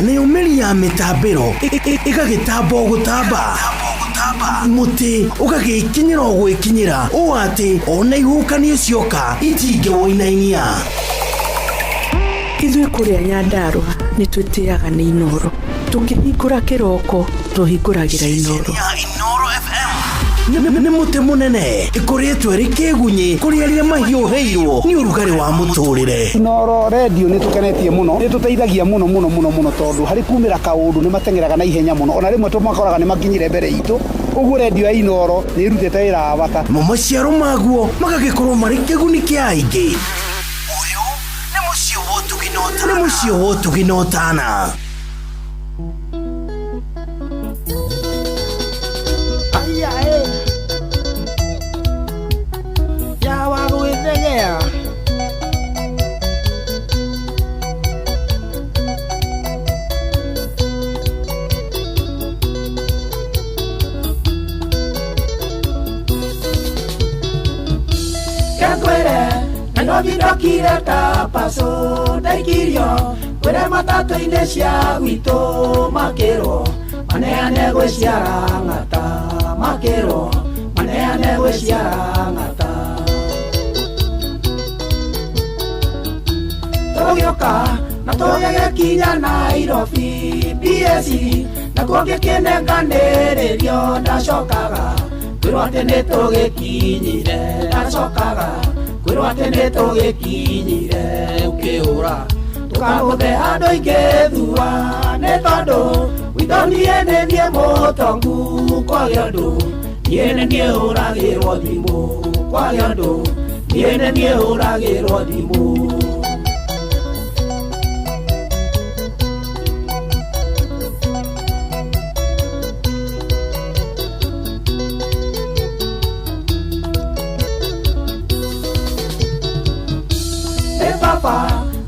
Nayo mĩri ya mĩtambĩro ĩgagĩtamba o gũtamba, mũtĩ ũgagĩkinyĩra o gwĩkinyĩra ũũ atĩ ona ihuhũkanio cioka itingĩwũinainia. Ithuĩ kũrĩa Nyandarũa nĩ twĩtĩaga nĩ Inooro. Tũkĩhingũra kĩroko tũhingũragĩra Inooro. Nĩ mũtĩ mũnene ĩkũrĩtwo ĩrĩ kĩgunyĩ kũrĩ arĩa mahiũhĩirwo nĩ ũrugarĩ wa mũtũrĩre. Inooro redio nĩ tũkenetie mũno, nĩ tũteithagia mũno mũno mũno mũno tondũ harĩ kumĩra kaũndũ nĩ mateng'eraga na ihenya mũno, ona rĩmwe tũmakoraga nĩ makinyire mbere itũ, ũguo redio ya Inooro nĩ ĩrutĩte wĩra wa bata. Mo maciaro maguo magagĩkorwo marĩ kĩguni kĩa aingĩ. Ũyũ nĩ mũciĩ wa ũtugi na ũtana. Nĩ mũciĩ wa ũtugi na ũtana. Aya ĩ ya wa gwĩthegea. Kekwĩre Nairobi ndokire ta paco ndaikirio kwĩre matatũ-inĩ cia gwitũ makĩrwo maneane gwĩ ciarang'ata makĩrwo maneane gwĩ ciarang'ata. Tũgĩũka na tũgĩgĩkinya Nairobi BSc nakuo ngĩkĩnenganĩrĩrio ndacokaga kwĩrwo atĩ nĩtũgĩkinyire ndacokaga kwĩrwo atĩ nĩtũgĩkinyire ũkĩũra tũkagũthe andũ aingĩ thua nĩ tondũ witũ niĩ nĩ niĩ mũtongu kwage ũndũ niĩ nĩ niĩ hũragĩrwo thimũ kwage ũndũ niĩ nĩ niĩ hũragĩrwo thimũ. Ĩ baba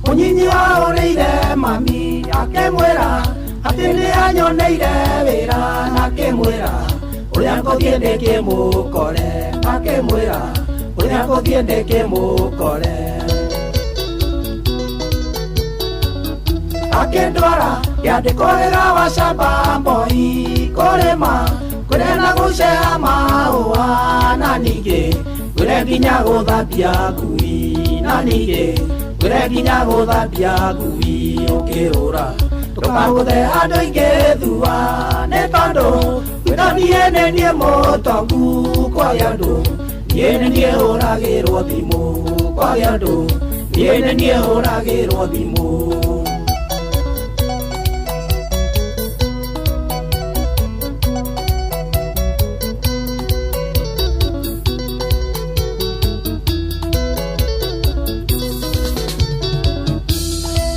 mũnyinyi wahũrĩire mami akĩmwĩra atĩ nĩ anyoneire wĩra na akĩmwĩra ũrĩa ngũthiĩ ndĩkĩmũkore akĩmwĩra ũrĩa ngũthiĩ ndĩkĩmũkore. Akĩndwara ngĩandĩkwo wĩra wa shamba mboi kũrĩma kwĩre na gũceha mahũa na ningĩ kwĩre nginya gũthambia ngui na ningĩ kwĩre nginya gũthambia ngui ũkĩũra tũkagũthe andũ aingĩ thua nĩ tondũ gwitũ niĩ nĩ niĩ mũtongu kwage ũndũ niĩ nĩ niĩ hũragĩrwo thimũ kwage ũndũ niĩ nĩ niĩ hũragĩrwo thimũ.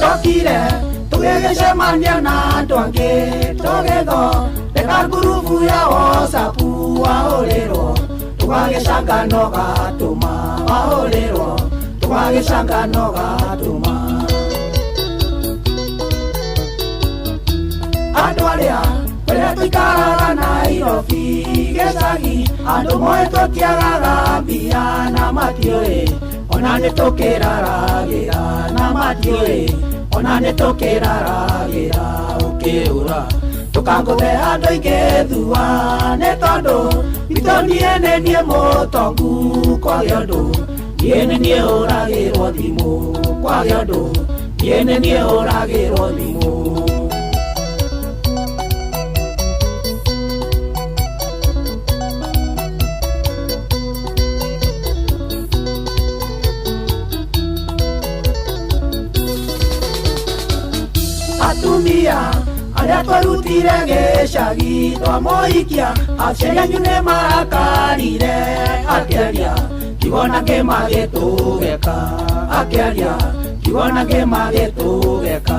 Tokire tũgĩgĩcemania na andũ angĩ tũgĩthondeka ngurubu ya WhatsApp wahũrĩrwo tũgagĩcangano gatũma wahũrĩrwo tũgagĩcangano gatũma. Andũ arĩa kũrĩa tũikaraga Nairobi gĩcagi andũ moĩ tũtiagaga mbia na matiũĩ ona nĩ tũkĩraragĩra na matiũĩ ona nĩ tũkĩraragĩra ũkĩũra tũkangũthe andũ aingĩ thua nĩ tondũ witũ niĩ nĩ niĩ mũtongu kwage ũndũ niĩ nĩ niĩ hũragĩrwo thimũ kwage ũndũ niĩ nĩ niĩ hũragĩrwo thimũ. Atumia arĩa twarutire gĩcagi twamũhikia aciari anyu nĩ marakarire akĩaria Kiugo na kĩma gĩtũgeka akĩaria kiugo na kĩma gĩtũgeka.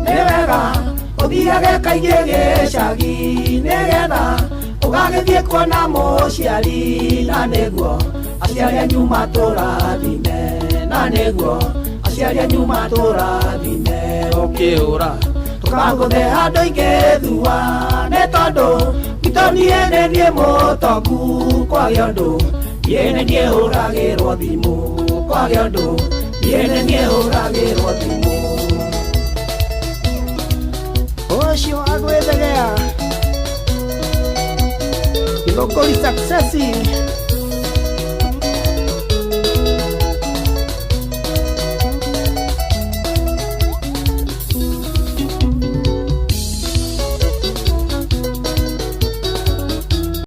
Nĩ wega ũthiage kaingĩ gĩcagi nĩgetha ũgagĩthiĩ kuona mũciari na nĩguo aciari anyu matũrathime na nĩguo aciari anyu matũrathime ũkĩũra tũkagũthe handũ ingĩthua nĩ tondũ gwitũ niĩ nĩ niĩ mũtongu kwage ũndũ niĩ nĩ niĩ hũragĩrwo thimũ kwage ũndũ niĩ nĩ niĩ hũragĩrwo thimũ. Ũcio agwĩthegea Githũngũri success.